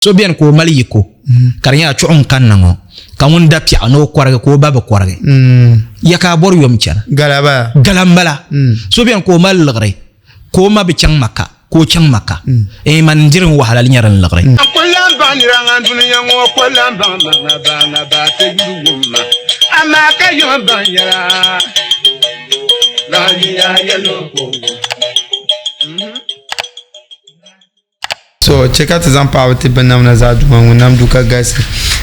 So beni ka o mali yiko ka di nyɛla chuɣu n-kanna ŋɔ ka ŋun da piɛɣu ni o kɔrigi ka o ba bi kɔrigi. Ya ka a bɔri yom chana? Gala bala. Gala m-bala. So beni ka o mali liɣiri ka o ma bi chaŋ Maka ka o chaŋ Maka. Eeh man n-diri n wahala li nyɛ din liɣiri. N ku lan baŋ nira ŋan dunia ŋɔ ku lan baŋ ma ŋa ba ŋa ba ti yuli wum ma, amaa ka yom baŋ yɛla lahiya yɛl o ka o wum. So chɛ ka ti zaŋ paɣibu ti binnamda zaa Duuma ŋun nam du ka galisi,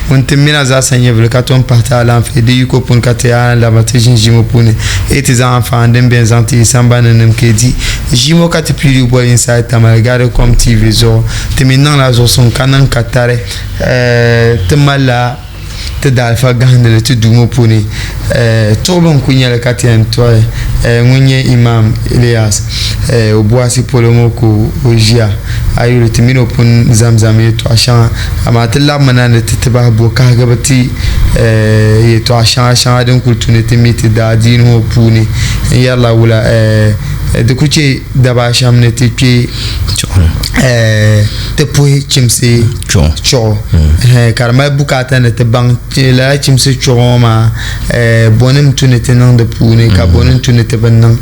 ŋun ti mina zaasa nyɛvili ka tom pahi ti alaafee di yiko puuni ka ti yaa laba ti ʒini ʒii ŋɔ puuni yi ti zaŋ anfaani din beni zaŋ ti yi sambani ni nim ka yi di ʒii ŋɔ ka ti piili boli Inside Tamale Garicom TV zuɣu. Ti mi niŋla zuɣusuŋ ka niŋ ka tari ti malila ti daalifa gahindili ti duu ŋɔ puuni tuɣibu n-kuli nyɛ li ka ti yɛn tuɣi ŋun nyɛ Imam Ilyas Obuasi polo ŋɔ ka o ʒiya. A yi yuli ti mini o pun zamzam yɛltɔɣa shɛŋa amaa ti labimina ni ti ti bahi bo kahigibu ti yɛltɔɣa shɛŋa shɛŋa din kuli tu ni ti mi ti daadiini ŋɔ puuni n-yɛrila wula di ku che daba ashɛm ni ti kpe ti puhi chimsi chuɣu ka di mali bukaata ni ti baŋ lala chimsi chuɣu ŋɔ maa bɔnim tu ni ti niŋ di puuni ka bɔnim tu ni ti bi niŋ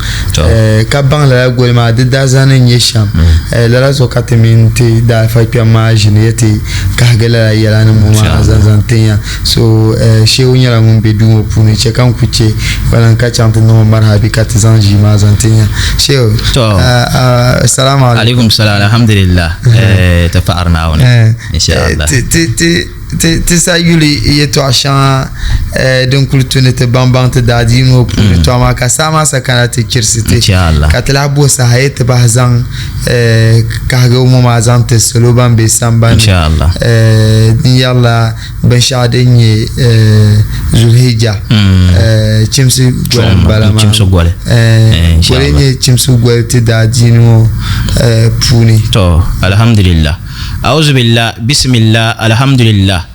ka baŋ lala goli maa di dariza ni nyɛ shɛm lala zuɣu ka ti mini ti daalifa kpɛm maa ʒini ya ti kahigi lala yɛla nim ŋɔ maa zaŋ zaŋ tin ya so Shehu nyɛla ŋun be duu ŋɔ puuni chɛ ka n ku chɛ kpalim ka chaŋ ti niŋ o marihabi ka ti zaŋ ʒii maa zaŋ tin ya Shehu Assalamu alaikum. Alaikum salam alhamdulillah ti paɣiri Naawuni inshallah. Ti sa yuli yɛtɔɣ shɛŋa din kuli tu ni ti baŋ baŋ ti daadiini ŋɔ puuni tɔ amaa ka saa maa sa kana ti chirisi ti ka ti lahi bo saha yi ti bahi zaŋ kahigi ŋɔ maa zaŋ ti salo ban be sambani n yɛrila binshɛɣu din nyɛ Zulhijja chimsi goli m-bala maa goli nyɛ chimsi goli ti daadiini ŋɔ puuni. To alhamdulillah auzubillah bismillah alhamdulillah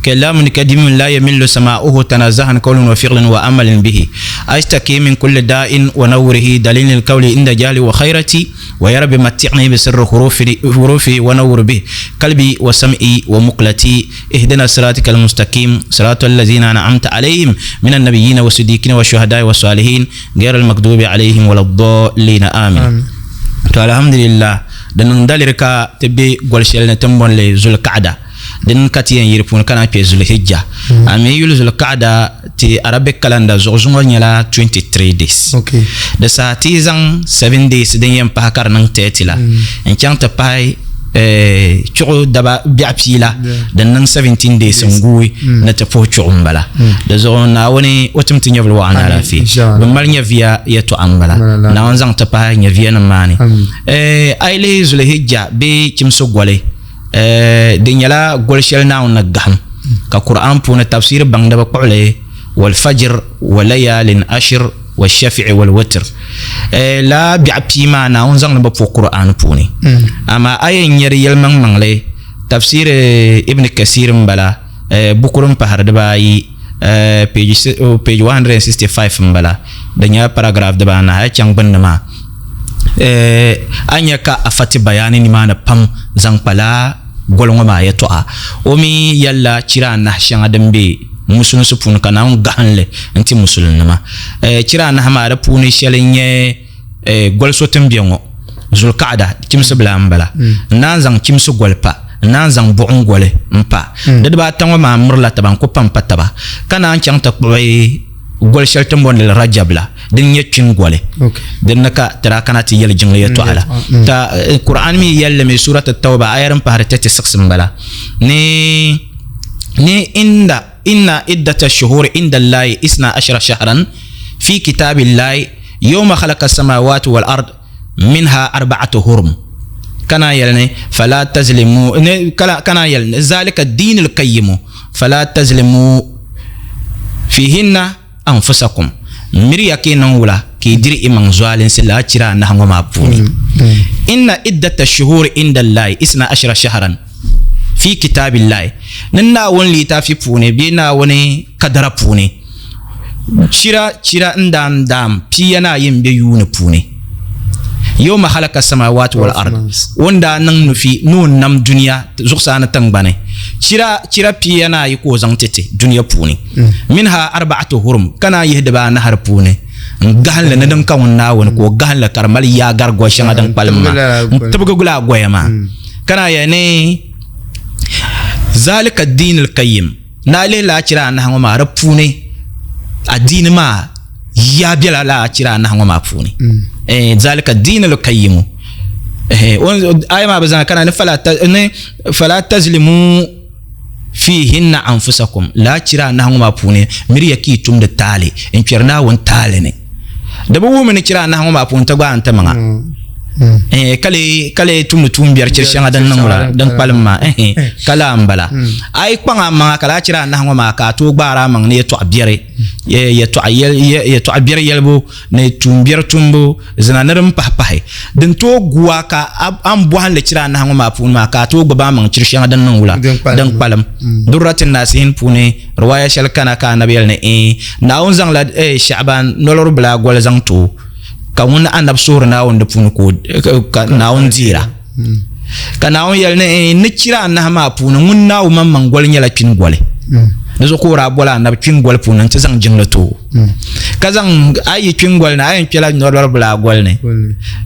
kalamun kadimun la yamillu sama'uhu tanazahan qawlan wa fi'lan wa amalan bihi ashtaki min kulli da'in wa nawrihi dalilil qawli inda jahli wa khayrati wa ya rabbi matti'ni bi sirri hurufi wa nawwir bih qalbi wa sam'i wa muqlati ihdina siratika almustaqim siratal ladzina an'amta alayhim minan nabiyyina wa siddiqina wa shuhada'i wa salihin ghayr almaghdubi alayhim waladdallin amin. To alhamdulillah di niŋ daliri ka ti be goli shɛli ni ti ni bɔni li Zulqa'da. Din ka ti yɛn yi di puuni ka naan kpe Zulhijja. A mi yuli Zulqa'da ti Arabic calendar zuɣu zuŋɔ nyɛla 23 days. Di saha ti yi zaŋ 7 days din yɛn pahi ka di niŋ 30 la n-chaŋ ti pahi chuɣu daba biɛɣu pia la din niŋ 17 days n-guui ni ti puhi chuɣu m-bala. Di zuɣu Naawuni o tim ti nyɛvili waɣa ni alaafee. Bɛ mali nyɛviya yɛtɔɣa m-bala. Naawuni zaŋ ti pahi nyɛviyanima maa ni. A yi lihi Zulhijja bee Chimsi goli, Di nyɛla goli shɛli Naawuni ni gahim, ka Kur'an puuni tafsiri baŋdiba kpuɣi li, Wal-fajr wa layaalin ashir wa shafi'i wal witr. Lala biɛɣu pia maa Naawuni zaŋ li bi puhi Kur'an puuni. Amaa a yɛn nya di yɛlimaŋmaŋli tafsiri Ibn Kathir m-bala, buku din pahiri dibaayi, page 165 m-bala, di nyɛla paragraph dibaanahi, a yi chaŋ gbunni maa. A ni nya ka afa ti bayaani nimaani pam zaŋ kpa lala goli ŋɔ maa yɛtɔɣa. O mi yɛlila chira anahi shɛŋa din be musulinsi puuni ka Naawuni gahim li n-ti musulinima. Chira anahi maa di puuni shɛli n-nyɛ goli so ti ni be ŋɔ, Zulkaada, chimsi bila m-bala. N naan zaŋ chimsi goli pa, n naan zaŋ buɣim goli m-pa. Di dibaata ŋɔ maa mirila taba n-ku pampa taba ka naan chaŋ ti kpuɣi goli shɛli ti ni booni li Rajab la, din nyɛ kpin goli, din ni ka ti daa kana ti yɛli jiŋli yɛtɔɣa la. Ka Kur'an mi yɛli li mi Surat Tawba aya din pahiri 36 m-bala ni ni inda inna iddata shuhuri inda Allahi isna ashara shahran fi kitabillahi yawma khalaqa samawati wal ard minha arba'atu hurum ka naan yɛli ni fala tazlimu ni ka naan yɛli ni zalika diinul qayyimu fala tazlimu fihinna anfusakum miriya ka yi niŋ wula ka yi diri imaŋ zualinsi lala chira anahi ŋɔ maa puuni inna iddata shuhuri inda Allahi isna ashara shahran fi kitabillahi ni Naawuni litaafi puuni bee Naawuni kadara puuni Chira chira n daam daam pia ni ayi m-be yuuni puuni. Yawma khalaqa samawati wal ard, o ni daa niŋ nufi ni o nam dunia zuɣusaa ni tiŋgbani chira chira pia ni ayi ka o zaŋ ti ti dunia puuni. Minha arba'atu hurum, ka naan yihi dibaanahi di puuni n gahinli ni din ka ŋun Naawuni ka o gahinli ka di mali yaa gari goli shɛŋa din kpalim maa n tibigi laa goya maa. Ka naan yɛli ni zalika diinil qayyim, ni a lihi laa chira anahi ŋɔ maa di puuni adiini maa yaa bela laa chira anahi ŋɔ maa puuni. Zalika diinil qayyimu, aya maa bi zaŋ kana ni fala tazlimu fiihinna anfusakum, laa chira anahi ŋɔ maa puuni miriya ka yi tumdi taali n kpɛri Naawuni taali ni. Di bi wuhimi ni chira anahi ŋɔ maa puuni ti gbaai n-ti maŋa ka lee tumdi tuumbiɛri chiri shɛŋa din niŋ wula din kpalim maa, ka laa m-bala. A yi kpaŋ a maŋa ka laa chira anahi ŋɔ maa ka a tooi gbaari a maŋ ni yɛtɔɣ biɛri, yɛtɔɣ biɛri yɛlibu ni tuumbiɛri tumbu, zina ni din pahi pahi. Din tooi gu a ka a ni bɔhim li chira anahi ŋɔ maa puuni maa ka a tooi gbubi a maŋ chiri shɛŋa din niŋ wula din kpalim. Durratin Nasihin puuni riwaaya shɛli kana ka Anabi yɛli ni eeh Naawuni zaŋla Sha'ban nolori bila goli zaŋ ti o ka ŋun Anabi suhiri Naawuni di puuni ka Naawuni deera. Ka Naawuni yɛli ni eeh ni chira anahi maa puuni ŋun Naawuni maŋmaŋ goli nyɛla kpini goli. Di zuɣu ka o daa boli Anabi kpini goli puuni nti zaŋ jiŋli ti o. Ka zaŋ a yi kpini goli ni a yɛn kpɛla nolori bila goli ni.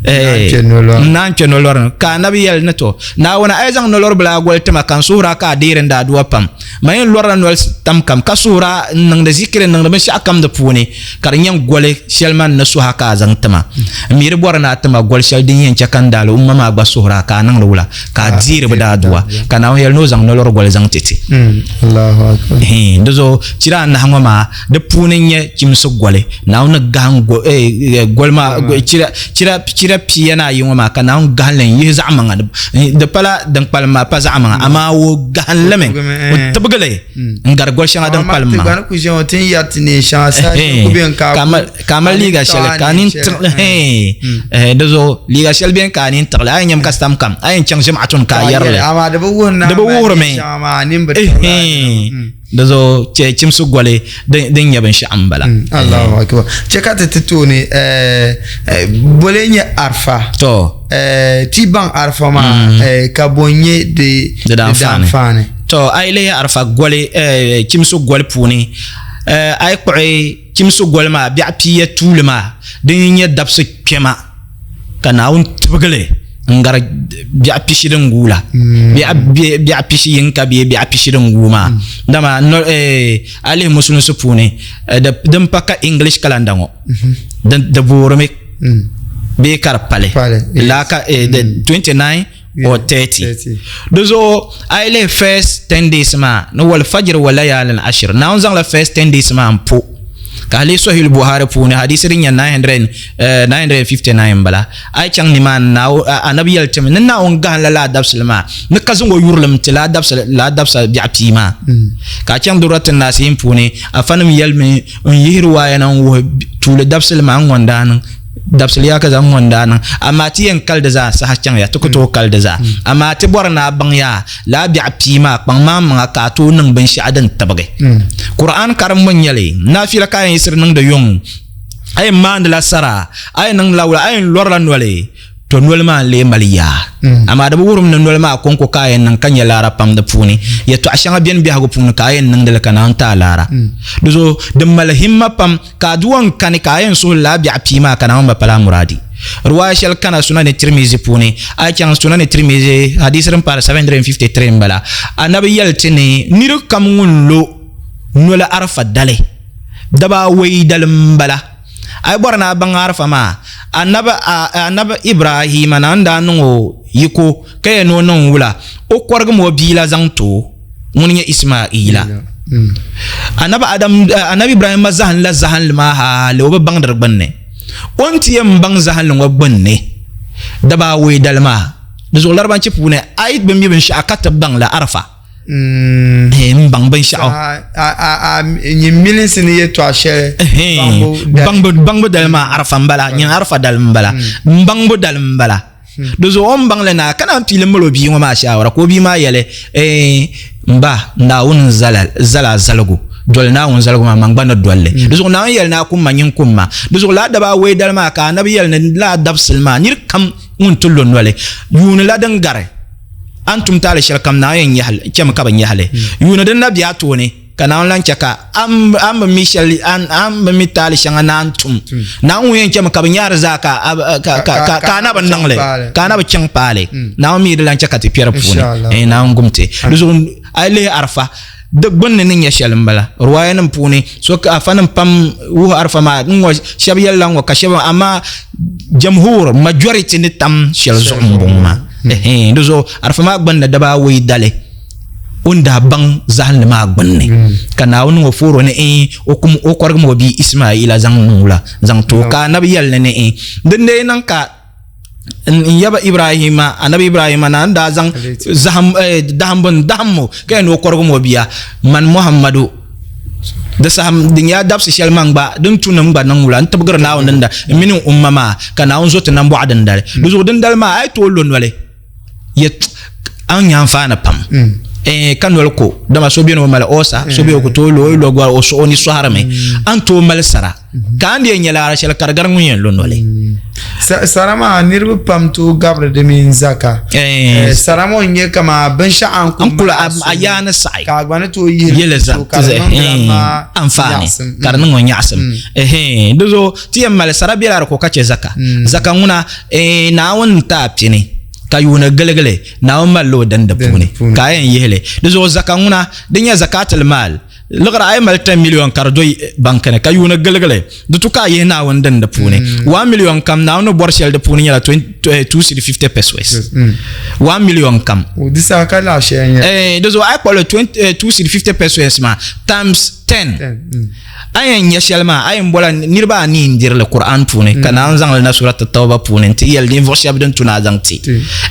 N naan kpɛ nolori ni. Ka Anabi yɛli ni to Naawuni a yi zaŋ nolori bila goli ti ma ka n suhiri a ka a deeri n daadua pam. Ma yɛn lɔrila noli tam kam ka suhira n-niŋdi zikiri n-niŋdi binshɛɣu kam di puuni ka di nyɛ goli shɛli man ni suhi a ka a zaŋ ti ma. M mi di bɔri ni a ti ma goli shɛli din yɛn chɛ ka n daali umma maa gba suhira ka a niŋdi wula ka a deeri bɛ daadua ka Naawuni yɛli ni o zaŋ nolɔri goli zaŋ ti ti. Di zuɣu chira anahi ŋɔ maa di puuni n-nyɛ chimsi goli. Naawuni ni gahim goli maa chira pia ni ayi ŋɔ maa ka Naawuni gahim li n-yihi zaɣ maŋa. Di pala din kpalim maa pa zaɣ maŋa, amaa o gahim li mi, o tibigi li n-gari goli shɛŋa din kpalim maa. Ka a mali liiga shɛli ka a nini tiɣi li, di zuɣu liiga shɛli beni ka a nini tiɣi li, a yɛn nyami ka sitam kam, a yɛn chaŋ ʒema'atu ni ka a yɛri li. Di bi wuhirimi. Di zuɣu chɛ chimsi goli din nyɛ binshɛɣu m-bala. Allahu akbar. Chɛ ka ti ti tooni boli n-nyɛ Arfa. To. Ti baŋ Arfa maa ka bo n-nyɛ di daanfaani. To a yi lihi Arfa goli chimsi goli puuni a yi kpuɣi chimsi goli maa biɛɣu pia tuuli maa din n-nyɛ dabisi kpɛma. Ka Naawuni tibigi li n-gari biɛɣu pishi din guui la. Biɛɣu pishi yinka bee biɛɣu pishi din guui maa. Dama a lihi musulinsi puuni, din pa ka English calendar ŋɔ, di boorimi bee ka di pali. Laa ka 29 or 30. Di zuɣu a yi lihi first 10 days maa ni wal fajr wa layalin ashir, Naawuni zaŋla first 10 days maa m-po. Ka a lihi Sahih Buhari puuni hadisi din nyɛ 959 m-bala, a yi chaŋ nimaani Anabi yɛli ti mi ni Naawuni gahinla lala dabisili maa ni ka zaŋ o yurilim ti lala dabisa biɛɣu pia maa. Ka a chaŋ Durratun Nasihin puuni afanim yɛlimi n-yihi riwaaya na n-wuhi tuuli dabisili maa n-ŋɔ n-daa niŋ. Dabisili yaa ka zaŋ ŋɔ n-daa niŋ, amaa ti yɛn kali di zaa saha chaŋ ya, ti ku tooi kali di zaa. Amaa ti bɔri ni a baŋ yaa lala biɛɣu pia maa kpaŋ maa maŋa ka a tooi niŋ binshɛɣu din tibigi. Qur'an karimbu n-nyɛ li, naafila ka a yɛn yiɣisiri niŋdi yuŋ, a yɛn maandila sara, a yɛn niŋdila wula, a yɛn lɔrila noli, to noli maa n-lee mali yaa. Amaa di bi wurim ni noli maa kɔŋko ka a yɛn niŋ ka nya laara pam di puuni. Yɛtɔɣ shɛŋa beni biɛhigu puuni ka a yɛn niŋdi li ka naan ti a laara. Di zuɣu di mali himma pam ka aduwa n-kani ka a yɛn suhi lala biɛɣu pia maa ka Naawuni ba pala a muraadi. Riwaaya shɛli kana Sunani Tirimizi puuni, a yi chaŋ Sunani Tirimizi hadiisi din paari 753 m-bala, Anabi yɛli ti ni nir kam ŋun lo noli Arafa dali, daba awɔi dali m-bala. A yi bɔri ni a baŋ Arafa maa, Anabi Anabi Ibrahima na n-daa niŋ o yiko ka yɛli ni o niŋ wula, o kɔrigimi o bia la zaŋ ti o, ŋuni nyɛ Ismaila. Anabi Adam Anabi Ibrahima zahinla zahinli maa hali o bi baŋdi di gbunni. O ni ti yɛn baŋ zahinli ŋɔ gbunni daba awɔi dali maa. Di zuɣu Larabanchi puuni a yi bi mi binshɛɣu ka ti baŋ la Arafa. N baŋ binshɛɣu. Nyin milinsi ni yɛtɔɣ shɛli baŋbu dali maa Arafa m-bala, nyin Arafa dali m-bala, n baŋbu dali m-bala. Di zuɣu o ni baŋ li naai ka naan piili mali o bia ŋɔ maa shaawara ka o bia maa yɛli, Eeh m ba, Naawuni n-zal a zaligu. Doli Naawuni zaligu maa, man gba ni doli li. Di zuɣu Naawuni yɛli ni a kum ma, nyin kum ma. Di zuɣu lala daba awɔi dali maa ka anabi yɛli ni lala dabisili maa nir kam ŋun ti lo noli yuuni la din gari, a ni tum taali shɛlikam Naawuni yɛn nyahi li, chɛmi ka bɛ nyahi li. Yuuni din na be a tooni ka Naawuni lan chɛ ka a ni bi mi shɛli, a ni bi mi taali shɛŋa ni a ni tum, Naawuni ŋun yɛn chɛmi ka bɛ nyahi di zaa ka a na bi niŋ li, ka a na bi chaŋ paai li. Naawuni mi di lan chɛ ka ti kpe di puuni. Naawuni gum ti. Di zuɣu a yi lihi Arafa, Di gbunni ni nyɛ shɛli m-bala. Riwaayanim puuni, so ka afanim pam wuhi Arafa maa n-ŋɔ, shɛba yɛlila n-ŋɔ ka shɛba, amaa jamhuur, majority, ni tam shɛli zuɣu m-bɔŋɔ maa. Ɛhɛn, di zuɣu Arafa maa gbunni dibaa awɔi dali, o ni daa baŋ zahinli maa gbunni, ka Naawuni niŋ o fooro ni ɛɛn, o kum o kɔrigimi o bia Ismaila zaŋ niŋ wula zaŋ ti o, ka Anabi yɛli ni ni ɛɛn, din dee niŋ ka n yaba Ibrahima, anabi Ibrahima na n daa zaŋ zahim eh, dahimbu n dahimmu ka yɛn ni o kɔrigim o bia man Muhammadu di saha di nyɛla dabisi shɛli man gba din tu ni n gba niŋ wula n tibigiri Naawuni din da n mini n umma maa ka Naawuni zo ti nambɔɣu dindali di zuɣu dindali maa a yi tooi lo noli yɛ a ni nya anfaani pam mm. eh, ka noli ko dama so beni o mali osa so bɛ o ku tooi lo o lo gba o o ni sɔhirimi mm. a ni tooi mali sara mm-hmm. ka a ni yɛn nyɛ laara shɛli ka di gari ŋun yɛn lo noli mm. Sara maa niriba pam tooi gabiri di mini zaka eh, eh, sara ŋɔ n-nyɛ kama binshɛɣu a ni kuli a yaa ni saɣi ka a gba ni tooi yihili anfaani ka di niŋ o nyaɣisim di zuɣu ti yɛn mali sara bela di ko ka chɛ zaka zaka ŋuna Naawuni n-ti a pini ka yuuni giligili Naawuni malila o dini di puuni ka a yɛn yihi li. Di zuɣu zaka ŋuna di nyɛ zakatul maal liɣiri a yi mali 10 million ka di do banki ni ka yuuni giligili di tu ka a yihi Naawuni dini di puuni. 1 million kam Naawuni ni bɔri shɛli di puuni nyɛla 2 cedi 50 pesewas. 1 million kam. Di saha ka laɣ shɛli nyɛ. Di zuɣu a yi kpuɣili 2 cedi 50 pesewas maa times 10 A yɛn nya shɛli maa, a yɛn bɔla niriba anii n-diri li Kur'an puuni, ka Naawuni zaŋ li na Surat Tawba puuni nti yɛli ninvuɣ shɛba din tu ni a zaŋ ti.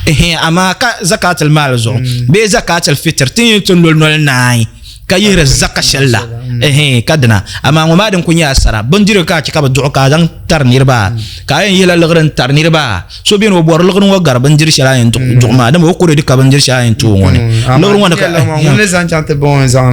Ɛhɛn, amaa ka zakatil maal zuɣu bee zakatil fitr, ti ni ti noli noli naai ka yihiri zaka shɛli la, ɛhɛn, ka dina. Amaa ŋɔ maa din kuli nyɛla sara, bindirigu ka a chɛ ka bɛ duɣi ka a zaŋ tari niriba, ka a yɛn yihila liɣiri n-tari niriba. So beni o bɔri liɣiri ŋɔ gari bindiri shɛli a yɛn duɣi maa, dama o kuri di ka bindiri shɛli a yɛn ti o ŋɔ ni. Liɣiri ŋɔ ni ka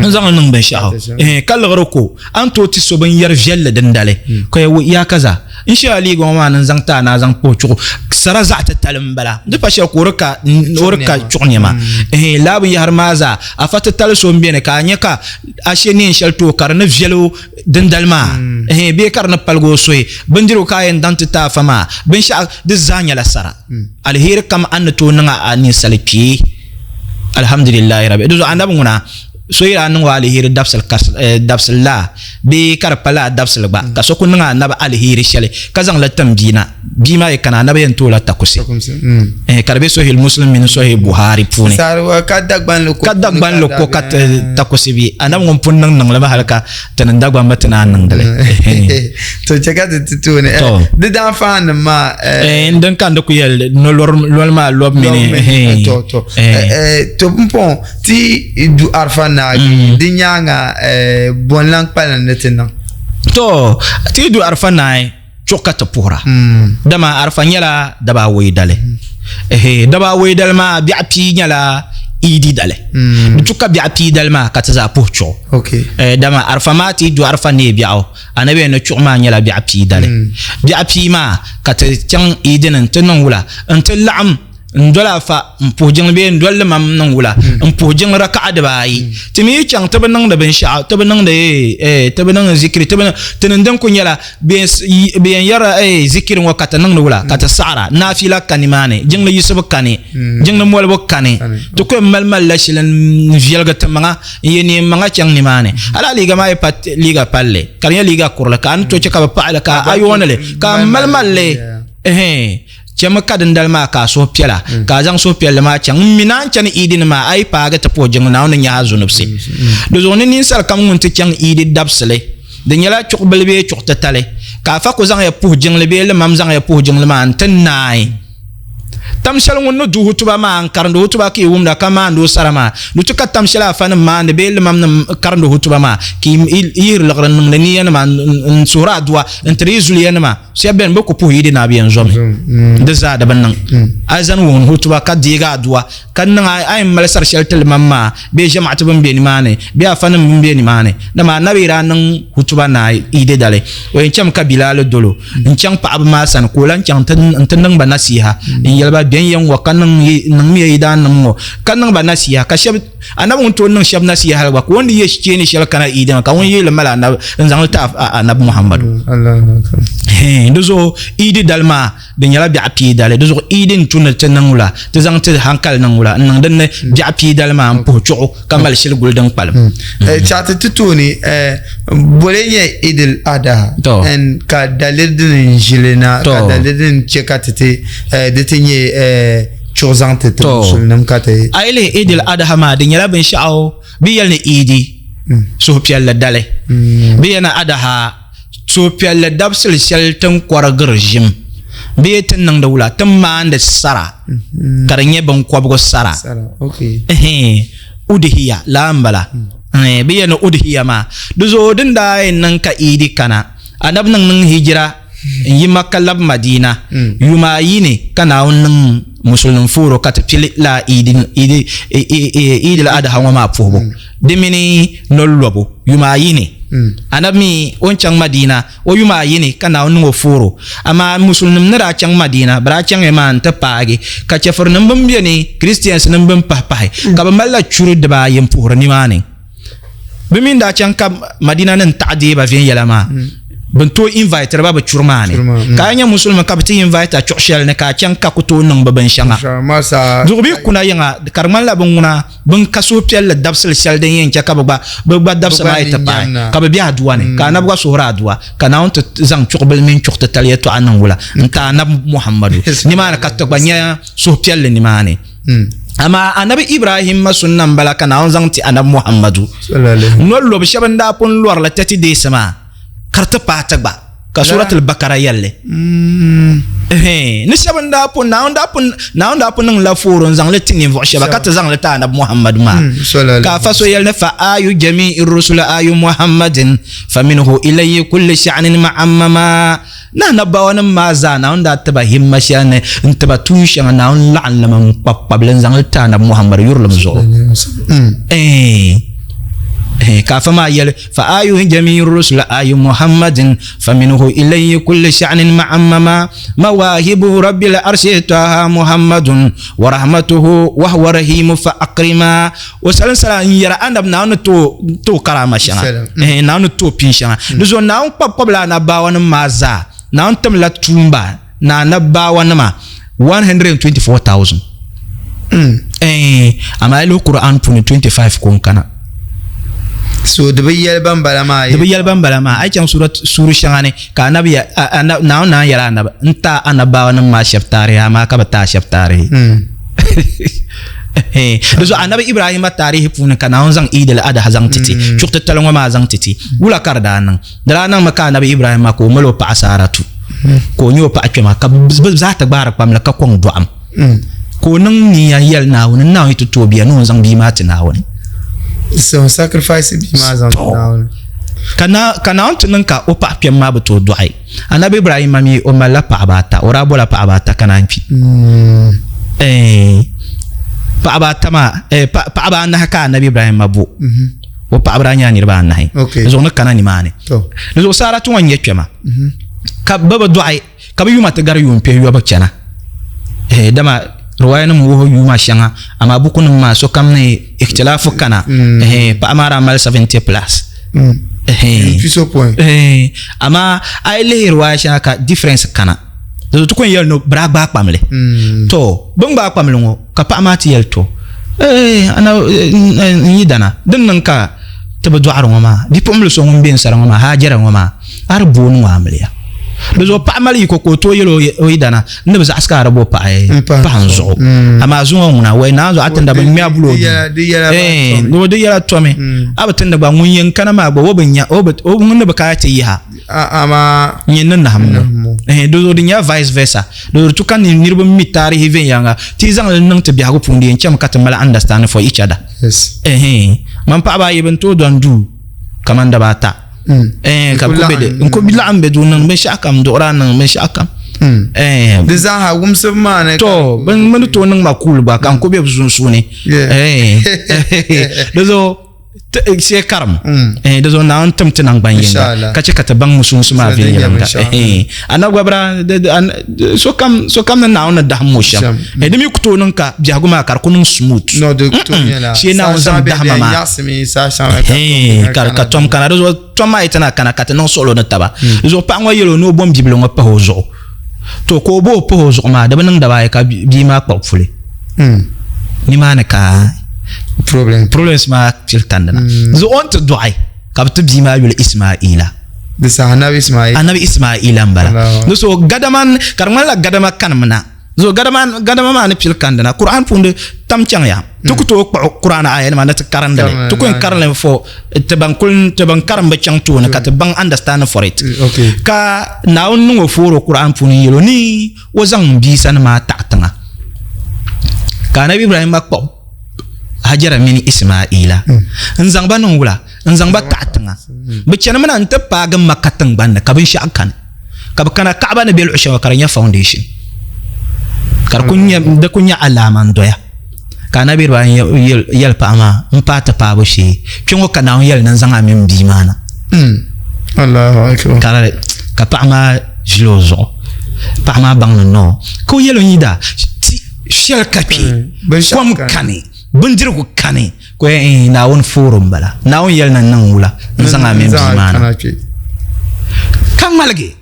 n zaŋ li niŋ binshɛɣu ka liɣiri ko a ni tooi ti so binyɛri viɛlli dindali ka ya kaza n shee a liiga ŋɔ maa ni n zaŋ ti a ni a zaŋ kpuɣi chuɣu sara zaɣ titali n bala di pa shɛli ka o di ka chuɣu nɛma laa binyahari maa zaa afa titali so n beni ka a nya ka a she neen shɛli ti o ka di ni viɛli o dindali maa mm. eh, bee ka di ni paligi o suhi bindirigu ka a yɛn daŋ ti ti afa maa binshɛɣu di zaa nyɛla sara mm. aliheri kam a ni tooi niŋ a ninsali kpee alhamdulillahi rabi di zuɣu anabi ŋuna so yi daa niŋ o aliheri eh, dabisili la bee ka di pa laa dabisili gba ka so ku niŋ anabi aliheri shɛli ka zaŋ li tim bia na bia maa yi kana anabi yɛn tooi la takusi eh, ka di be Sahih Muslim mini Sahih Buhari puuni ka Dagbanli ko ka takusi bi anabi ŋun pun niŋ niŋli mi hali ka ti ni Dagbamba ti naan niŋdili to chɛ ka ti ti tooni eh, di daanfaani nim maa eh, din ka n di ku yɛli nolɔri maa lɔbu mini to to to pumpɔŋɔ ti du Arafa naagi mm. di nyaaŋa bɔ n-lan kpalim ni ti niŋ to ti du Arafa naai chuɣu ka ti puhira mm. dama Arafa nyɛla daba awɔi dali mm. daba awɔi dali maa biɛɣu pii nyɛla idi dali mm. di tu ka biɛɣu pii dali maa ka ti zaa puhi chuɣu eh, dama Arafa maa ti du Arafa neei biɛɣu anabi ni chuɣu maa nyɛla biɛɣu pii dali biɛɣu pii maa ka ti chaŋ idi ni n-ti niŋ wula n-ti laɣim N doli afa n puhi jiŋli bee n doli limam niŋ wula hmm. n puhi jiŋli rakaɣa dibaayi hmm. ti mi yi chaŋ ti bi niŋdi binshaɣu ti bi niŋdi eh, ti bi niŋdi zikiri ti bi ti ni din ku nyɛla bɛ yɛn yɛra eh, zikiri ŋɔ ka ti niŋdi wula ka ti saɣara naafila ka nimaani jiŋli yiɣisibu kani hmm. jiŋli molibu kani ti ku yɛn mali malila shili n viɛligi ti maŋa n yɛ neen maŋa chaŋ nimaani hali a liiga maa yi pa liiga palli ka di nyɛ liiga kurili ka a ni to chɛ ka bi paɣali ka a yooni li ka mali malli Chɛmi ka dindali maa ka a suhu piɛla, mm. ka a zaŋ suhupiɛlli maa chaŋ. M mi naan chani Iidi ni maa, a yi paagi ti puhi jiŋli Naawuni ni nya a zunubsi. Mm. Di zuɣu ni ninsal kam ŋun ti chaŋ Iidi dabisili, di nyɛla chuɣu bili bee chuɣu titali, ka afa ku zaŋ ya puhi jiŋli bee limam zaŋ ya puhi jiŋli maa n-ti naai. Tam shɛli ŋun ni du hutuba maa n-karindi hutuba ka yi wumda ka maandi o sara maa, di tu ka tam shɛli afa ni maandi bee limam ni karindi hutuba maa ka yi yihiri liɣiri n-niŋdi niiyanima n-suhiri adua n-tiri yi zuliyanima. Shɛba beni bɛ ku puhi Idi ni a bi yɛn zomi. Di zaa di bi niŋ. A zani wuhini hutuba ka deegi aduwa ka niŋ a yɛn mali sari shɛli ti limam maa bee ʒɛmaɣati bɛn be nimaani bee afanim bɛn be nimaani. Dama anabi yi daa niŋ hutuba naai Idi dali, o yɛn chami ka Bilal dol o n-chaŋ paɣiba maa sani ka o lan chaŋ nti niŋ ba nasiha n-yɛli ba, Bɛn ya ŋ-ŋɔ ka niŋmiya yi daa niŋ ŋ-ŋɔ ka niŋ ba nasiha ka shɛba Anabi ŋun tooi niŋ shɛba nasiha hali gba ka o ni ye cheeni shɛli kana Eid maa ka ŋun ye li mali anabi n-zaŋ li ti anabi Muhammadu. Di zuɣu Eid dali maa di nyɛla biɛɣu pii dali. Di zuɣu Eid n-tu ni ti niŋ wula, ti zaŋ ti hankali niŋ wula n-niŋ din ni biɛɣu pii dali maa m-puhi chuɣu ka mali shili guli din kpalim. Chaɣ ti tooni boli nyɛ Eid al-Adha ka daliri din n-ʒili na ka daliri din che ka ti di ti nyɛ chuɣu zaŋ ti ti musulinim ka ti. A yi lihi Eid al-Adha maa di nyɛla binshɛɣu bɛ yɛli ni Eidi suhupiɛlli dali. Bɛ yɛli ni Adha suhupiɛlli dabisili shɛli ti ni kɔrigiri ʒim bee ti ni niŋdi wula ti ni maandi sara ka di nyɛ binkɔbigu sara. Udhiya laa m-bala. Bɛ yɛli ni Udhiya maa di zuɣu din daa yɛn niŋ ka Eidi kana Anabi niŋ niŋ hijira n yi Makka labi Madina yuma ayi ni ka Naawuni niŋ Musulinim fooro ka ti pili lala Eid al-Adha ŋɔ maa puhibu di mini noli lɔbu yuma ayi ni. Anabi mi o ni chaŋ Madina o yuma ayi ni ka Naawuni niŋ o fooro. Amaa Musulinim ni daa chaŋ Madina bɛ daa chaŋya maa nti paagi ka chɛfurinim bɛn beni, Christians nim bɛn pahi pahi ka bɛ malila churi dibaayi m-puhiri nimaani. Bɛ mi daa chaŋ ka Madina nim taɣi deei ba viɛnyɛla maa, bɛ ni tooi invitiri ba bɛ churi maa ni. Ka a nya musulimi ka bɛ ti invite a chuɣu shɛli ni ka a chaŋ ka ku tooi niŋ bɛ binshɛŋa. Duɣu bɛ kuna yiŋa ka di ŋmanila bɛ ŋuna bɛ ka suhupiɛlli dabisili shɛli din yɛn chɛ ka bɛ gba bɛ gba dabisa maa yi ti paai ka bɛ be aduwa ni ka anabi gba suhuri aduwa ka Naawuni ti zaŋ chuɣu bili mini chuɣu titali yɛltɔɣa niŋ wula n-ti anabi Muhammadu nimaani ka ti gba nya suhupiɛlli nimaani. Amaa anabi Ibrahimma sunna m-bala ka Naawuni zaŋ ti anabi Muhammadu. Nol lobu shɛba n-daa pun lɔri li 30 days maa ka di ti paai ti gba, ka Suratul Bakara yɛli li. Ni shɛba n-daa pun, Naawuni daa pun, Naawuni daa pun niŋ la fooro n-zaŋ li ti ninvuɣ shɛba ka ti zaŋ li ti anabi Muhammadu maa. Ka afa so yɛli ni fa ayu jami'i rusuli ayu Muhammadin fa minhu ilayhi kulli sha'nin ma'ammama. Ni anabbawanim maa zaa Naawuni daa ti ba himma shɛli ni n-ti ba tuun shɛŋa Naawuni laɣim li mi n-kpab kpab li n-zaŋ li ti Anabi Muhammad yurilim zuɣu. Ka afa maa yɛli, Fa ayu jami'i rusuli ayu Muhammadin fa minhu ilayhi kulli sha'nin ma'ammama mawahibu rabbil arshi taha Muhammadun wa rahmatuhu wa huwa rahimu fa akrima. O salinsala n-yɛri Anabi Naawuni ni ti o karaama shɛŋa, Naawuni ni ti o pin shɛŋa. Di zuɣu Naawuni kpabikpabila anabaawanima maa zaa, Naawuni timla tuumba ni anabaawanima 124,000. Amaa yi lihi Kur'an puuni 25 ko n-kana. So di bi yɛli ban bala maa Di bi yɛli ban bala maa. A yi chaŋ suuri shɛŋa ni ka anabi Naawuni naan yɛli anabi n-ti anabaawanima maa shɛba taarihi amaa ka bi ti a shɛba taarihi. Di zuɣu anabi Ibrahima taarihi puuni ka Naawuni zaŋ Eid al-Adha zaŋ ti ti, chuɣu titali ŋɔ maa zaŋ ti ti. Wula ka di daa niŋ? Di daa niŋmi ka anabi Ibrahima ka o mali o paɣa Saratu ka o nyɛ o paɣa kpɛma ka bɛ zaa ti gbaari kpamli ka kɔŋ dɔɣim ka o niŋ nia yɛli Naawuni ni Naawuni yi ti ti o bia ni o ni zaŋ bia maa ti Naawuni. So sacrifice bia maa zaŋ ti Naawuni. Ka Naawuni ti niŋ ka o paɣa kpɛm maa bi tooi dɔɣi. Anabi Ibrahima mi o malila paɣaba ata, o daa bola paɣaba ata ka naan kpi. Paɣaba ata maa, paɣaba anahi ka Anabi Ibrahima bo. O paɣaba daa nyɛla niriba anahi. Di zuɣu ni kana nimaani. Di zuɣu Saratu ŋɔ n-nyɛ kpɛma. Ka bɛ bi dɔɣi, ka bɛ yuma ti gari yuun pihiyɔbu chana. Dama riwaayanima wuhi yuma shɛŋa, amaa bukunima maa sokam ni ikhtilaafu kana. Paɣa maa daa mali 70 plus. Amaa a yi lihi riwaaya shɛŋa ka difference kana di zuɣu ti ku yɛn yɛli ni bɛ daa gbaai kpamli to bɛ ni gbaai kpamli ŋɔ ka paɣa maa ti yɛli to n yidana din niŋ ka ti bi dɔɣiri ŋɔ maa bipuɣimbila so ŋun be n sani ŋɔ maa Haajara ŋɔ maa a di booni ŋɔ amiliya di zuɣu paɣa mali yiko ka o tooi yɛli o yidana n ni bi zaɣisi ka a di bo paɣa pahi n zuɣu amaa zuŋɔ ŋuna wai naan zuɣu a tinda bi ŋmɛ a bulo duu di yɛla tomi a bi tindi gba ŋun yɛn kana maa gba o bi nya o ŋun ni bi kana ti yiha nyɛ ni naham ŋɔ di zuɣu di nyɛla vice versa di zuɣu tu ka niriba mi taarihi viɛnyɛliŋga ti zaŋ li niŋ ti biɛhigu puuni di yɛn chɛmi ka ti mali understanding for each other man paɣaba ayi bi ni tooi dɔni duu kamani daba ata. Eh, ka bi ku be di n ku laɣim be duu niŋ binshaɣu kam duɣira niŋ binshaɣu kam. Eh, Di zaaha wumsibu maa ni. To bin mi ni tooi niŋ ma kuuli gba ka n ku be bi sunsuuni. Eh, di zuɣu shee karim. Eh, di zuɣu Naawuni tim ti naŋgban yinga ka chɛ ka ti baŋ musuunsi maa viɛnyɛliŋga. Eh, anabi gba bira sokam sokam ni Naawuni ni dahim o shɛm. Eh, di mi ku tooi niŋ ka biɛhigu maa ka di ku niŋ smooth. Shee Naawuni zaŋ dahima maa ka tom kana. Di zuɣu tom maa yi ti na kana ka ti niŋ suɣulo ni taba. Di zuɣu paɣa ŋɔ yɛl o ni o bom bibili ŋɔ pahi o zuɣu. To ka o bo o pahi o zuɣu maa, di bi niŋ daba ayi ka bia maa kpuɣi puli. Nimaani ka problems maa pili kandi na. Di zuɣu o ni ti dɔɣi ka bi ti bia maa yuli Ismaila. Di saha Anabi Ismaila. Anabi Ismaila n-bala. Di zuɣu gadama, ka di ŋmanila gadama kanimina. Zuɣu gadama, gadama maa ni pili kandi na. Quran puuni tam chaŋ ya. Ti ku tooi kpuɣi Quran aya nima ni ti karindi li. Ti ku yɛn karim li for ti ban kuli, ti ban karim bi chaŋ tooni ka ti baŋ understanding for it. Ka Naawuni niŋ o fooro Quran puuni n-yɛl o ni o zaŋ m bia sani maa taɣi tiŋa. Ka Anabi Ibrahim kpuɣi Hajara mini Ismaila n-zaŋ ba niŋ wula? N-zaŋ ba taɣi tiŋa. Bɛ chanimina nti paagi Makka tiŋgbani ni ka binshɛɣu kani. Ka bɛ kana Kaaba ni be luɣ shɛŋa ka di nyɛ foundation. Ka di ku nyɛ alaama n-doya. Ka Anabi Ibrahim yɛli paɣa maa, M paai ti paabu shee. Kpe ŋɔ ka Naawuni yɛli ni n zaŋ a mini m bia maa na. Ka paɣa maa ʒili o zuɣu. Paɣa maa baŋ ni noo. Ka o yɛli o yida, Ti shɛli ka kpe, kom kani, bindirigu kani. Ka o yɛli, Iin, Naawuni fooro m-bala. Naawuni yɛli ni n niŋ wula n-zaŋ a mini bia maa na. Ka ŋmaligi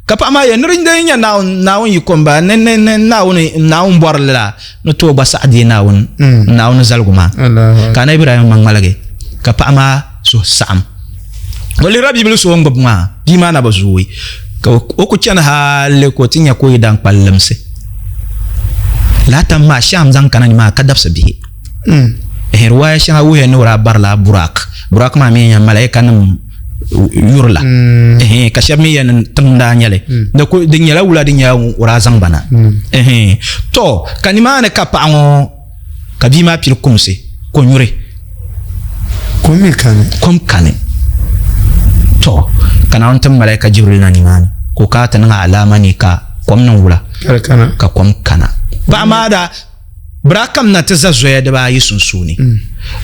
ka paɣa maa yɛli, Ni di yi nyɛ Naawuni yiko m-bala, ni ni Naawuni bɔri li la, ni tooi gba saɣi deei Naawuni zaligu maa. Ka Anabi Ibrahim ŋmaligi ka paɣa maa suhu saɣim. O lihirila bibili so o ni gbubi maa, bia maa na bi zooi, ka o ku chani hali ka o ti nya ka o yi daa kpali limsi. Lala tam maa Sham zaŋ kana nimaa ka dabisi bihi. Riwaaya shɛŋa wuhiya ni o daa barila Burak. Burak maa mi nyɛ malaikanim yuri la. Ka shɛba mi yɛli ni tiŋ n-daa nyɛ li. Di nyɛla wula di nyɛla o daa zaŋ ba na. To, ka nimaani ka paɣa ŋɔ ka bia maa pili kumsi ko nyuri. Kom mi kani. Kom kani. To, ka Naawuni tim malaika Jibril na nimaani ka o kana ti niŋ alaama ni ka kom niŋ wula? Ka kom kana. Paɣa maa daa Bɛ daa kamina ti za zoya dibaa ayi sunsuuni.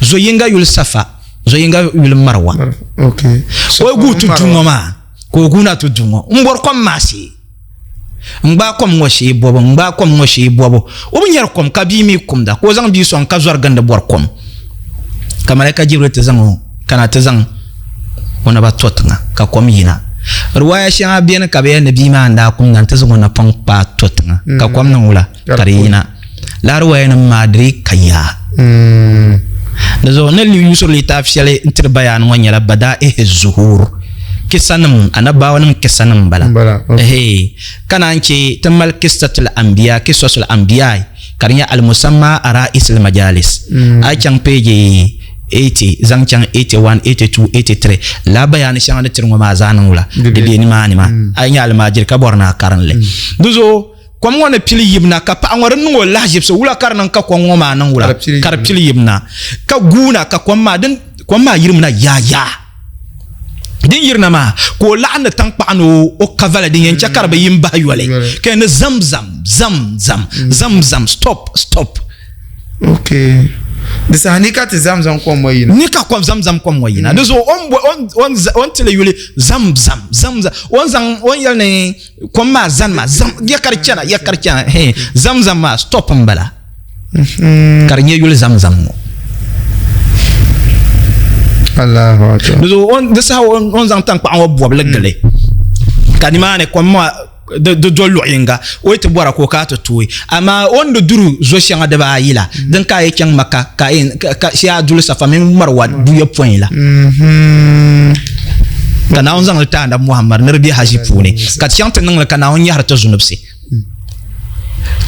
Zo yinga yuli Safa, zo yinga yuli Marwa. Ka o guui ti du ŋɔ maa, ka o guuna ti du ŋɔ m-bɔri kom maa shee. N-gbaai kom ŋɔ shee bɔbu, n-gbaai kom ŋɔ shee bɔbu. O bi nyari kom ka bia mi kumda, ka o zaŋ bia sɔŋ ka zɔri gindi bɔri kom. Ka Malaika Jibril ti zaŋ o kana ti zaŋ o naba to tiŋa ka kom yina. Riwaaya shɛŋa beni ka bɛ yɛli ni bia maa n-daa kumda nti zaŋ o napɔŋ kpaai to tiŋa ka kom niŋ wula? Ka di yina. Lala riwaaya nim maa di dii ka yaa. Di zuɣu ni yusuri litaafi shɛli n-tiri bayaani ŋɔ nyɛla Badaa'ihi Zuhuur, kisanim, anabaawanim kisanim m-bala. Ehe, ka naan chɛ ti mali Qissatul Anbiya, Qissasul Anbiya'i, ka di nyɛ Al-Musamma Ara'isil Majalis. A yi chaŋ peeji 80 zaŋ chaŋ 81, 82, 83, lala bayaani shɛŋa ni tiri ŋɔ maa zaa niŋ wula? Di be nimaani maa. A yi nyɛ almaajiri ka bɔri ni a karim li. Di zuɣu Kom ŋɔ ni pili yibna, ka paɣa ŋɔ di niŋ o lahiʒibisi, wula ka di niŋ ka kom ŋɔ maa niŋ wula? Ka di pili yibna, ka guuna ka kom maa din kom maa yirimina yaa yaa. Din yirina maa ka o laɣindi tankpaɣu ni o kavali din yɛn chɛ ka di bi yi m-bahi yoli, ka yɛn ni zam zam, zam zam, zam zam, stop, stop. Ok. Di saha ni ka ti Zamzam kom ŋɔ yina. Ni ka kom Zamzam kom ŋɔ yina. Di zuɣu o ni tili yuli Zamzam, Zamzam, o ni zaŋ o ni yɛli ni kom maa zani maa zam ya ka di chana ya ka di chana he zamzam maa stop n bala ka di nyɛ yuli zamzam ŋɔ Allahu akbar di saha o ni zaŋ tankpaɣu ŋɔ bɔbili gili ka nimaani kom maa di do luɣ yinga o yi ti bɔra ka o kana ti tooi amaa o ni di duri zo shɛŋa dibaayi la din ka a yi chaŋ Maka ka shee a duli Safa mini Marwa buyopɔin la Ka Naawuni zaŋ li ti Anabi Muhammad ni di be haʒi puuni, ka ti chaŋ ti niŋ li ka Naawuni nyɛhiri ti zunubsi.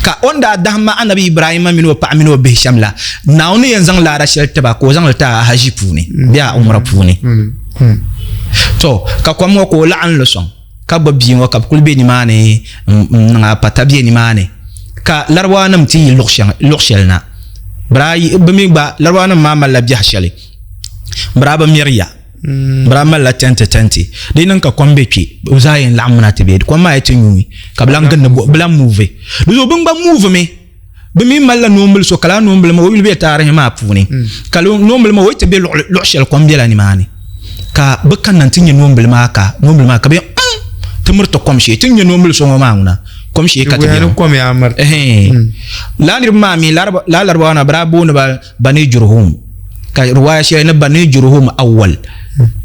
Ka o ni daa dahimma Anabi Ibrahima mini o paɣa mini o bihi shɛm la, Naawuni ni yɛn zaŋ laara shɛli ti ba ka o zaŋ li ti a haʒi puuni bee a umra puuni. To, ka kom ŋɔ ka o laɣim li sɔŋ, ka gbubi bia ŋɔ ka bɛ kuli be nimaani n-niŋ a pata be nimaani, ka Larabawanim ti yi luɣ shɛli na. Bɛ mi gba, Larabawanim maa malila biɛhi shɛli, bɛ daa bi miri ya. Bi daa malila tɛnti tɛnti di yi niŋ ka kom bɛ kpɛ bi zaa yɛn laɣim na ti bɛ kom maa yi ti nyuui ka bi lahi gindi bi lahi muuvi di zuɣu bin gba muuvi mi bi mi malila noombili so ka laa noombili maa o yuli bɛ taarihi maa puuni ka noombili maa o yi ti bɛ luɣu shɛli kom bɛla nimaani ka bi kanna n ti nyɛ noombili maa ka noombili maa ka bi ti miriti kom shee ti ni nyɛ noombili so ŋɔ maa ŋuna kom shee ka ti bɛ laa niriba maa mi laa laribawa na bi daa booni ba Bani Jurhum ka riwaaya shɛli ni Bani Jurhum awwal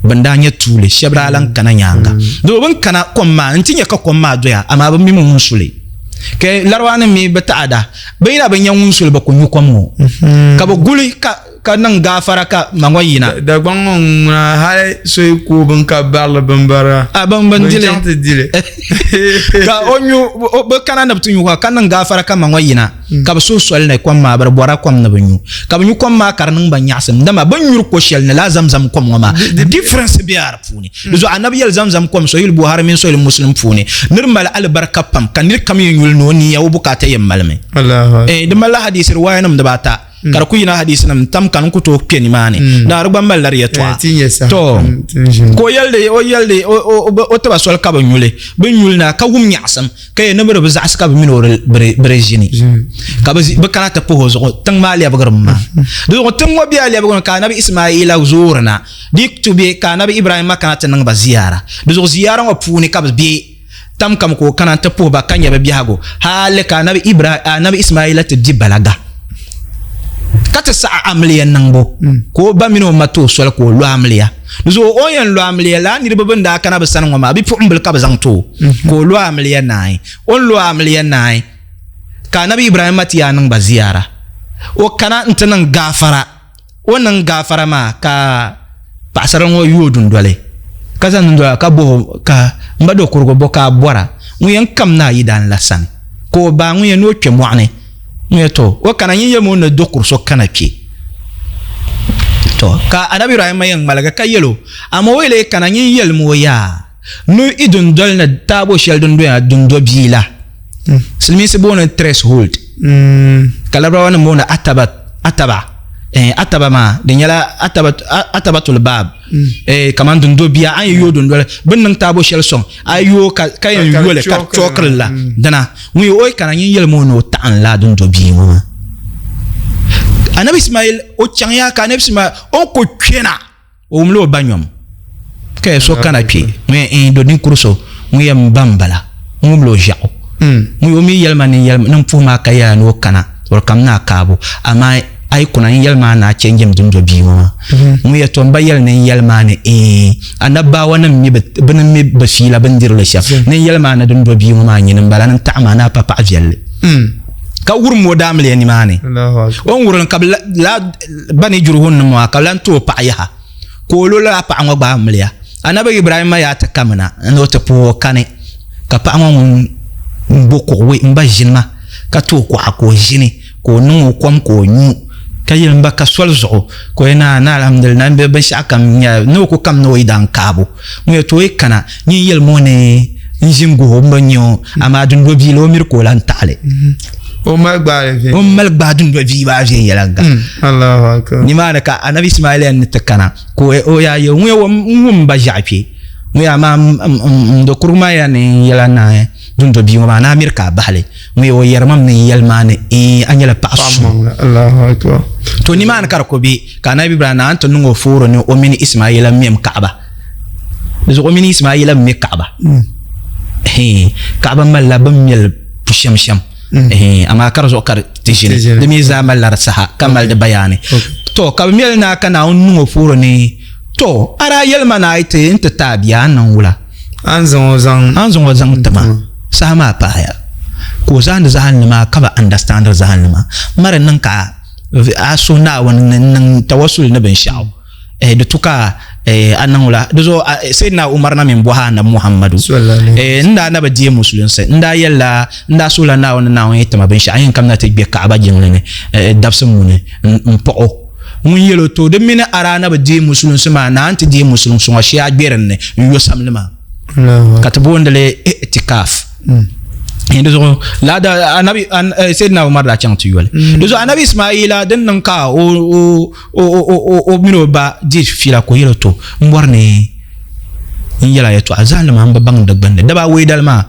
bin daa nyɛ tuuli shɛba daa lan kana nyaaŋa doo bin kana kom maa n ti nyɛ ka kom maa doya amaa bi mimi ŋun suli ka laribawa mi bi taɣada bi yina bi nyɛ ŋun suli bi ku nyu kom ŋɔ ka bi guli ka ka niŋ gaafara ka ma ŋɔ yina Dagbaŋ ŋɔ ŋuna hali so yi ku bin ka barili binbara a bin bin bin dili chaŋ ti dili ka o nyu bi kana ni bi ti nyu ka niŋ gaafara ka ma ŋɔ yina ka bi suhi soli ni kom maa bi di bɔra kom ni bi nyu ka bi nyu kom maa ka di niŋ ba nyaɣasim dama bi ni nyuri ko shɛli ni laa zamzam kom ŋɔ maa difference bɛ a di puuni di zuɣu anabi yɛli zamzam kom sohili buhari mini sohili muslim puuni ni di mali alibarika pam ka niri kam yɛn nyuli ni o niya o bukaata yɛn malimi di malila hadisi riwaaya nim dibaata ka di ku yina hadisi nim tam ka n ku tooi kpɛ nimaani na di gba malila di yɛltɔɣa to ka o yɛlli o yɛlli o tiba soli ka bi nyuli bi nyuli na ka wum nyaɣasim ka yɛ ni bi di bi zaɣasi ka bi mini o bi di ʒini ka bi kana ti puhi o zuɣu tiŋ maa lɛbigirimi maa di zuɣu tiŋ ŋɔ bɛla lɛbigirimi ka anabi ismaila zoori na di tu bɛ ka anabi ibrahima kana ti niŋ ba ziyaara di zuɣu ziyaara ŋɔ puuni ka bi bɛ tam kam ka o kana ti puhi ba ka nyɛ bi biɛhigu hali ka anabi ibrahim anabi ismaila ti di balaga ka ti saɣa amiliya niŋbu ka o ba mini o ma ti o soli ka o lo amiliya Di zuɣu o ni yɛn lo amiliya lala niriba bɛn daa kana bɛ sani ŋɔ maa bipuɣimbila ka bɛ zaŋ ti o ka o lo amiliya naai. O ni lo amiliya naai ka Anabi Ibrahimma ti yaa niŋ ba ziyaara. O kana nti niŋ gaafara. O ni niŋ gaafara maa ka paɣisarili ŋɔ yooi dundoli ka zaŋ dundoli ka bɔh o ka m ba do kurigu bɔ ka a bɔra ŋun yɛn kam na a yidan la sani? Ka o ba ŋun yɛn ni o kpe mɔɣu ni. Ŋun yɛli to o kana nyin yɛlimi o ni do kur so kana kpe. To ka Anabi Ibrahimma yɛn ŋmaligi ka yɛl o, Amaa o yi lee kana nyin yɛlim o yaa ni i dundoli ni taabo shɛli din doya dundo bia la. Silimiinsi booni threshold ka Larabawa nim booni ataba, ataba. Ataba maa di nyɛla ataba, atabatul baab. Kamani dundo bia a ni yooi dundoli bɛ ni niŋ taabo shɛli sɔŋ a yi yooi ka yɛn yoli ka chɔkiri la dina ŋun yi o yi kana nyin yɛlimi o ni o taɣim laa dundo bia ŋɔ maa. Anabi Ismail o chaŋya ka Anabi Ismail o ni ku kpɛna o wumla o ba nyom ka yɛ so kana kpɛ ŋun yɛn do ninkuri so ŋun yɛn ba n bala n wumla o ʒiɛɣu ŋun o mi yɛlima ni n puhi maa ka yɛla ni o kana o di kam ni a kaabu amaa a yi kuna n yɛli maa ni a chɛ n-jɛm dundo bia ŋɔ maa. Ŋun yɛli tɔ m ba yɛli ni n yɛli maa ni eeh anabaawa nim mi bɛ ni mi bɛ fiila bindirili shɛm ni n yɛli maa ni dundo bia ŋɔ maa nyini m-bala ni n taɣi maa ni a pa paɣ viɛlli. Ka wurim o daamiliya nimaani. O ni wurim ka bɛ la Bani Jurhum nim maa ka bɛ lan ti o paɣa yaha ka o lo lala paɣa ŋɔ gba amiliya. Anabi Ibrahimma yaa ti kamina ni o ti puhi o kani ka paɣa ŋɔ ŋun bo kuɣu wei m ba ʒini ma ka ti o kuɣa ka o ʒini. Ka o niŋ o kom ka o nyu, ka yɛli, M ba, ka soli zuɣu. Ka o yɛli, Naa, ni alhamdulillah, ni binshɛɣu kam nyɛla ni o ku kam ni o yidaan kaabu. Ŋun yɛli, To o yi kana, nyin yɛlim o ni n ʒi n-guhi o, m bi nya o, amaa dundo bia la o miri ka o lan taɣi li. O mali gbaai viɛnyɛla. O mali gbaai dundo bia maa viɛnyɛliŋga. Allahu akbar. Nimaani ka Anabi Ismaila yɛn ni ti kana, ka o yaa yɛli, Ŋun yɛn n wum m ba ʒiɛɣu kpe. Ŋun yɛli, Amaa m do kurugu maa yɛn ni n yɛl a naai. Dundo bia ŋɔ maa ni a miri ka a bahi li. Ŋun yɛ o yɛri ma mi ni n yɛli maa ni eeh a nyɛla paɣa Paɣa suŋ. maŋli, Allahu akbar. To nimaani ka di ku be ka Anabi Ibrahim naan ti niŋ o fooro ni o mini Ismaila mɛm Kaɣaba. Di zuɣu o mini Ismaila m-me Kaɣaba. Hee, Kaɣaba malila bɛ ni mɛli pu shɛm shɛm. Hee, amaa ka di zuɣu ka di ti Ti ʒini. ʒini. Di mi zaa malila di saha ka mali di bayaani. To ka bɛ mɛli na ka Naawuni niŋ o fooro ni to a daa yɛli ma ni a yi ti n ti ti a bia a ni niŋ wula? A ni zaŋ o zaŋ. A ni zaŋ o zaŋ ti ma. Saha maa paaya ka o zahindi zahinli maa ka bi understandiri zahinli maa. Mari niŋ ka a suhi Naawuni ni niŋ tawassul ni binshɛɣu eh, di tu ka eh, a niŋ la. Di zuɣu Sayyidina Umar na min bɔhi Anabi Muhammadu eh, n daa na bi deei musulinsi, n daa yɛlila n daa suhila Naawuni ni Naawuni yi ti ma binshɛɣu n yɛn kamina ti gbe Kaaba jiŋli ni eh, dabisi muni n paɣ o. Ŋun yɛl o, To di mini a daa na bi deei musulinsi maa, naa nti deei musulinsi ŋɔ shee a gbe din ni n-yo samli maa. Ka ti booni li i'tikaaf. Di zuɣu la da anabi Sayyidina Umar daa chaŋ ti yoli. Di zuɣu anabi Ismaila din niŋ ka o o o o o mini o ba di fiila ka o yɛli to n bɔri ni n yɛla yɛtɔɣa zahali maa n bi baŋ di gbunni daba awɔi dali maa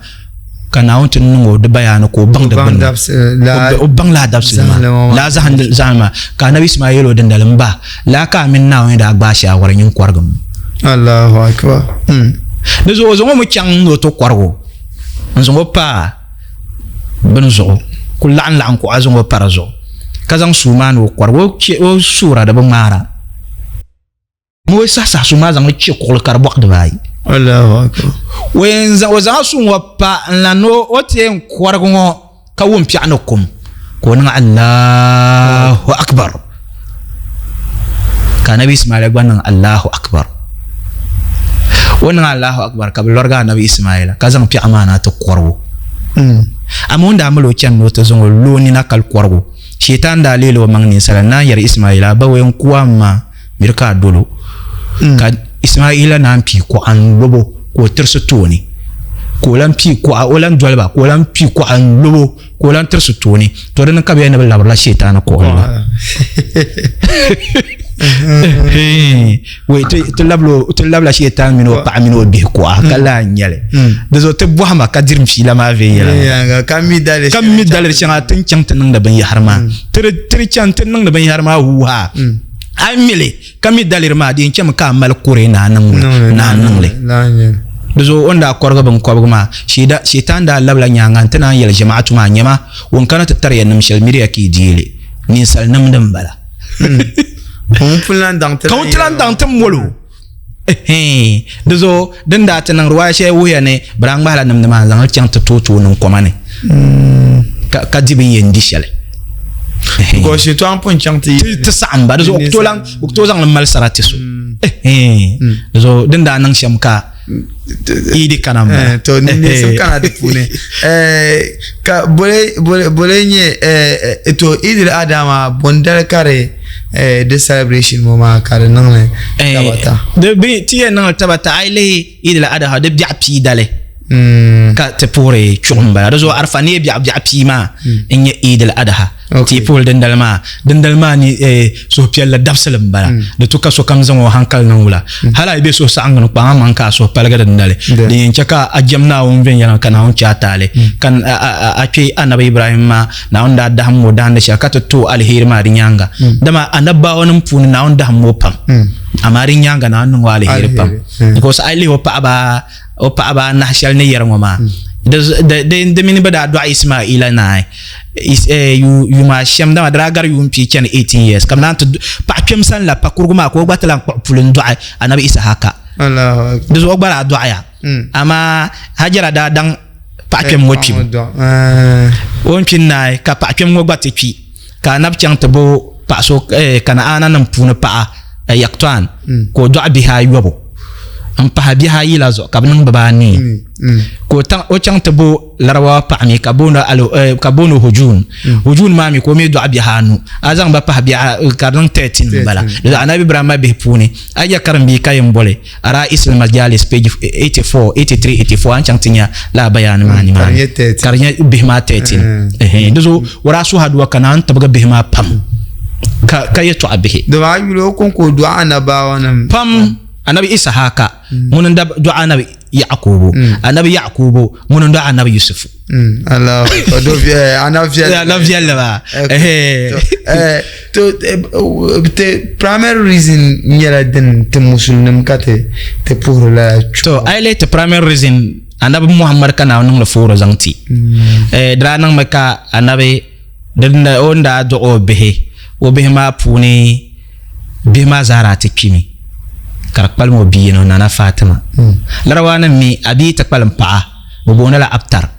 ka Naawuni ti niŋ o di bayaani ka o baŋ di gbunni o baŋ laa dabisili maa laa zahandi maa ka anabi Ismaila yɛli o dindali n ba laa ka a mini Naawuni daa gbaai shaawara nyin kɔrigim. Allahu akbar. Di zuɣu o zaŋ o mi chaŋ ni o ti kɔrigi o. N zaŋ o pa bini zuɣu ku laɣim laɣim kuɣa zaŋ o pa di zuɣu ka zaŋ suu maa ni o kɔrigi o suura di bi ŋmaara o sahi sahi suu maa zaŋli chɛ kuɣuli ka di bɔɣi dibaayi o zaŋ suu ŋɔ pa n lan ni o ti yɛn kɔrigi ŋɔ ka wum piɛɣu ni kum ka o niŋ Allahu akbar ka anabi Ismaila gba niŋ Allahu akbar o niŋ Allahu akbar ka bi lɔrigi anabi Ismaila ka zaŋ piɛɣu maa na ti kɔrigi o amaa o ni daa mali o chani ni o ti zaŋ o lo o nina kali kɔrigi o Shɛitan daa leela o maŋ ninsala n naan yɛri Ismaila a ba o yɛn ku a maa miri ka a dolo ka Ismaila naan pii kuɣa n lobo ka o tirisi tooni ka o lan pii kuɣa o lan doliba ka o lan pii kuɣa n lobo ka o lan tirisi tooni to dini ka bɛ yɛn ni bi labirila shɛitaani kuɣuli la wei ti labila shɛitaan mini o paɣa mini o bihi kuɣa ka laa n nyɛli di zuɣu ti bɔhima ka diri fiila maa viɛnyɛla ka mi daliri shɛŋa ti ni chaŋ ti niŋdi binyahari maa ti di chaŋ ti niŋdi binyahari maa huuhaa A yi mi li ka mi daliri maa, di yɛn chɛmi ka a mali kore ni a niŋ li. Di zuɣu o ni daa kɔrigi biŋkɔbigu maa, Shiitan daa labila nyaaŋa nti naan yɛli jɛmaatu maa, Nyama, ŋun kana ti tari ya nim shɛli, miriya ka yi deei li. Ninsal nimdi m-bala. Ka ŋun ti lan daŋ ti mol o. Di zuɣu din daa ti niŋ riwaaya shɛli wuhiya ni bɛ daa ŋmahila nimdi maa n-zaŋ li chaŋ ti tooi tooi niŋ koma ni ka di bɛ ni yɛn di shɛli. Because shitɔɣu pun chaŋ ti ti saɣim ba di zuɣu o ku tooi zaŋ li mali sarati so. Di zuɣu din daa niŋ shɛm ka Idi kana m-bala. Eh, to ninneesim kana di puuni eh, ka bole bole bole nyɛ eh, to Idil Adha maa bondali ka di di celebration ŋɔ maa ka di niŋli tabata di bi ti yɛn niŋli tabata a yi lihi Idil Adha di biɛɣu pii dali ka ti puhiri chuɣu m bala di zuɣu Arafa ni biɛɣu biɛɣu pii maa n nyɛ Idil Adha ti puhiri dindali maa dindali maa ni suhupiɛlli dabisili n bala di tu ka sokam zaŋ o hankali niŋ wula hali a yi bɛ suhusaɣingu ni kpaŋ maŋ ka a suhu paligi dindali din yɛn chɛ ka a jɛm Naawuni viɛnyɛliŋga ka Naawuni chɛ a taali ka a kpe Anabi Ibrahim maa Naawuni daa dahim o dahindi shɛli ka ti ti o aliheri maa di nyaaŋa. Dama anabbawanim puuni Naawuni dahim o pam, amaa di nyaaŋa Naawuni niŋ o aliheri pam. Because a yi lihi o paɣaba o paɣaba anahi shɛli ni yɛri ŋɔ maa, di mini bɛ daa dɔɣi Ismaila naai yuma shɛm, dama di daa gari yuun pia chani 18 years, ka bɛ naan ti paɣa kpɛm sani la pakurugu maa ka o gba ti lan kpuɣi puli n-dɔɣi Anabi Isahaka. Di zuɣu o gba daa dɔɣiya, amaa Hajara daa daŋ paɣa kpɛm ŋɔ kpibu. O ni kpi n-naai ka paɣa kpɛm ŋɔ gba ti kpi, ka anabi chaŋ ti bo paɣa so Kanaana nim puuni paɣa Yaktan ka o dɔɣi bihi ayɔbu m-pahi bihi ayi la zuɣu ka bɛ niŋ bibaanii. Ka o chaŋ ti bo Larabawa paɣa mi ka booni Hujun. Hujun maa mi ka o mi dɔɣi bihi anu. A zaŋ ba pahi bihi ka di niŋ 13 m-bala. Di zuɣu Anabi Ibrahim bihi puuni a yi nya karimbihi ka yɛn boli Ra'is al-Majalis page 84, 83, 84 a ni chaŋ ti nya lala bayaani maa nimaani ka di nyɛ bihi maa 13. Ɛhɛn di zuɣu o daa suhi aduwa ka Naawuni tibigi bihi maa pam ka yɛtɔɣa bihi. Dama a yuli o kɔŋko o dɔɣi anabaawanim pam. Anabi Isahaka ŋuni n-da dɔɣi anabi Yakubu, anabi Yakubu ŋuni n-dɔɣi anabi Yusufu. Allahu Akbar. Do anabi viɛlli. Anabi viɛlli maa. To ti primary reason nyɛla din ti musulnim ka ti ti puhiri lala chuɣu. To a yi lihi ti primary reason anabi Muhammad ka Naawuni niŋli fooro zaŋ ti. Di daa niŋmi ka anabi o ni daa dɔɣi o bihi o bihi maa puuni bihi maa zaa daa ti kpimi ka di kpalim o bia yino Nana Fatima. Larabawa nim mi a bia yi ti kpalim paɣa bɛ booni la Abtar.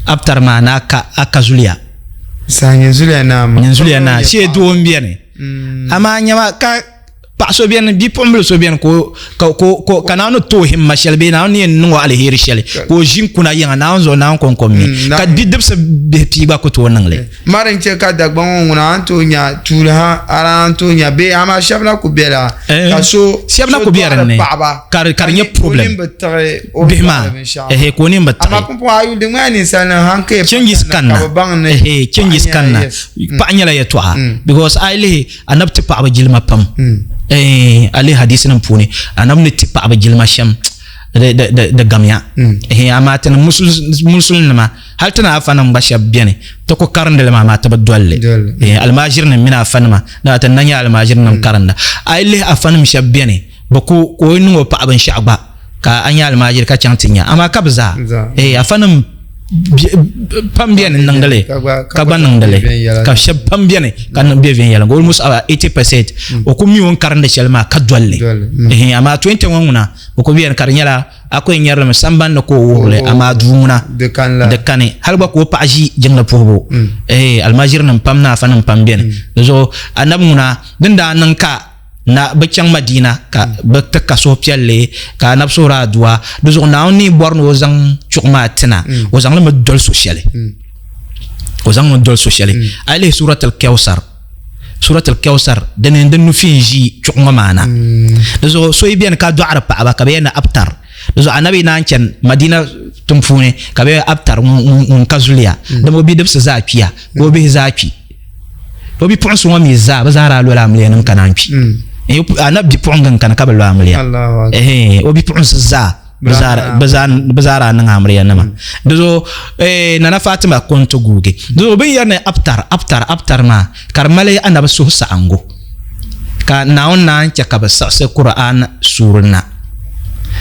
Abtar maa ni a ka zuliya. Saa nyin zuliya naa ma. Nyin zuliya naa shee doo m-beni. Amaa nyama ka Paɣa so beni, bipuɣimbila so beni ka o ka ka ka ka Naawuni ni ti o himma shɛli bee Naawuni ni yɛn niŋ o aliheri shɛli ka o ʒi n-kuna yiŋa Naawuni zuɣu Naawuni kɔŋko m-mi ka bidibisi bihi pia gba ku tooi niŋ li. Mari n-chɛ ka Dagbaŋ ŋɔ ŋuna a ni tooi nya tuuli ha a daa ni tooi nya bee amaa shɛba na ku bela ka so Shɛba na so ku be dɔɣiri dinni paɣaba ka di ka ka di nyɛ ni ka o problem nini bi tiɣi o ni bihi maa dɔɣiri binshɛɣu ehe maa. ka o nini bi tiɣi. Amaa pumpɔŋɔ a yuli di ŋmanila ninsalinima ha n-kaya Changes pa kanna kanna ka bɛ baŋ ni ehe paɣa changes nyɛla kanna yes. paɣa nyɛla yɛltɔɣa because a yi lihi Anabi ti paɣaba jilima pam. Eh, a lihi hadisi nim puuni, anabi ni ti paɣaba jilima shɛm di gamya. Eh, amaa ti ni musulinima, hali ti ni afa nim gba shɛba beni, ti ku karindi li maa, amaa ti bi doli li. Eh, almaajiri nim mini afa nima, dama ti ni na nyɛ almaajiri nim karinda. A yi lihi afa nim shɛba beni, bɛ ku, ka o yi niŋ o paɣa binshɛɣu gba, ka a nya almaajiri ka chaŋ ti nya, amaa ka bɛ zaa. Eh, afa nim pam beni n-niŋdi li ka gba niŋdi li ka shɛba pam beni ka be viɛnyɛliŋga almost about 80% o ku mi o ni karindi shɛli maa ka doli li amaa 20 ŋɔ ŋuna o ku beni ka di nyɛla a ku yɛn nyari li mi sambani ni ka o wuhiri li amaa duu ŋuna di kani hali gba ka o paɣa ʒi jiŋli puhibu almajirinim pam ni afanim pam beni di zuɣu anabi ŋuna din daa niŋ ka Na bɛ chaŋ Madina ka bɛ ti ka suhupiɛlli ka Anabi suhiri adua. Di zuɣu Naawuni ni bɔri ni o zaŋ chuɣu maa ti na, o zaŋ li mi doli so shɛli. O zaŋ mi doli so shɛli. A yi lihi Surat al-Kawsar, Surat al-Kawsar dini n-di nufi n-ʒi chuɣu ŋɔ maa na. Di zuɣu so yi beni ka dɔɣiri paɣaba ka bɛ yɛli ni Abtar. Di zuɣu Anabi naan chani Madina tiŋ puuni ka bɛ yɛli Abtar ŋun ka zuliya, dama o bidibisi zaa kpiya ka o bihi zaa kpi. O bipuɣinsi ŋɔ mi zaa, bɛ zaa daa lola amiliya nim ka naan kpi. Anabi bipuɣinga n-kani ka bi lo amiliya. O bipuɣinsi zaa, bɛ zaa daa niŋ amiliya nima. Di zuɣu Nana Fatima ko n-ti guugi. Di zuɣu bɛ ni yɛri ni Abtar, Abtar, Abtar maa, ka di mali anabi suhusaɣiŋgu. Ka Naawuni naan chɛ ka bɛ siɣisi Kur'aan suuri na.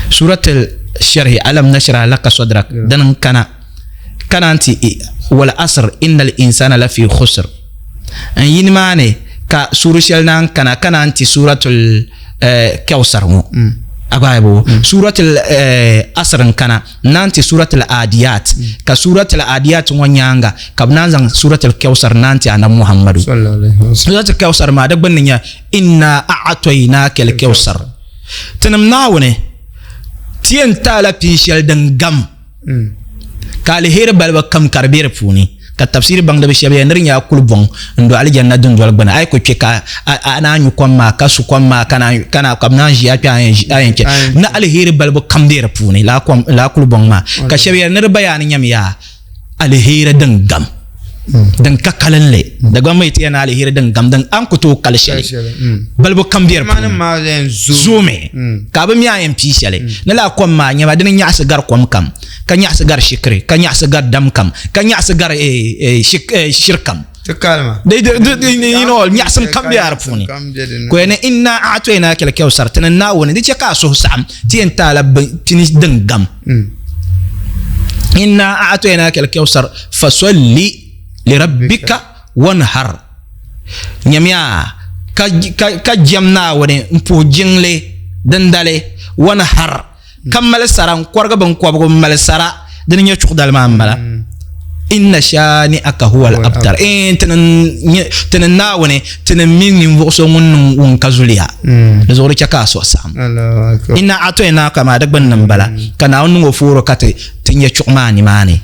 Suratul Sharhi, Alam nashrah laka sadrak, dini n-kana. Ka naan ti wal asr innal insana lafi khusr n yi nimaani ka suuri shɛli naan kana ka naan ti suratul kawsar ŋɔ a gba bo suratul asr n kana n naan ti suratul adiyat ka suratul adiyat ŋɔ nyaanga ka bi naan zaŋ suratul kawsar naan ti anabi muhammadu suratul kawsar maa di gbunni nyɛ inna a'toynaka al kawsar tinim naawuni ti yɛn taala pin shɛli din gam Ka aliheri balibu kam ka di be di puuni, ka tafsiiri baŋdiba shɛba yɛli ni di nyɛla kulibɔŋ n-do alijanna dundoli gbuni. A yi kuli kpe ka a naan nyu kom maa, ka su kom maa, ka bɛ naan ʒi a kpe a yɛn kpe. Ni aliheri balibu kam be di puuni, lala kulibɔŋ maa. Ka shɛba yɛli ni di bayaani nyami yaa aliheri din gam. Din ka kalinli Dagbaŋ mi ti yɛn aliheri din gam din a ni ku tooi kali shɛli balibu kam bɛ di puuni zoomi ka a bi mi a yɛn pii shɛli ni laa kom maa nyɛma dini nyaɣasi gari kom kam ka nyaɣasi gari shikiri ka nyaɣasi gari dam kam ka nyaɣasi gari shiri kam nyaɣasim kam bɛ di puuni ka yɛn ni inna a'toynaka al-kawsar ti ni Naawuni di chɛ ka a suhu saɣam ti yɛn taala pini din gam inna a'toynaka al-kawsar fasolli lirabbika wanhar nyamiya ka jɛm Naawuni n-puhi jiŋli dindali wanhar ka mali sara n-kɔrigi biŋkɔbigu m-mali sara dini nyɛ chuɣu dali maa m-bala inna shani'aka huwa al-abtar tini Naawuni tini mi ninvuɣu so ŋun niŋ ŋun ka zuliya di zuɣu di chɛ ka a suhu saɣim inna a'toynaka maa di gbunni m-bala ka Naawuni niŋ o fooro ka ti nya chuɣu maa nimaani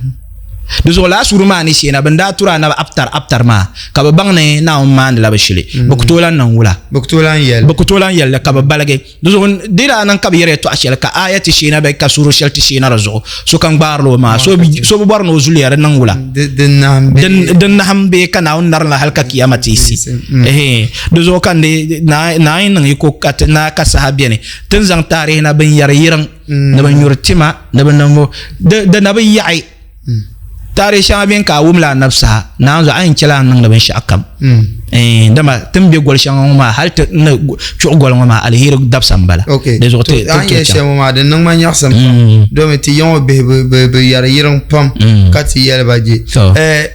Di zuɣu lala suuri maa ni sheena bɛn daa turi anabi Abtar, Abtar maa, ka bɛ baŋ ni Naawuni maandila bɛ shili, bɛ ku tooi lan niŋ wula? Bɛ ku tooi lan yɛli. Bɛ ku tooi lan yɛli li, ka bɛ baligi. Di zuɣu di daa niŋ ka bɛ yɛri yɛtɔɣ shɛli, ka aaya ti sheena bɛ ka suuri shɛli ti sheena di zuɣu, sokam gbaarila o maŋa. So bi bɔri ni o zuliya di niŋ wula? Di nahim bee ka Naawuni narim la hal ka kiyama ti yiɣisi. Di zuɣu ka n di Naawuni niŋ yiko ka ti naai ka saha beni, ti ni zaŋ taarihi na binyɛri yiriŋ. Ni bi nyuri tima ni bi niŋbu di na bi yaɣi taarihi shɛŋa bɛni ka a wumla anabi saha naan zuɣu a yɛn chɛla a ni niŋdi binshaɣu kam dama ti ni bɛ goli shɛŋa ŋɔ maa hali ti ni chuɣu goli ŋɔ maa aliheri dabisa n bala di zuɣu ti a ni yɛli shɛli ŋɔ maa di niŋ ma nyaɣasim pam domi ti yiŋɔ bihi bi yɛri yiriŋ pam ka ti yɛli ba je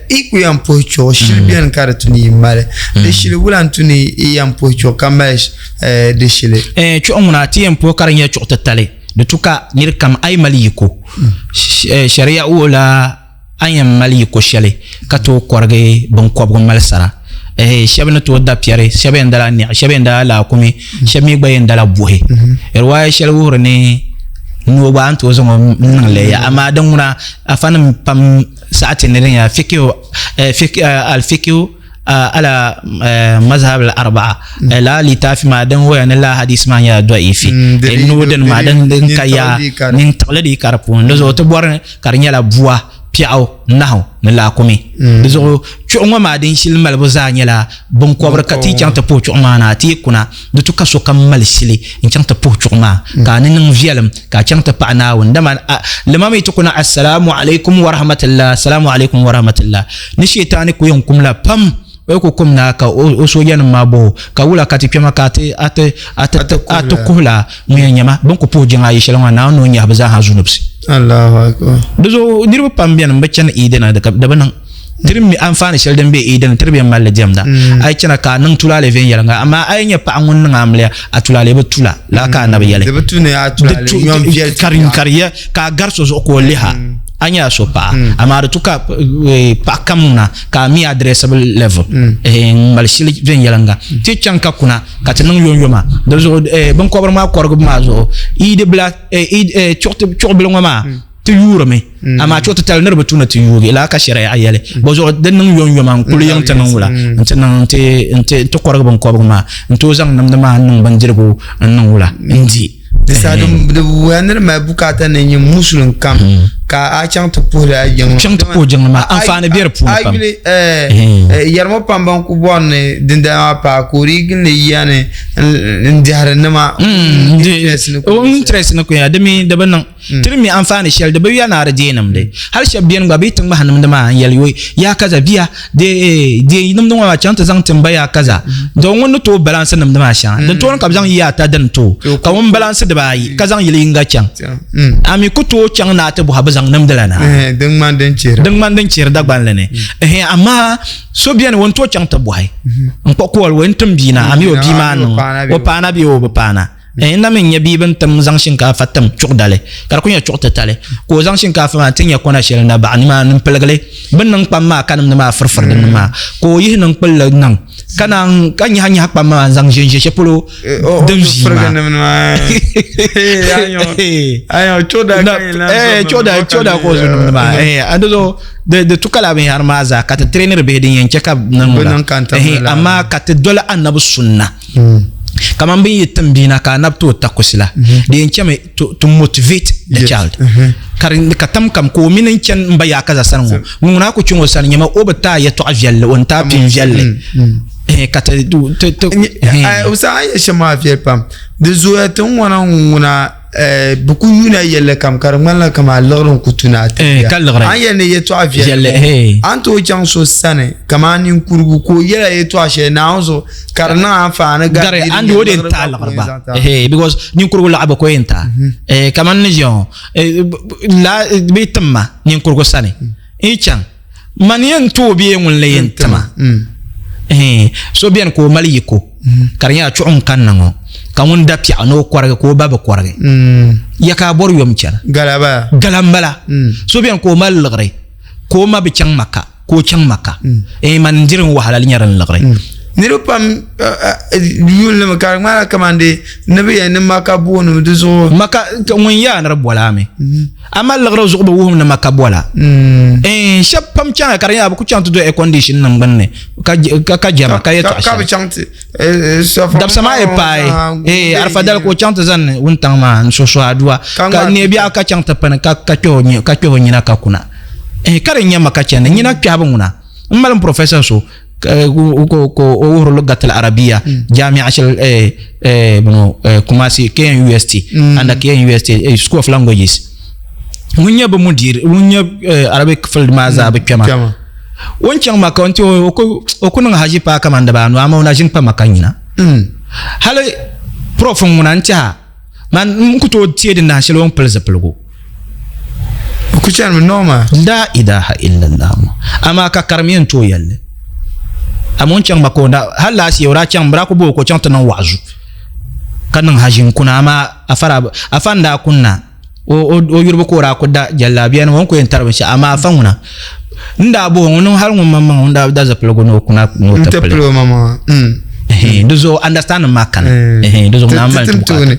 i ku yɛn puhi chuɣu shili bɛni ka di tu ni yi mali di shili wula n tu ni i yɛn puhi chuɣu ka mali di shili. Chuɣu ŋuna ti yɛn puhi ka di nyɛ chuɣu titali di tu ka niri kam a yi mali yiko shariya wuhila a yɛn mali yiko shɛli ka tooi kɔrigi binkɔbigu mali sara. Shɛba ni tooi da piɛri, shɛba yɛn dala niɣi, shɛba yɛn dala laakumi, shɛba mi gba yɛn dala buhi. Riwaaya shɛli wuhiri ni noo gba a ni tooi zaŋ o niŋ leeya, amaa din ŋuna afanim pam saɣi ti ni din nyɛla fikihu, al-fikihu ala mazhab al-arba'a. Lala litaafi maa din wuhiya ni lala hadisi maa nyɛla da'ifi. Noo dini maa din ka yaa, nintiɣili dii ka di puuni. Di zuɣu ti bɔri ka di nyɛla bua. Piɛɣu, nahu ni laakumi. Di zuɣu chuɣu ŋɔ maa din shili malibu zaa nyɛla binkɔbiri ka ti yi chaŋ ti puhi chuɣu maa na ti yi kuna di tu ka sokam mali shili n-chaŋ ti puhi chuɣu maa ka a ni niŋ viɛlim ka a chaŋ ti paɣi Naawuni dama limam yi ti kuna Assalamu alaikum wa rahmatullah, Assalamu alaikum wa rahmatullah ni sheetaani ku yɛn kum la pam o yi ku kum na ka o soojanima maa bɔh o ka wula ka ti kpɛma ka a ti kuhila ŋun yɛn nyɛ ma bɛ ni ku puhi jiŋa ayi shɛli ŋɔ Naawuni ni o nyahi bɛ zaa ha zunubsi. Allahu akbar. Di zuɣu niriba pam beni m-bi chani Eid na di bi niŋ. Ti di mi anfaani shɛli din be Eid ni ti di bɛ mali li diɛmda. A yi chana ka a niŋ tulaale viɛnyɛliŋga amaa a yi nya paɣa ŋun niŋ amiliya a tulaale bi tula lala ka anabi yɛli. Di bi tu ni a tulaale nyom viɛli ti Ka di yɛ ka a gari so zuɣu ka o lihi a. A nyɛla so paɣa amaa di tu ka paɣa kam ŋuna ka a mi addressable level n mali shili viɛnyɛliŋga. Ti chaŋ ka kuna ka ti niŋ yomyoma di zuɣu binkɔbiri maa kɔrigibu maa zuɣu Eid bila chuɣu bili ŋɔ maa ti yuurimi amaa chuɣu titali ni di bi tu ni ti yuugi lala ka shari'a yɛli bɔ zuɣu di niŋ yomyoma n kuli yiŋ ti niŋ wula n ti niŋ n ti kɔrigi binkɔbigi maa n tooi zaŋ nimdi maa n niŋ bindirigu n niŋ wula n di. Di saha di wuhiya ni di mali bukaata ni nyɛ musulim kam ka a chaŋ ti puhili a jiŋli. Chaŋ ti puhi jiŋli maa anfaani be di puuni pam. A yuli yɛrimi pam ban ku bɔri ni dindali maa paai ka o dii gindi yiya ni n dɛhiri nima. Interest ni ku ya di mi di bi niŋ. Ti di mi anfaani shɛli di bi yuya ni a di deei nimdi. Hali shɛba beni gba bɛ yi ti ŋmahi nimdi maa n-yɛli yoi yaa kaza bia deei nimdi ŋɔ maa chaŋ ti zaŋ ti m ba yaa kaza. Doo ŋun ni tooi balansi nimdi maa shɛŋa din tooni ka bɛ zaŋ yiya ata dini ti o ka ŋun balansi dibaayi ka zaŋ yili yiŋga chaŋ. A mi ku tooi chaŋ ni a ti bɔhi bɛ zaŋ nimdi la na. Din ŋmani din chihiri. Din ŋmani din chihiri Dagbanli ni. Amaa so beni o ni tooi chaŋ ti bɔhi n-kpuɣi kooli o ni tim bia na a mi o bia maa niŋ o paana bee o bi paana. N na mi n-nyɛ bia bɛ ni tim zaŋ shinkaafa tim chuɣu dali, ka di ku nyɛ chuɣu titali, ka o zaŋ shinkaafa maa nti nya kɔna shɛli nabaɣa nimaani m-piligi li. Bɛ ni niŋ kpam maa ka nimdi maa firifiri di ni maa, ka o yihi niŋkpulli niŋ, ka naan ka nyahi nyahi kpam maa n-zaŋ ʒinʒi shɛli polo din ʒii maa. Chuɣu dali ka o zo nimdi maa. Di zuɣu di tu ka lala binyɛhiri maa zaa ka ti tireeniri bihi din yɛn chɛ ka bɛ niŋ la, amaa ka ti doli anabi sunna. Kaman bɛ ni yi tim bia na ka anabi ti o takusi la, di yɛn chɛmi to motivate the child. Ka di ka tam kam ka o mini n chani m ba Yaakaza sani ŋɔ, ŋun ŋuna ku chaŋ o sani nyama o bi ti a yɛtɔɣa viɛlli, o ni ti a pini viɛlli. Ka ti ti ti. O saha a ni yɛli shɛm maa viɛli pam. Di zooya ti ni ŋɔna ŋuna bɛ ku yuuna yɛlli kam ka di ŋmanila kaman liɣiri n-ku tu ni a ti bia. Ka liɣiri. A ni yɛli ni yɛtɔɣa viɛlli ŋɔ, a ni tooi chaŋ so sani kaman ninkurigu ka o yɛla yɛtɔɣa shɛli Naawuni zuɣu ka di niŋ anfaani gari gari andi o din taai liɣiri gba because ninkurigu laɣa bi ko yɛn taai kaman ni ʒiya ŋɔ la bɛ tim ma ninkurigu sani n yi chaŋ mani yɛn tooi bee ŋun la yɛn tima so bɛni ka o mali yiko ka di nyɛla chuɣu n kanna ŋɔ ka ŋun da piɛɣu ni o kɔrigi ka o ba bi kɔrigi ya ka a bɔri yom chɛna gala gala n bala so bɛni ka o mali liɣiri ka o ma bi chaŋ maka ka o chaŋ maka man n diri n wahala nyɛ din liɣiri niriba pam yuuni mi ka di ŋmanila kamani dee ni bi yɛn ni maka booni di zuɣu maka ŋun yaa ni di bɔla mi amaa liɣiri zuɣu bi wuhim ni maka bɔla shɛba pam chaŋya ka di nyɛla bi ku chaŋ ti do air condition nim gbunni ka jɛma ka yɛltɔɣa shɛli ka bi chaŋ ti dabisa maa yi paai arafa dali ka o chaŋ ti zani wuntaŋ maa n suhi aduwa ka neei biɛɣu ka chaŋ ti pini ka kpɛhi o nyina ka kuna ka di nyɛ maka chandi nyina kpɛhibu ŋuna n mali professor so ka o wuhiri lugatil arabiya jami'a shɛli Kumasi KNUST under KNUST School of Languages ŋun nyɛ bi mudir ŋun nyɛ Arabic field maa zaa bi kpɛma o ni chaŋ maka nti o ku niŋ haji paai kamani dibaanu amaa o na ʒini kpa maka nyina hali prof ŋuna n tiɛha Man n ku tooi teei di nahi shɛli o ni pili zipiligu. O ku chanimi normal. La ilaha illallah. Amaa ka karim yɛn tooi yɛlli. Amaa o ni chaŋ maka o na hali last year o daa chaŋ bɛ daa ku bo o ka o chaŋ ti niŋ waɣazu ka niŋ haji n kuna amaa afa daa afa n daa kunna o o yuribu ka o daa ku da jallabiya nima o ni ku yɛn tari binshɛɣu amaa afa ŋuna. N daa bɔhi ŋun hali ŋun maŋmaŋ ŋun daa da zipiligu ni o kuna ni o ti pili. o maŋmaŋa. Di zuɣu understanding maa kani. Di zuɣu naa mali ti tooni.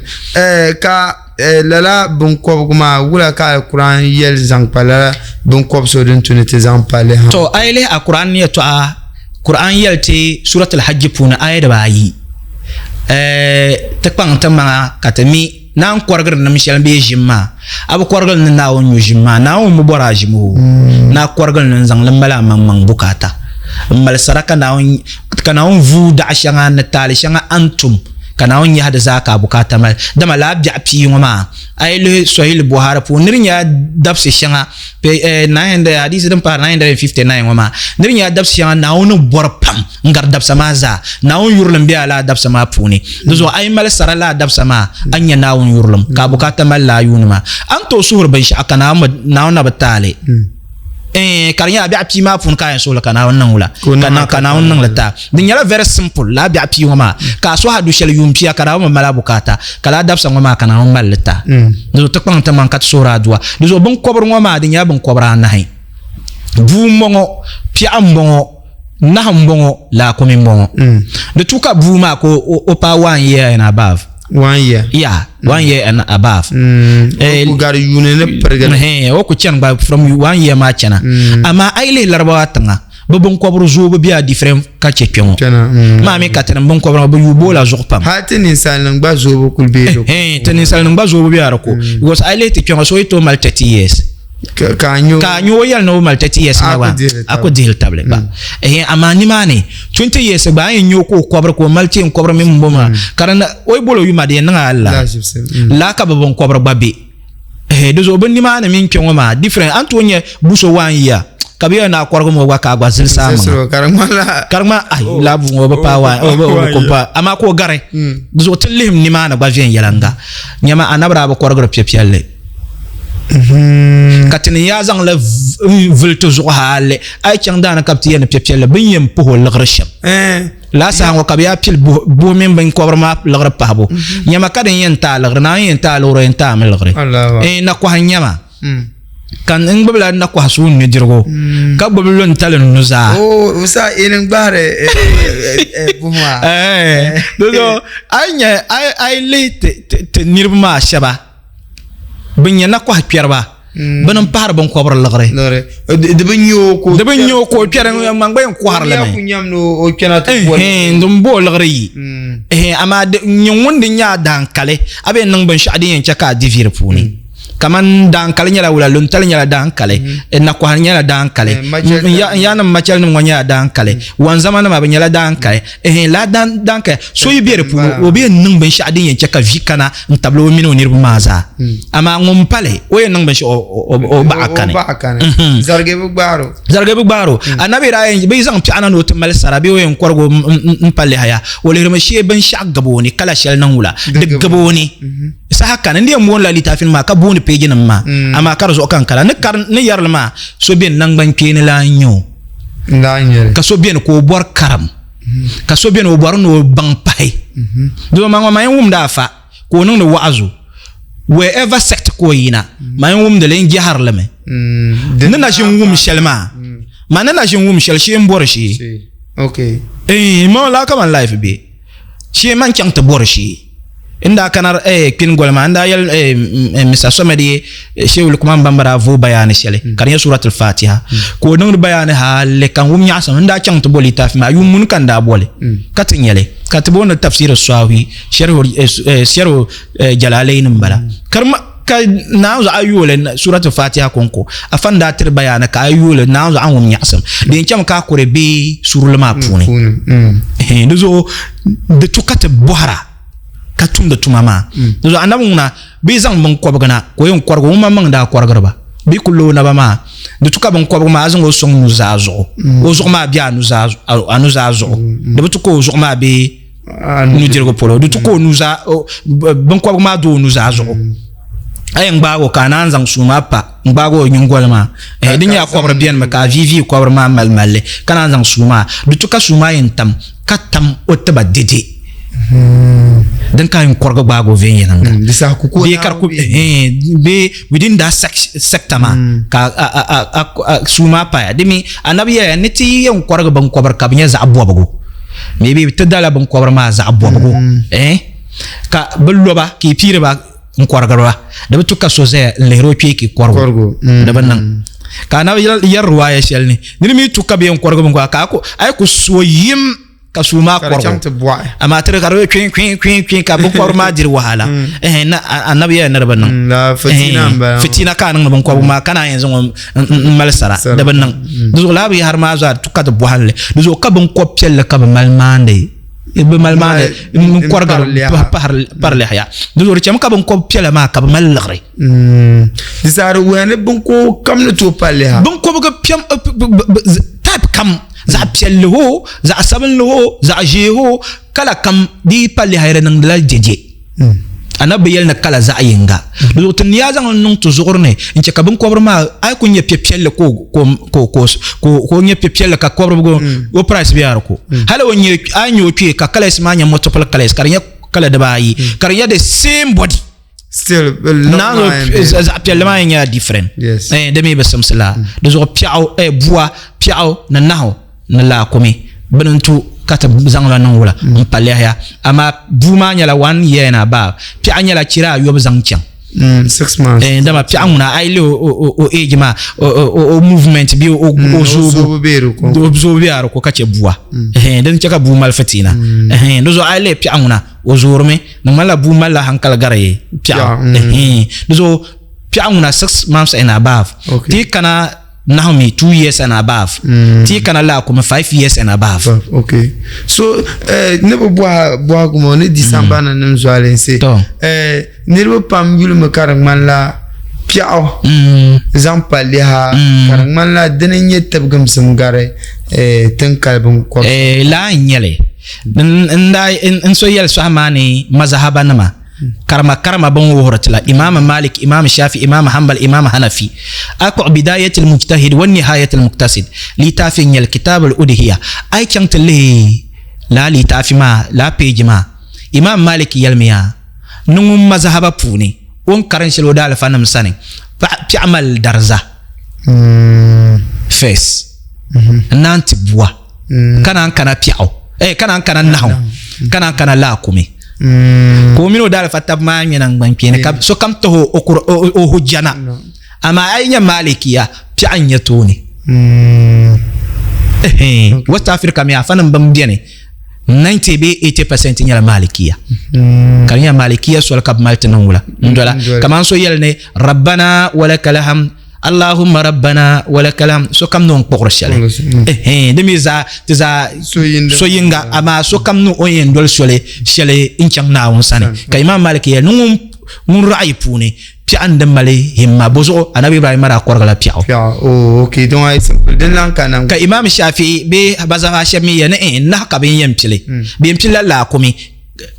Ka lala binkɔbigu maa wula ka Alkur'aan yɛli zaŋ kpa lala binkɔb so din tu ni ti zaŋ pa li ha? To a yi lihi Alkur'aan yɛtɔɣa, Kur'aan yɛli ti Suratul Hajj puuni aya dibaayi, Ti kpaŋ ti maŋa ka ti mi Naan kɔrigiri nim shɛli bee ʒim maa, a bi kɔrigili ni Naawuni nyu ʒim maa, Naawuni bi bɔri a ʒim o. Ni a kɔrigili ni n-zaŋ li mali a maŋmaŋ bukaata m-mali sara ka Naawuni ka Naawuni vuui daɣu shɛŋa ni taali shɛŋa a ni tum ka Naawuni nyahi di zaa ka a bukaata mali. Dama lala biɛɣu pia ŋɔ maa, a yi lihi Swahili Buhari puuni ni di nyɛla dabisi shɛŋa Hadiisi din pahiri 959 ŋɔ maa, ni di nyɛla dabisi shɛŋa Naawuni ni bɔri pam n-gari dabisa maa zaa. Naawuni yurilim be a lala dabisa maa puuni. Di zuɣu a yi mali sara lala dabisa maa, a ni nya Naawuni yurilim, ka a bukaata mali lala yuuni maa. A ni tooi suhiri binshɛɣu ka Naawuni na bi ti a li. Ɛɛn, ka di nyɛla biɛɣu pia maa puuni ka a yɛn suhili ka Naawuni niŋ wula? Ka Naawuni niŋ li ti a. Di nyɛla very simple, lala biɛɣu pia ŋɔ maa, ka a suhi a du shɛli yuun pia ka Naawuni bi mali a bukaata, ka lala dabisa ŋɔ maa ka Naawuni mali li ti a. Di zuɣu ti kpaŋ ti maŋ ka ti suhiri aduwa. Di zuɣu binkɔbiri ŋɔ maa, di nyɛla binkɔbiri anahi. Bua m-bɔŋɔ, piɛɣu m-bɔŋɔ, nahu m-bɔŋɔ, laakumi m-bɔŋɔ. Di tu ka bua maa ka o paai one year and above. One year? Yeah, one year and above. O ku gari yuuni ni pirigili. O ku chani gba from one year maa chana. Amaa a yi lihi Larabawa tiŋa, Bɛ binkɔbiri zoobu be a different ka che kpe ŋɔ. Maa mi ka tinim binkɔbiri ŋɔ bɛ yuui boola zuɣu pam. Hali ti ninsalinim gba zoobu kuli be di ko. Ti ninsalinim gba zoobu be a di ko. Because a yi lihi ti kpe ŋɔ so yi tooi mali 30 years. Ka a nya o. Ka a nya o yɛli ni o mali 30 years maa gba a ku dihili tabili gba. Amaa nimaani 20 years gba a yɛn nya o ka o kɔbiri ka o mali teen kɔbiri mini m-bo maa ka di o yi boli o yuma di yɛn niŋ a lala. Lala ka bɛ binkɔbiri gba be. Eh, di zuɣu bi nimaani mini kpɛ ŋɔ maa different. A ni tooi nyɛ bu so waan yiya ka bɛ yɛli ni a kɔrigi mi o gba ka a gba zilisi a maŋa. Ka di ŋmanila Ka di ŋmani ai oh, laa bu ŋɔ bi paai waan o bi ku paai amaa ka o gari. Di zuɣu ti lihim nimaani gba viɛnyɛliŋga. Nyama anabi daa bi kɔrigiri piɛ piɛlli. Ka ti ni yaa zaŋ li vuli ti zuɣu hali a yi chaŋ daani ka bɛ ti yɛli ni piɛ piɛlli bɛ ni yɛn puhi o liɣiri shɛm. Lala saha ŋɔ ka bɛ yaa pili buhi mini binkɔbiri maa liɣiri pahibu. Nyama ka din yɛn ti a liɣiri, Naawuni yɛn ti a liɣiri o yɛn ti a mi liɣiri. Ɛɛn, nakɔha n-nyɛ ma. Ka n gbubila nakɔha suu n nudirigu, ka gbubi luntali n nuzaa. Oo, o sa ini n-gbahiri buhi maa. Ɛɛn, di zuɣu a yi nya, a yi lihi ti niriba maa shɛba, Bɛ nyɛ nakɔhi kpɛriba. Bɛ ni pahiri binkɔbiri liɣiri. Di bi nya o ka o Di bi nya o ka o kpɛri ŋman gba yɛn kɔhiri li mi. Ku nyam ni o kpɛna ti boli. Ɛhɛn, din bo o liɣiri yi. Ɛhɛn, amaa nyɛ ŋun di nyɛ a daankali, a bɛ yɛn niŋ binshɛɣu din yɛn chɛ ka a di vi di puuni. Kaman daankali nyɛla wula, luntali nyɛla daankali, nakɔhi nyɛla daankali, n yaanima machɛlinima ŋɔ nyɛla daankali, wanzamanima bɛ nyɛla daankali. Ɛhɛn, lala daankali so yi be di puuni, o bɛ yɛn niŋ binshɛɣu din yɛn chɛ ka vi kana n-tabili o mini o niriba maa zaa. Amaa ŋun pa li, o yɛn niŋ binshɛɣu o baɣa kani. O baɣa kani. Zarigi bi gbaar o. Zarigi bi gbaar o. Anabi daa yɛn, bɛ yi zaŋ piɛɣu na ni o ti mali sara bee o yɛn kɔrigi o m-pa lihaya, o lihirimi shee binshɛɣu gabi o ni, kala shɛli niŋ wula, di gabi o ni. Saha kani, n di yɛn booni la litaafinim maa ka booni peejinim maa, amaa ka di zuɣu ka n kana. Ni kari, ni yɛri li maa, so beni naŋgbankpeeni laa n-nyɛ o. Ka so beni ka o bɔri karim. Ka so beni o bɔri ni o baŋ pahi. Doo maa ŋɔ maa yɛn wumdi afa ka o niŋdi wa'azu wherever sect ka o yina maa yɛn wumdi li n jɛhiri li mi. Ni na ʒin wum shɛli maa maa ni na ʒin wum shɛli shee n bɔri shee. Okay. Ma laa kaman life be shee man chaŋ ti bɔri shee. N daa kana kpini goli maa n daa yɛli Mr. Somedi Shehu Lukman Bamba daa vooi bayaani shɛli ka di nyɛ Suratul Fatiha ka o niŋdi bayaani hali ka n wum nyaɣisim n daa chaŋ ti bo litaafi maa yuun muni ka n daa boli ka ti nyɛli ka ti booni Tafsir Sawi Sharhu Jalalain n bala ka di ka naan zuɣu a yooli Suratul Fatiha konko afa n daa tiri bayaani ka a yooli naan zuɣu a wum nyaɣisim din chɛmi ka a kuri bee surili maa puuni di zuɣu di tu ka ti bɔhira ka tumdi tuma maa di zuɣu anabi ŋuna bɛ yi zaŋ binkɔbigu na ka o yɛn kɔrigi ŋun maŋmaŋ daa kɔrigiri ba bɛ yi ku lo o naba maa di tu ka binkɔbigu maa a zaŋ o sɔŋ nuzaa zuɣu o zuɣu maa bɛ a nuzaa zuɣu di bi tu ka o zuɣu maa bɛ nudirigu polo di tu ka o nuzaa binkɔbigu maa do o nuzaa zuɣu a yɛn gbaagi o ka a naan zaŋ suu maa pa n gbaagi o nyingoli maa di nyɛla kɔbiri biɛni mi ka a viivii kɔbiri maa mali malli ka naan zaŋ suu maa di tu ka suu maa yɛn tam ka tam o tiba dede. Din ka yɛn kɔrigi gbaagi o viɛnyɛliŋga. Di saha ku ku bee ka di ku bee within that sector maa ka a suu maa paya. Di mi anabi yɛliya ni ti yi yɛn kɔrigi binkɔbiri ka bi nyɛ zaɣ bɔbigu, maybe ti dala binkɔbiri maa zaɣ bɔbigu, ka bi loba ka yi piiri ba n kɔrigiri ba, di bi tu ka so zaya n lihiri o kpee ka yi kɔrigu, di bi niŋ. Ka anabi yɛri riwaaya shɛli ni niri mi tu ka bi yɛn kɔrigi binkɔbiri ka a yi ku su o yim ka suu maa kɔrigu, amaa tiri ka di bɛ kpin kpin kpin kpin ka binkɔbiri maa diri wahala. Na anabi yɛli ni di bi niŋ fitina ka a niŋdi binkɔbigu maa ka naan yɛn zaŋ o n mali sara, di bi niŋ. Di zuɣu laa binyahari maa zaa tu ka di bɔhim li. Di zuɣu ka binkɔb piɛlli ka bi mali maandi, bi mali maandi n kɔrigiri pari lihiya. Di zuɣu di chɛmi ka binkɔb piɛla maa ka bi mali liɣiri. Di zaa di wuhiya ni binkɔbigu kam ni tooi pali liha. Binkɔbigu piɛm type kam, zaɣ piɛlli hoo, zaɣ sabinli hoo, zaɣ ʒiɛ hoo, kala kam di yi pa liha di niŋdila jɛjɛ. Anabi bi yɛli ni kala zaɣ yinga. Di zuɣu ti ni yaa zaŋli niŋ ti zuɣuri ni n chɛ ka binkɔbiri maa a yi ku nyɛ piɛ piɛlli ka o nyɛ piɛ piɛlli ka kɔbiri o price bɛ yaa di ko. Hali a yi nyɛ o kpee ka colors maa nyɛ multiple colors ka di nyɛ kala dibaayi ka di nyɛ the same body. Still, zaɣ piɛlli maa nyɛla different. Yes. Di mi bi simsi laa. Di zuɣu piɛɣu, bua, piɛɣu ni nahu ni laakumi bini n-tu ka ti zaŋla niŋ wula n pa lɛhiya. Amaa bua maa nyɛla 1 year and above. Piɛɣu nyɛla chira ayɔbu zaŋ chaŋ. 6 months. Dama piɛɣu ŋuna a yi lihi o age maa, o movement bee o zoobu o zoobu bee a di ko ka chɛ bua. Din chɛ ka bua mali fitiina. Di zuɣu a yi lihi piɛɣu ŋuna o zoorimi, di ŋmanila bua malila hankali gari piɛɣu. Di zuɣu piɛɣu ŋuna 6 months and above. Ti kana nahu mi 2 years and above. Ti kana laakumi 5 years and above. Okay. So, ni bi bɔha bɔhigu ŋɔ ni di sambani nim zualinsi. Niriba pam yulimi ka di ŋmanila piɛɣu zaŋ pa liha ka di ŋmanila dini n-nyɛ tibigimsim gari tin kali binkɔb. Laa n-nyɛ li. N so yɛli sɔhi maa ni mazahabanima karima karima bin wuhiri ti la Imam Malik, Imam Shafi, Imam Hanbal, Imam Hanafi. A kpuɣi Bidayatil Mujtahid wa Nihayatil Muqtasid litaafi n-nyɛli Kitab al-Udhiya. A yi chaŋ ti lihi lala litaafi maa, lala peeji maa, Imam Malik yɛlimiya ni ŋun mazahaba puuni o ni karim shɛli o daalifanima sani, paɣa piɛɣu mali dariza first n-naan ti bua. Ka naan kana piɛɣu, eh, ka naan kana nahu, ka naan kana laakumi. Ka o mini o daalifa tab maa ŋmɛ naŋgbankpeeni ka sokam tahi o hujja na. Amaa a yi nya Malikiya, piɛɣu n-nyɛ tooni. West Africa mi afanim bɛn beni 90 bee 80% nyɛla Malikiya. Ka di nyɛla Malikiya soli ka bɛ mali ti niŋ wula n-dola. Kaman so yɛli ni Rabbana walakal hamd Allahumma rabbana walakal hamd, sokam ni o ni kpuɣiri shɛli. Di mi zaa ti zaa so yinga, amaa sokam ni o ni yɛn doli soli shɛli n-chaŋ Naawuni sani. Ka Imam Malik yɛli ni ŋun ra'ayi puuni piɛɣu n-di mali himma, bozuɣu Anabi Ibrahima daa kɔrigila piɛɣu. Ka Imam Shafi'i bee Mazhab shɛba mi yɛli ni nahu ka bɛ yɛn pili, bɛ yɛn pilila laakumi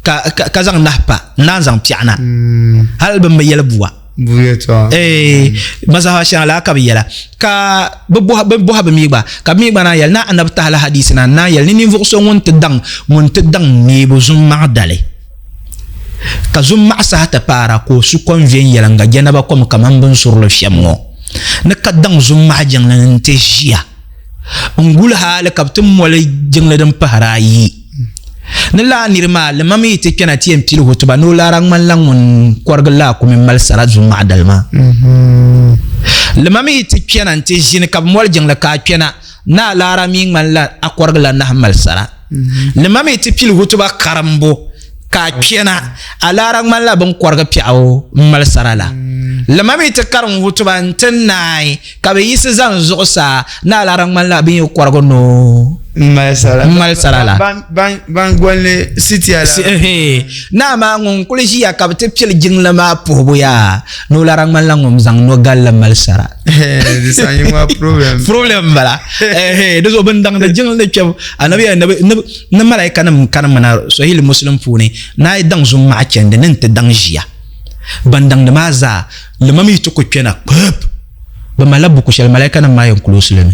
ka zaŋ nahu pa n-naan zaŋ piɛɣu na, hali bɛ ni bi yɛli bua. Mazhab shɛŋa laa ka bɛ yɛla, ka bɛ bɔhi bɛ mi gba, ka bɛ mi gba naan yɛli ni Anabi tahila hadiisi na n-naan yɛli ni ninvuɣ so ŋun ti daŋ ŋun ti daŋ neebu zummaɣ dali, ka zummaɣ saha ti paara ka o su kom viɛnyɛliŋga janaba kom kaman bɛ ni surili shɛm ŋɔ ni, ka daŋ zummaɣ jiŋli ni nti ʒiya n-guli hali ka bɛ ti moli jiŋli din pahiri ayi. Ni lala niri maa, limam yi ti kpɛna ti yɛn pili hutuba ni o laara ŋmanila ŋun kɔrigi laakumi m-mali sara zumaɣa dali maa. Limam yi ti kpɛna nti ʒini ka bɛ moli jiŋli ka a kpɛna, ni a laara mi ŋmanila a kɔrigila nahi mali sara. Limam yi ti pili hutuba karimbu ka a kpɛna, a laara ŋmanila bɛ ni kɔrigi piɛɣu m-mali sara la. Limam yi ti karim hutuba nti naai ka bɛ yiɣisi zani zuɣusaa ni a laara ŋmanila bɛ ni yi kɔrigi noo m-mali sara la. Ban goli sitiya la. Ni amaa ŋun kuli ʒiya ka bɛ ti pili jiŋli maa puhibu yaa, ni o laara ŋmanila ŋun zaŋ no galli mali sara. Di saha nyɛ ŋɔ problem. Problem m-bala. Di zuɣu bɛn daŋdi jiŋli ni kpɛbu, Anabi yɛli ni malaikanim kani mana Sahih Muslim puuni ni a yi daŋ zumaɣa chandi ni n-ti daŋ ʒiya. Ban daŋdi maa zaa limam yi ti ku kpɛna kpib, bɛ malila buku shɛli malaikanim maa yɛn kuloosi li mi.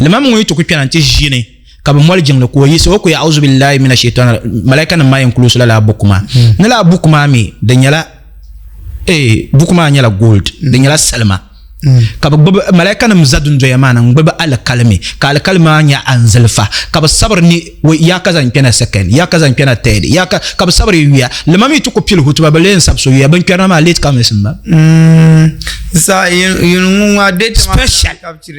Limam ŋun yi ti ku kpɛna nti ʒini. Ka bi moli jiŋli ka o yiɣisi o ku ya auzu billahi mina shaitan malaika nim maa yɛn kulusi lala buku maa ni laa buku maa mi di nyɛla ee buku maa nyɛla gold di nyɛla salima ka bi gbubi malaika nim za dundoya maa ni n gbubi alikalimi ka alikalimi maa nyɛ anzilifa ka bi sabiri ni ya ka zaŋ kpɛna second ya ka zaŋ kpɛna third ya ka ka bi sabiri yuya lima mi ti ku pili hutuba bi lee n sabi so yuya bin kpɛrina maa late comers n ba sa yin ŋun ŋɔ date special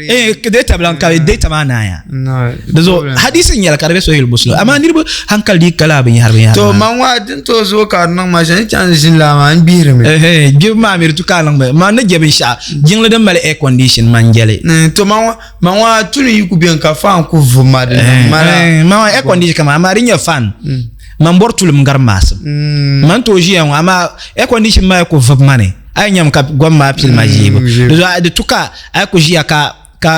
eh data bilan ka data maa naaya di zuɣu hadisi n nyɛli ka di bɛ Sahih Muslim amaa niriba hankali di kala binyahari binyahari to man wa din to zuɣu ka di niŋ ma shɛli chaŋ ʒini laa maa n gbihirimi eh gbibu maa mi di tu ka niŋ mi man ni je binshaɣu jiŋli din mali air condition man jɛli to man wa man wa tuni yi ku bɛni ka fan ku vu ma di niŋ ma la man wa air condition kama amaa di nyɛ fan man bɔri tulim gari maasim man tooi ʒiya ŋɔ amaa air condition maa ku vubi ma ni a yi nyami ka gom maa pili ma ʒiibu di zuɣu di tu ka a yi ku ʒiya ka ka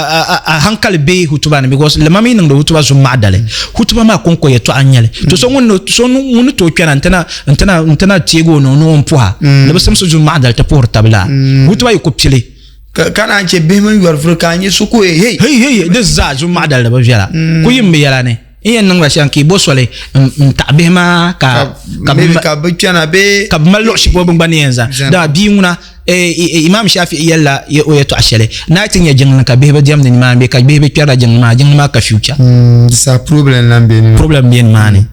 a hankali be hutuba ni because lima mi niŋdi hutuba zumaɣa dali hutuba maa konko yɛltɔɣa n nyɛli to so ŋun so ŋun ni tooi kpɛna n tina n tina teegi o ni o ni puha di bi simsi zumaɣa dali ti puhiri tabi laa hutuba yi ku pili ka naan chɛ bihi mini yɔri vuri ka a nyɛ so ka o yɛ hey hey hey di zaa zumaɣa dali di bi viɛla ku yim bi yɛla ni n yɛn niŋla shɛm ka i bo soli n taɣi bihi maa ka ka bi kpɛna bee ka bi mali luɣu shɛli polo bin gba ni yɛn zani dama bia ŋuna imam shafi yɛlila o yɛltɔɣa shɛli ni a yi ti nyɛ jiŋli ni ka bihi bi diɛmdi nimaani bee ka bihi bi kpɛrila jiŋli maa jiŋli maa ka future di saha problem lan bɛ nimaani problem bɛ nimaani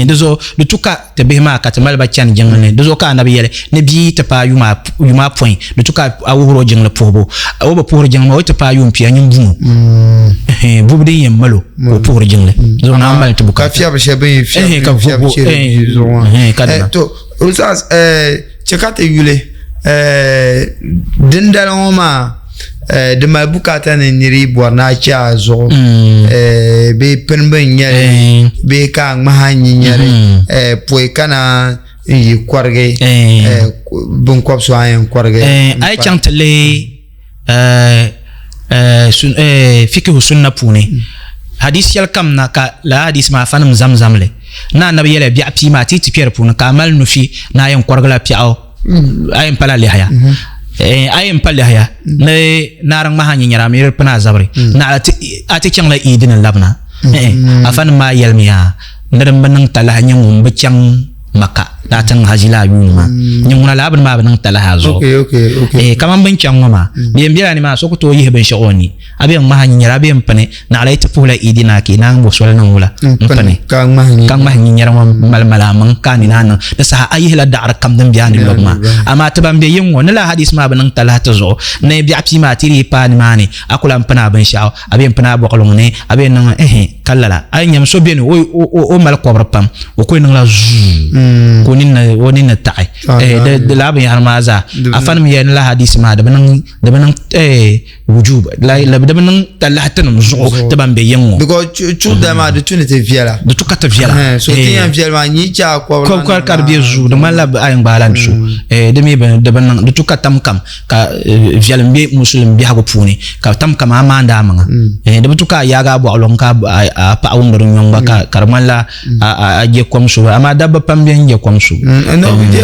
di zuɣu di tu ka ti bihi maa ka ti mali ba chani jiŋli ni di zuɣu ka anabi yɛli ni bia ti paai yuma ayopɔin di tu ka a wuhiri o jiŋli puhibu o bi puhiri jiŋli maa o ti paai yuun pia nyin bumo bubu din yɛn malo ka o puhiri jiŋli di zuɣu naan mali ti bukaata ka fiɛbi shɛli bin yɛn fiɛbi fiɛbi chɛri zuɣu maa to ustaz chɛ ka ti yuli dindali ŋɔ maa di mali bukaata ni nira yi bɔri ni a chɛ a zuɣu bee pini bin nyɛli bee ka a ŋmahi a nyinyɛli pɔi ka na n yi kɔrigi binkɔbi so a yɛn kɔrigi a yi chaŋ ti lihi fikihu sunna puuni hadis shɛli kam na ka lala hadis maa afa nim zamzam li ni anabi yɛliya biɛɣu pii maa ti yi ti kpɛ di puuni ka a mali nufi ni a yɛn kɔrigila piɛɣu a yɛn pala lihaya a yɛn pa lihaya ni naari ŋmahi a nyinyɛra a mi di pini a zabiri naɣila a ti chaŋla iidi ni labina afa nim maa yɛlimiya ni din bi niŋ talahi nyɛ ŋun bi chaŋ Maka ni a ti niŋ haji laa yuuni maa nyɛ ŋuna laa bini maa bi niŋ talahi a zuɣu kaman bin chaŋ ŋɔ maa bɛ yɛn bela ni maa so ku tooi yihi binshɛɣu o ni a bɛ yɛn ŋmahi nyinyɛra a bɛ yɛn pini naɣila yi ti puhila idi naa ka yi naan bo soli niŋ wula n pini ka ŋmahi nyinyɛra ŋɔ mali mali a maŋ ka a nini a niŋ di saha a yihila daɣiri kam din be a ni lɔbu maa amaa ti ban be yiŋ ŋɔ ni laa hadisi maa bi niŋ talahi ti zuɣu ni biɛɣu pii maa ti di yi paai nimaani a ku lahi pini a binshɛɣu a bɛ yɛn pini a bɔɣili ŋɔ ni a bɛ yɛn niŋ ɛhɛ ka lala a yi nyam so beni o mali kɔbiri pam o ku yɛn niŋla zuu ka o ninni taɣi di laa binyahari maa zaa afanim yɛli ni la hadisi maa di bi niŋ di bi niŋ wujub di bi niŋ talahi tinim zuɣu ti ban be yiŋ ŋɔ because chuɣu dali maa di tu ni ti viɛla di tu ka ti viɛla so ti yɛn viɛli maa nyi chɛ a kɔbiri kɔbiri ka di be zuu di ŋmanila a yɛn gbaala ni so di mi di bi niŋ di tu ka tam kam ka viɛlim be musulim biɛhigu puuni ka tam kam a maandi a maŋa di bi tu ka a yaagi a bɔɣilɔŋ ka a paɣa wumdi di nyɔŋ gba ka di ŋmanila a je kom subu amaa dabba pam bɛn je kom subu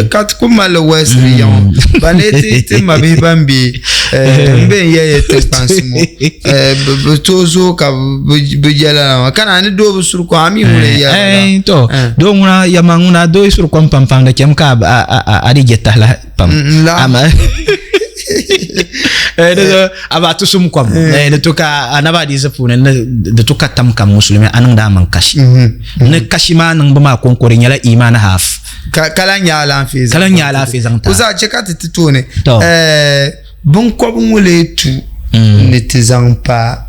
ka ti ku mali wɛsiri yaŋɔ ba ne ti mabihi ban be n be n yɛli ti kpansi ŋɔ bi tooi zooi ka bi je lala maa ka ni doo bi suri kom a mi ŋuni n yɛli to doo ŋuna yɛma ŋuna doo yi suri kom pam pam di chɛmi ka a di je tahila pam ama a ba tusum kom di to ka anaba hadiisi puuni ni di to ka tam kam musulimi a niŋdi a maŋ kashi ni kashi maa niŋbu maa konko di nyɛla imaani half ka lahi nyɛ alaafee ka lahi nyɛ alaafee zaŋ ta zaa chɛ ka ti ti tooni binkɔbi ŋɔ lee tu ni ti zaŋ pa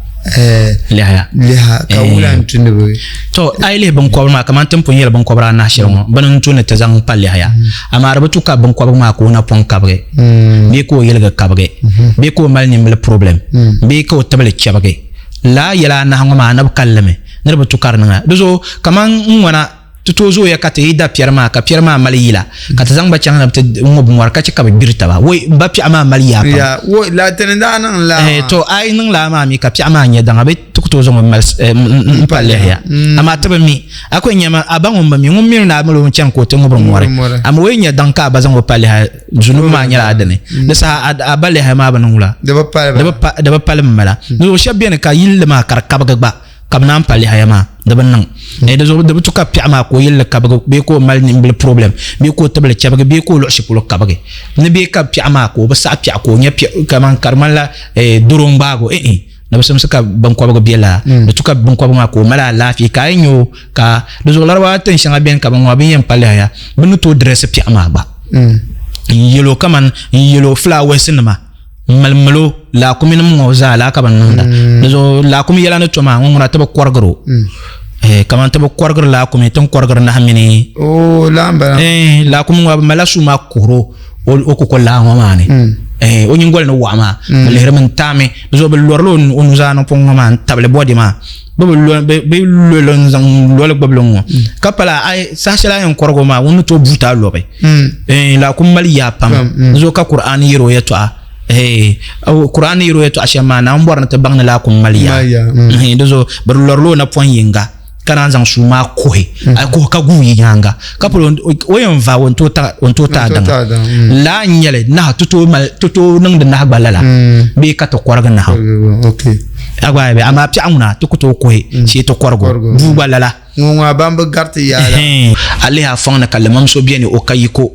liha liha ka wula n tu ni bi to a yi lihi binkɔbiri maa kamani ti ni pun yɛli binkɔbiri anahi shɛli ŋɔ bini n tu ni ti zaŋ pa lihaya amaa di bi tu ka binkɔbiri maa ka o napɔŋ kabigi bee ka o yiligi kabigi bee ka o mali nimbili problem bee ka o tibili chɛbigi laa yɛla anahi ŋɔ maa anabi kalli mi ni di bi tu ka di niŋa di zuɣu kamani n ŋɔna Ti tooi zooya ka ti yi da piɛri maa ka piɛri maa mali yila ka ti zaŋ ba chaŋ ni bi ti ŋubi mɔri ka chɛ ka bɛ gbiri taba. Woi, m ba piɛɣu maa mali yaa pam. Ya, woi, la ti ni daa niŋ laa maa. To a yi niŋ laa maa mi ka piɛɣu maa nyɛ daŋa bɛ ti ku tooi zaŋ o mali m-pa lihiya. Amaa ti bi mi. A ku yɛn nyami a ba ŋun bi mi, ŋun miri ni a mali o chani ka o ti ŋubiri mɔri. Amaa o yi nya daŋ ka a ba zaŋ o pa lihiya, zunubi maa nyɛla a dini. Di saha a ba lihiya maa bi niŋ wula? Di bi pali ba. Di bi pali m-bala. Di zuɣu shɛba beni ka yilli maa ka di kabigi gba. ka bi naan pa lihaya maa di bi niŋ. Di zuɣu di bi tu ka piɛɣu maa ka o yilli kabigi bee ka o mali nimbili problem bee ka o tibili chɛbigi bee ka o luɣu shɛli polo kabigi ni bee ka piɛɣu maa ka o bi saɣi piɛɣu ka o nyɛ piɛɣu kamani ka di ŋmanila doro n gbaagi o eh di bi simsi ka binkɔbigu bɛ laa di tu ka binkɔbigu maa ka o mali alaafee ka a yi nyɛ o ka di zuɣu larabawa tin shɛŋa biɛni ka bi ŋɔ bin yɛn pa lihaya bi ni tooi dirɛsi piɛɣu maa gba n yɛlo kamani n yɛlo fulaawaasi nima n mali malo laakumi nim ŋɔ zaa laa ka bi niŋda di zuɣu laakumi yɛla ni to maa ŋɔ ŋuna ti bi kɔrigiri o kamani ti bi kɔrigiri laakumi ti ni kɔrigiri nahi mini laakumi ŋɔ bi malila suu maa kuhiri o o koko laa ŋɔ maa ni o nyingoli ni waɣa maa bi lihirimi n taami di zuɣu bi lorila o nuzaa ni pɔŋ ŋɔ maa n tabili bɔdi maa bi bi loli n zaŋ loli gbubili ŋɔ ka pala saha shɛli a yɛn kɔrigi o maa ŋun ni tooi buuti a lɔbi laakum mali yaa pam di zuɣu ka Kur'aani yɛri o yɛltɔɣa Kur'aani yɛri o yɛltɔɣa shɛm maa Naawuni bɔri ni ti baŋ ni laakum mali yaa di zuɣu bi lɔrila o napɔŋ yinga ka naan zaŋ suu maa kuhi a kuhi ka guui yi nyaanga ka polo o yɛn va o ni tooi ta a daŋa laa n nyɛli nahu ti tooi niŋdi nahu gba lala bee ka ti kɔrigi nahu a gba amaa piɛɣu ŋuna ti ku tooi kuhi shee ti kɔrigu bua gba lala Ŋɔ ŋɔ a ban bi gariti yaa la. A lihi a fɔŋ ni ka limam so beni o ka yiko.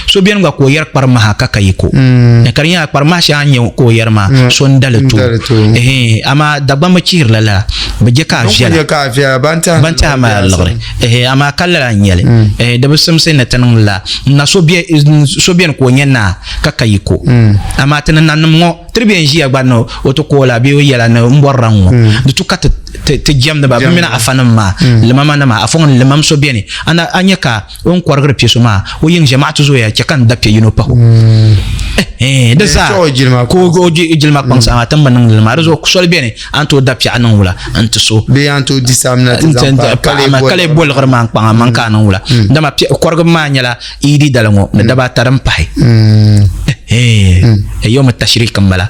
So beni gba ka o yɛri kpari maha ka ka yiko. Ka di nyɛla kpari maha shɛŋa nyɛ ka o yɛri maa so n dali to. Amaa Dagbamba chihiri la lala bi je ka a viɛla ban tɛha maa liɣiri. Amaa ka lala n nyɛli di bi simsi ni ti niŋ lala. Na so beni ka o nyɛ naa ka ka yiko. Amaa ti ni nanim ŋɔ Ti di bɛ n-ʒiya gba ni o ti ku o la bee o yɛla ni m bɔrila ŋ-ŋɔ. Di tu ka ti jɛmdi ba bɛ mini afanim maa, limamanima. Afa ŋɔ ni limam so beni, a na a nya ka o ni kɔrigiri piɛ so maa, o yiŋ ʒɛmaɣu ti zooya chɛ ka n da piɛ yino pahi o. Ɛhɛn, di zaa ka o jilima kpaŋsi, amaa ti ni bi niŋdi li maa. Di zuɣu soli beni a ni tooi da piɛɣu niŋ wula n-ti so. Bee a ni tooi di samna ti zaŋ paai ka lee ka lee boliɣiri maa n-kpaŋ a maŋ ka a niŋ wula. Dama kɔrigibu maa nyɛla Idi dali ŋɔ ni daba ata din pahi. Yawm tashrik n bala.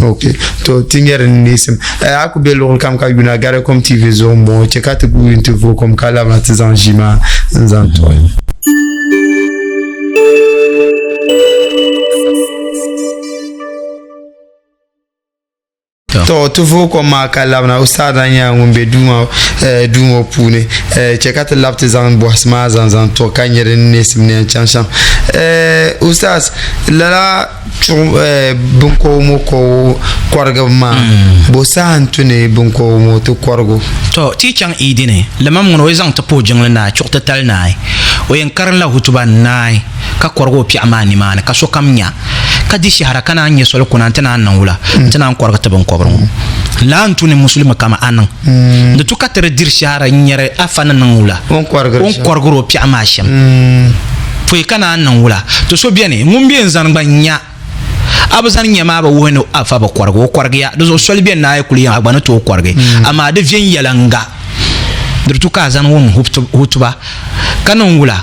Ok to ti nyɛ din neesim a ku be luɣuli kam ka yuna Garicom TV zuɣu n bɔŋɔ chɛ ka ti guui nti vooi kom ka labina ti zaŋ ʒii maa n zaŋ tuɣi. To ti vooi kom maa ka labina ustaad daa nyɛla ŋun be duu ŋɔ puuni chɛ ka ti labi ti zaŋ bɔhisi maa zaŋ zaŋ to ka nyɛ din neesim ni yɛn chaŋ shɛm. Ustaad lala chuɣu binkɔbigu ŋɔ kɔrigibu maa bo saha n-tu ni binkɔbigu ŋɔ ti kɔrigu? To ti yi chaŋ Idi ni, limam ŋuni o yi zaŋ ti puhi jiŋli naai, chuɣu titali naai, o yɛn karinla hutuba naai. ka kɔrigi o piɛɣu maa nimaani ka sokam nya, ka di shɛhira ka naan nya soli kuna nti naan niŋ wula nti naan kɔrigi ti biŋkɔbiri ŋɔ. Lala n-tu ni Musulimi kam a niŋ. Di tu ka ti di diri shɛhira n-nyari afa ni niŋ wula o ni kɔrigiri o piɛɣu maa shɛm. Pɔi ka naan niŋ wula? Ti so beni ŋun be n-zani gba nya a bi zani nya maa bi wuhi ni afa bi kɔrigi, o kɔrigiya. Di zuɣu soli beni ni a yi kuli yiŋ a gba ni tooi kɔrigi, amaa di viɛnyɛliŋga di tu ka a zani wum hutuba ka niŋ wula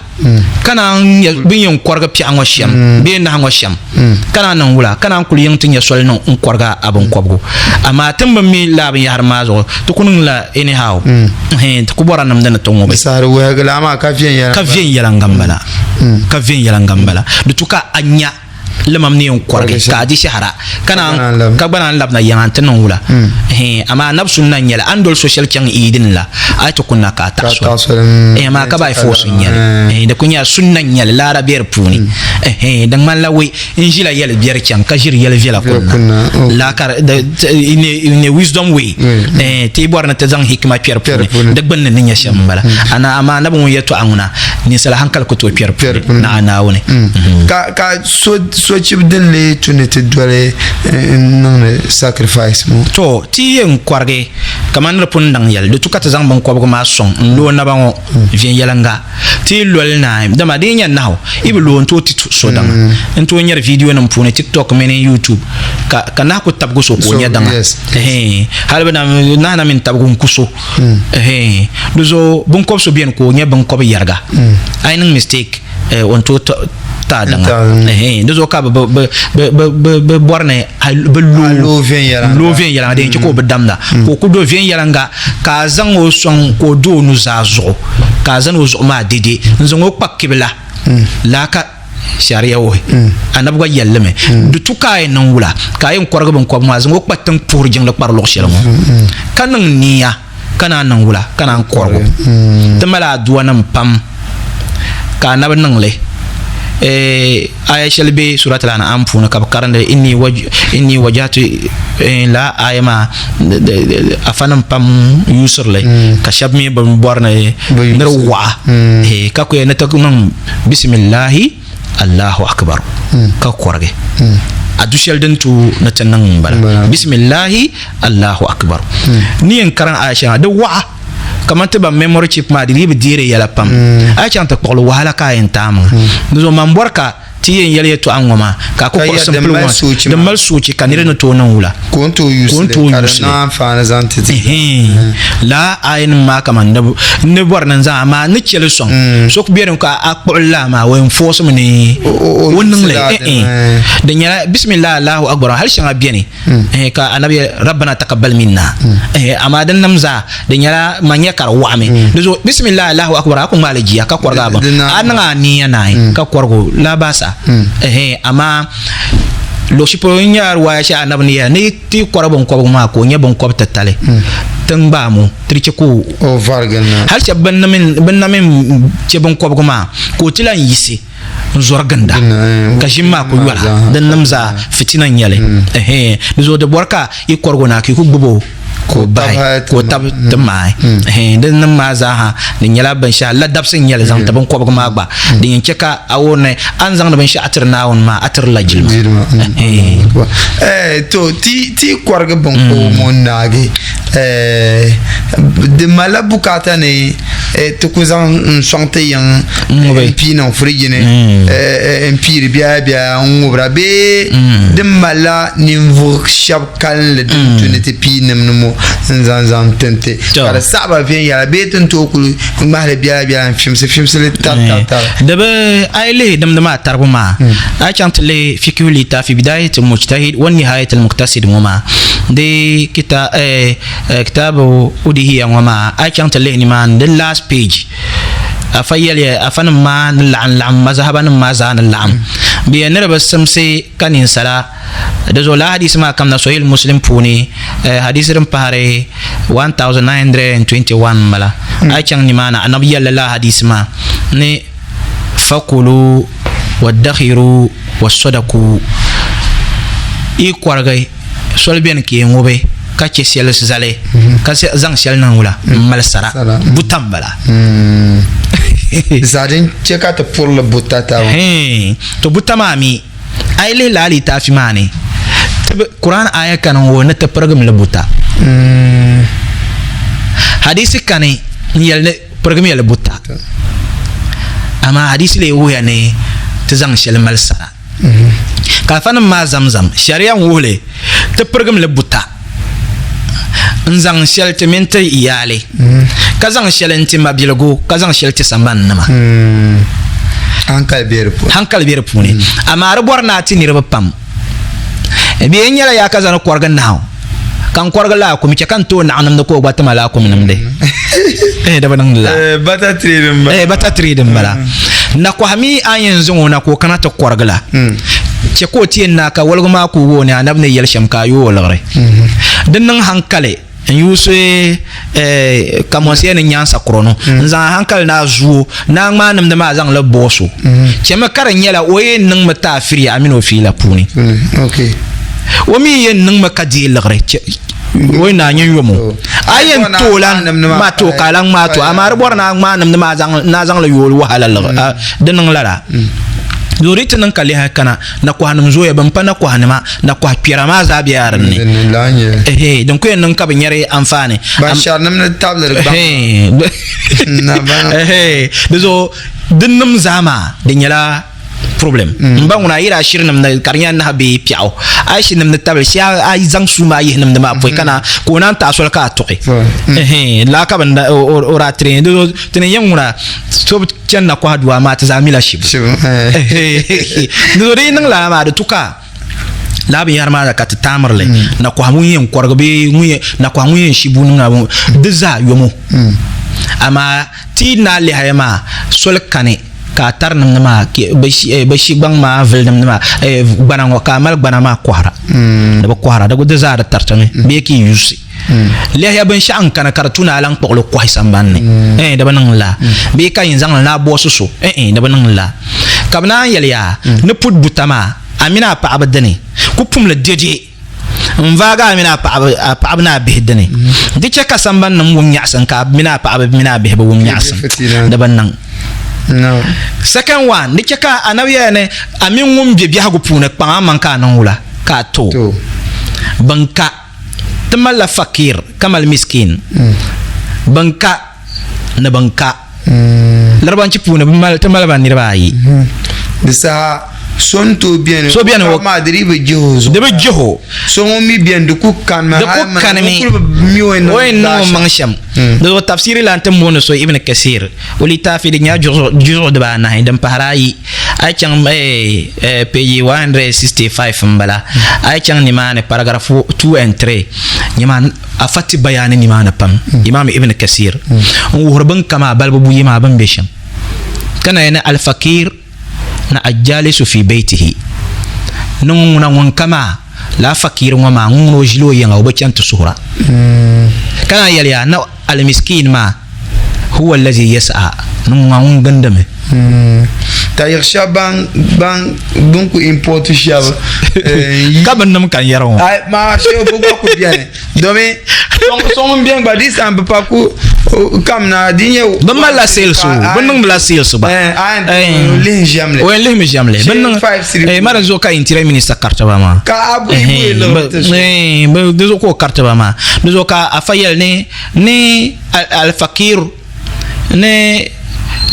ka naan nya bɛ ni yɛn kɔrigi piɛɣu ŋɔ shɛm bee nahu ŋɔ shɛm ka naan niŋ wula ka naan kuli yiŋ ti nya soli niŋ n-kɔrigi a binkɔbigu. Amaa ti ni bi mi lala binyɛhiri maa zuɣu ti ku niŋla anyhow ti ku bɔra nimdi ni ti ŋubi. Ka viɛnyɛliŋga m-bala. Ka viɛnyɛliŋga m-bala. Di tu ka a nya limam ni yɛn kɔrigi ka a di shɛhira ka naan ka gba naan labina yiŋa nti niŋ wula hmm. Amaa anabi sunna n nyɛli a ni doli so shɛli chaŋ Eid ni la a yi ti kunna ka a taɣi soli hmm. Amaa ka ba force n nyɛli hmm. Di ku nyɛla sunna n nyɛli laara be di puuni. Di ŋmanila wai n ʒila yɛli biɛri chaŋ ka ʒiri yɛli viɛla kunna la ka in a wisdom way ti bɔri ni ti zaŋ hikima kpɛri puuni di gbunni ni nyɛ shɛm n bala amaa anabi ŋun yɛtɔɣa ŋuna ninsala hankali ku tooi kpɛri puuni na Naawuni. Ka ka so sochibi din lee tu ni ti doli n niŋdi sacrifice ŋɔ? To, ti yɛn kɔrigi kamani di pun daŋ yɛli, di tu ka ti zaŋ binkɔbigu maa sɔŋ n lo o naba ŋɔ viɛnyɛliŋga. Ti yi loli naai, dama di yi nyɛ nahu, yi bi lo n tooi ti so daŋa. N tooi nyɛri video nim puuni TikTok mini YouTube ka ka nahu ku tabigi so ka o nya daŋa. Hali bi nahu na mini tabigi n ku so. Di zuɣu binkob so beni ka o nyɛ binkob yɛriga, a yi niŋ mistake o ni tooi ta a daŋa. Di zuɣu ka bi bɔri ni bi lo viɛnyɛliŋga din chɛ ka o bi damda, ka o ku do viɛnyɛliŋga ka a zaŋ o sɔŋ ka o do o nuzaa zuɣu, ka a zani o zuɣu maa dɛdɛ n-zaŋ o kpa kibila laa ka. Sharia wuhi anabi gba yɛlli mi di tu ka a yɛn niŋ wula ka a yɛn kɔrigi binkɔbigu maa zaŋ o kpa tiŋ puhiri jiŋli kpari luɣ shɛli ŋɔ ka niŋ niya ka naan niŋ wula ka naan kɔrigu. Ti mali aduanim pam ka anabi niŋ li. Aya shɛli be Surat Al-An'am puuni ka bɛ karindi inni inni wajahatu la aya maa afanim pam yuusiri li ka shɛba mi bi bɔri ni ni di waɣa ka ku yɛli ni ti niŋ Bisimillahi Allahu akbar ka kɔrigi a du shɛli din tu ni ti niŋ n bala bisimillahi Allahu akbar ni yɛn karim aya shɛŋa di waɣa kamani ti ban memory chip maa di dii bi deeri yɛla pam a yi chaŋ ti kpuɣili wahala ka a yɛn taai maŋa di zuɣu man bɔri ka ti yɛn yɛli yɛltɔɣa ŋɔ maa ka a ku kpuɣi simple one din mali soochi ka nira ni tooi niŋ wula ka o ni tooi yuusili ka di niŋ anfaani zaŋ ti ti. Lala aayanim maa kaman n ni bɔri ni n zaŋ amaa n ni chɛ li sɔŋ so ku beni ka a kpuɣi li laa maa o yɛn force mi ni o niŋ li di nyɛla bisimilah Allahu akbar hali shɛŋa beni ka anabi yɛli rabbana taqabbal minna amaa din nim zaa di nyɛla man nya ka di waɣami di zuɣu bisimilah Allahu akbar a ku ŋmaali jia ka kɔrigi a bin a niŋ a niya naai ka kɔrigi la baasa amaa luɣu shɛli polo n nyɛ riwaaya shɛli anabi ni yɛli ni ti kɔri binkɔbigu maa ka o nyɛ binkɔbi titali tiŋgbaa mo ti di chɛ ka o varigi na hali shɛba bin na mini chɛ binkɔbigu maa ka o ti lahi yiɣisi n zɔri ginda ka ʒim maa ku yɔla din nim zaa fitina n nyɛli di zuɣu di bɔri ka yi kɔrigu na ka yi ku gbubi o ka o bahi ka o tabi ti maai din nim maa zaaha di nyɛla binshaɣu ladabsi n nyɛli zaŋ ti binkɔbigu maa gba din yɛn chɛ ka a wuhi ni a ni zaŋdi binshaɣu tiri Naawuni maa a tirila jilima. To ti kɔrigi binkɔbigu ŋɔ naagi di malila bukaata ni ti ku zaŋ n sɔŋ ti yiŋ n pii niŋ firiji ni n piiri biɛla biɛla n ŋubira bee di malila ninvuɣu shɛba kalinli din tu ni ti pii nimdi ŋɔ n zaŋ zaŋ tinti ka di saɣaba viɛnyɛla bee ti ni tooi kuli ŋmahili biɛla biɛla n fimsi fimsi li tari tari tari. Di bi a yi lihi dimdi maa taribu maa a yi chaŋ ti lihi fikihu litaafi bidayati mujtahid wa nihayati muktasid ŋɔ maa di kita kitaabu udihiya ŋɔ maa a yi chaŋ ti lihi nimaani di last page afa yɛliya afa nim maa ni laɣim laɣim mazahaba nim maa zaa ni laɣim bɛ yɛn ni di bi simsi ka ninsala Di zuɣu lala hadisi maa kamina Sahih Muslim puuni hadisi din pahari 1921 m-bala. A yi chaŋ nimaani Anabi yɛlila lala hadisi maa ni fakulu waddakhiru wassadaku yi kɔrigi soli beni ka yi ŋubi ka chɛ shɛli zali ka zaŋ shɛli niŋ wula m-mali sara buta m-bala. Di saha din chɛ ka ti purili buta taba. To buta maa mi A yi lihi lala litaafi maa ni, ti bi Quran aya kani n-wuhi ni ti pirigim li buta. Hadisi kani n-yɛli ni pirigimiya li buta. Amaa hadisi lee wuhiya ni ti zaŋ shɛli mali sara. Ka afanim maa zamzam sharia n-wuhi li ti pirigim li buta n-zaŋ shɛli ti mini ti iyaali, ka zaŋ shɛli n-ti mabiligu, ka zaŋ shɛli ti sambani nima. Hankali be di puuni. Hankali be di puuni. Amaa di bɔri ni a ti niriba pam. Bee n nyɛla yaa ka zani kɔrigi nahu, ka n kɔrigi laakumi, chɛ ka n tooi naɣ nimdi ka o gba ti ma laakumi nimdi. Eh, di bi niŋdi la. Eh, butter trade m-bala. Eh, butter trade m-bala. Nakɔha mi a yɛn zaŋ o na ka o kana ti kɔrigi la. Chɛ ka o ti yɛn naai ka woligu maa ku wuhi o ni anabi ni yɛli shɛm ka a yooi o liɣiri. Di niŋ hankali n yuusi kamɔnsiya ni nyaansa kuro no n zaŋ a hankali ni a zuo ni a ŋmaai nimdi maa zaŋ li boos o. Chɛmi ka di nyɛla o yɛn niŋmi ti a firiya a mini o fiila puuni. O mi yɛn niŋmi ka deei liɣiri o yi naai nyin yom o. A yɛn tooi la maa tooi ka a lahi ŋmaai tooi amaa di bɔri ni a ŋmaai nimdi maa ni a zaŋ li yooi wahala liɣiri di niŋ lala. Doo di ti niŋ ka lihi kana, nakɔhinim zooya, bɛn pa nakɔhinima, nakɔhi kpɛra maa zaa bela din ni. Ehe, din ku yɛn niŋ ka bɛ nyari anfaani. Ban shɛrinim ni tabili di gbaŋ maa. Ehe, di zuɣu din nim zaa maa di nyɛla problem. M ba ŋuna a yi daa shiri nimdi ka di nyɛla nahu bee piɛɣu, a yi shiri nimdi tabili shee a yi zaŋ suu maa yihi nimdi maa pɔi ka na ka o naan taai soli ka a tuɣi. Ehe, lala ka bɛ o daa train. Di zuɣu ti ni yɛn ŋuna so bi chani na kɔhi dua amaa ti zaa mila shibu. Di zuɣu di yi niŋ lala maa di tu ka lala binyɛhiri maa ka ti taamiri li na kɔhi ŋun yɛn kɔrigi bee na kɔhi ŋun yɛn shi bua niŋ na di zaa yomo. Amaa ti yi naai lihaya maa soli kani. ka a tari nimdi maa bi shi gbaŋ maa vili nimdi maa gbana ŋɔ ka a mali gbana maa kɔhira di bi kɔhira di di zaa di taritimi bee ka yi yuusi lɛhiya binshaɣu n kani ka di tu ni a lan kpuɣili kɔhi sambani ni di bi niŋ laa bee ka yin zaŋli ni a boosi so di bi niŋ laa ka bi naan yɛli yaa ni put buta maa a mini a paɣaba dini ku pumli dɛdɛ N vaagi a mini a paɣaba ni a bihi dini. Di chɛ ka sambannim wum nyaɣisim ka a mini a paɣaba mini a bihi bi wum nyaɣisim. Di bi niŋ. Second one, di chɛ ka anabi yɛya ni a mini ŋun be biɛhigu puuni kpaŋ a maŋ ka a niŋ wula? Ka a to o. Bɛn ka ti malila fakir ka mali miskin. Bɛn ka ni bɛn ka. Larabanchi puuni ti mali ba niriba ayi. Di saha so n tooi beni so beni o maa di dii bi jihi o zuɣu di bi jihi o so ŋun mi beni di ku kanimi di ku kanimi o yɛn niŋ o maŋ shɛm di zuɣu tafsiri lan ti mooni so Ibn Kasir o litaafi di nyɛla juzuɣu dibaanahi din pahiri ayi a yi chaŋ page 165 n bala a yi chaŋ nimaani paragraph 2 and 3 nyɛ Afa ti bayaani nimaani pam, Imam Ibn Kasir, n-wuhiri bɛn kam a balibu buyi maa bɛn be shɛm. Ka na yɛli ni Al-Fakir ni Al-Jalisu fi baytihi, ni ŋun ŋuna ŋun kam a lala fakir ŋɔ maa ŋun ŋuna o ʒila o yiŋa o bi chani ti suhira. Ka na yɛli ya ni Al-Miskin maa huwa allazi yas'a, ni ŋun ŋuna ŋun gindimi. Tayiɣ shɛba ban ban bɛn ku import shɛba ka bɛ nim ka n yɛri ŋɔ. Ai maa shɛba bɛ gba ku beni. Domi so ŋun beni gba di san bi pa ku kam na di nyɛ bɛ malila sales o bɛ niŋdila sales gba eh, lihi ʒɛmli o yɛn lihimi ʒɛmli bɛ niŋ mara zuɣu ka interior minister kariti ba maa ka a bui bui di zuɣu ka o kariti ba maa di zuɣu ka afa yɛli ni ni alfakir ni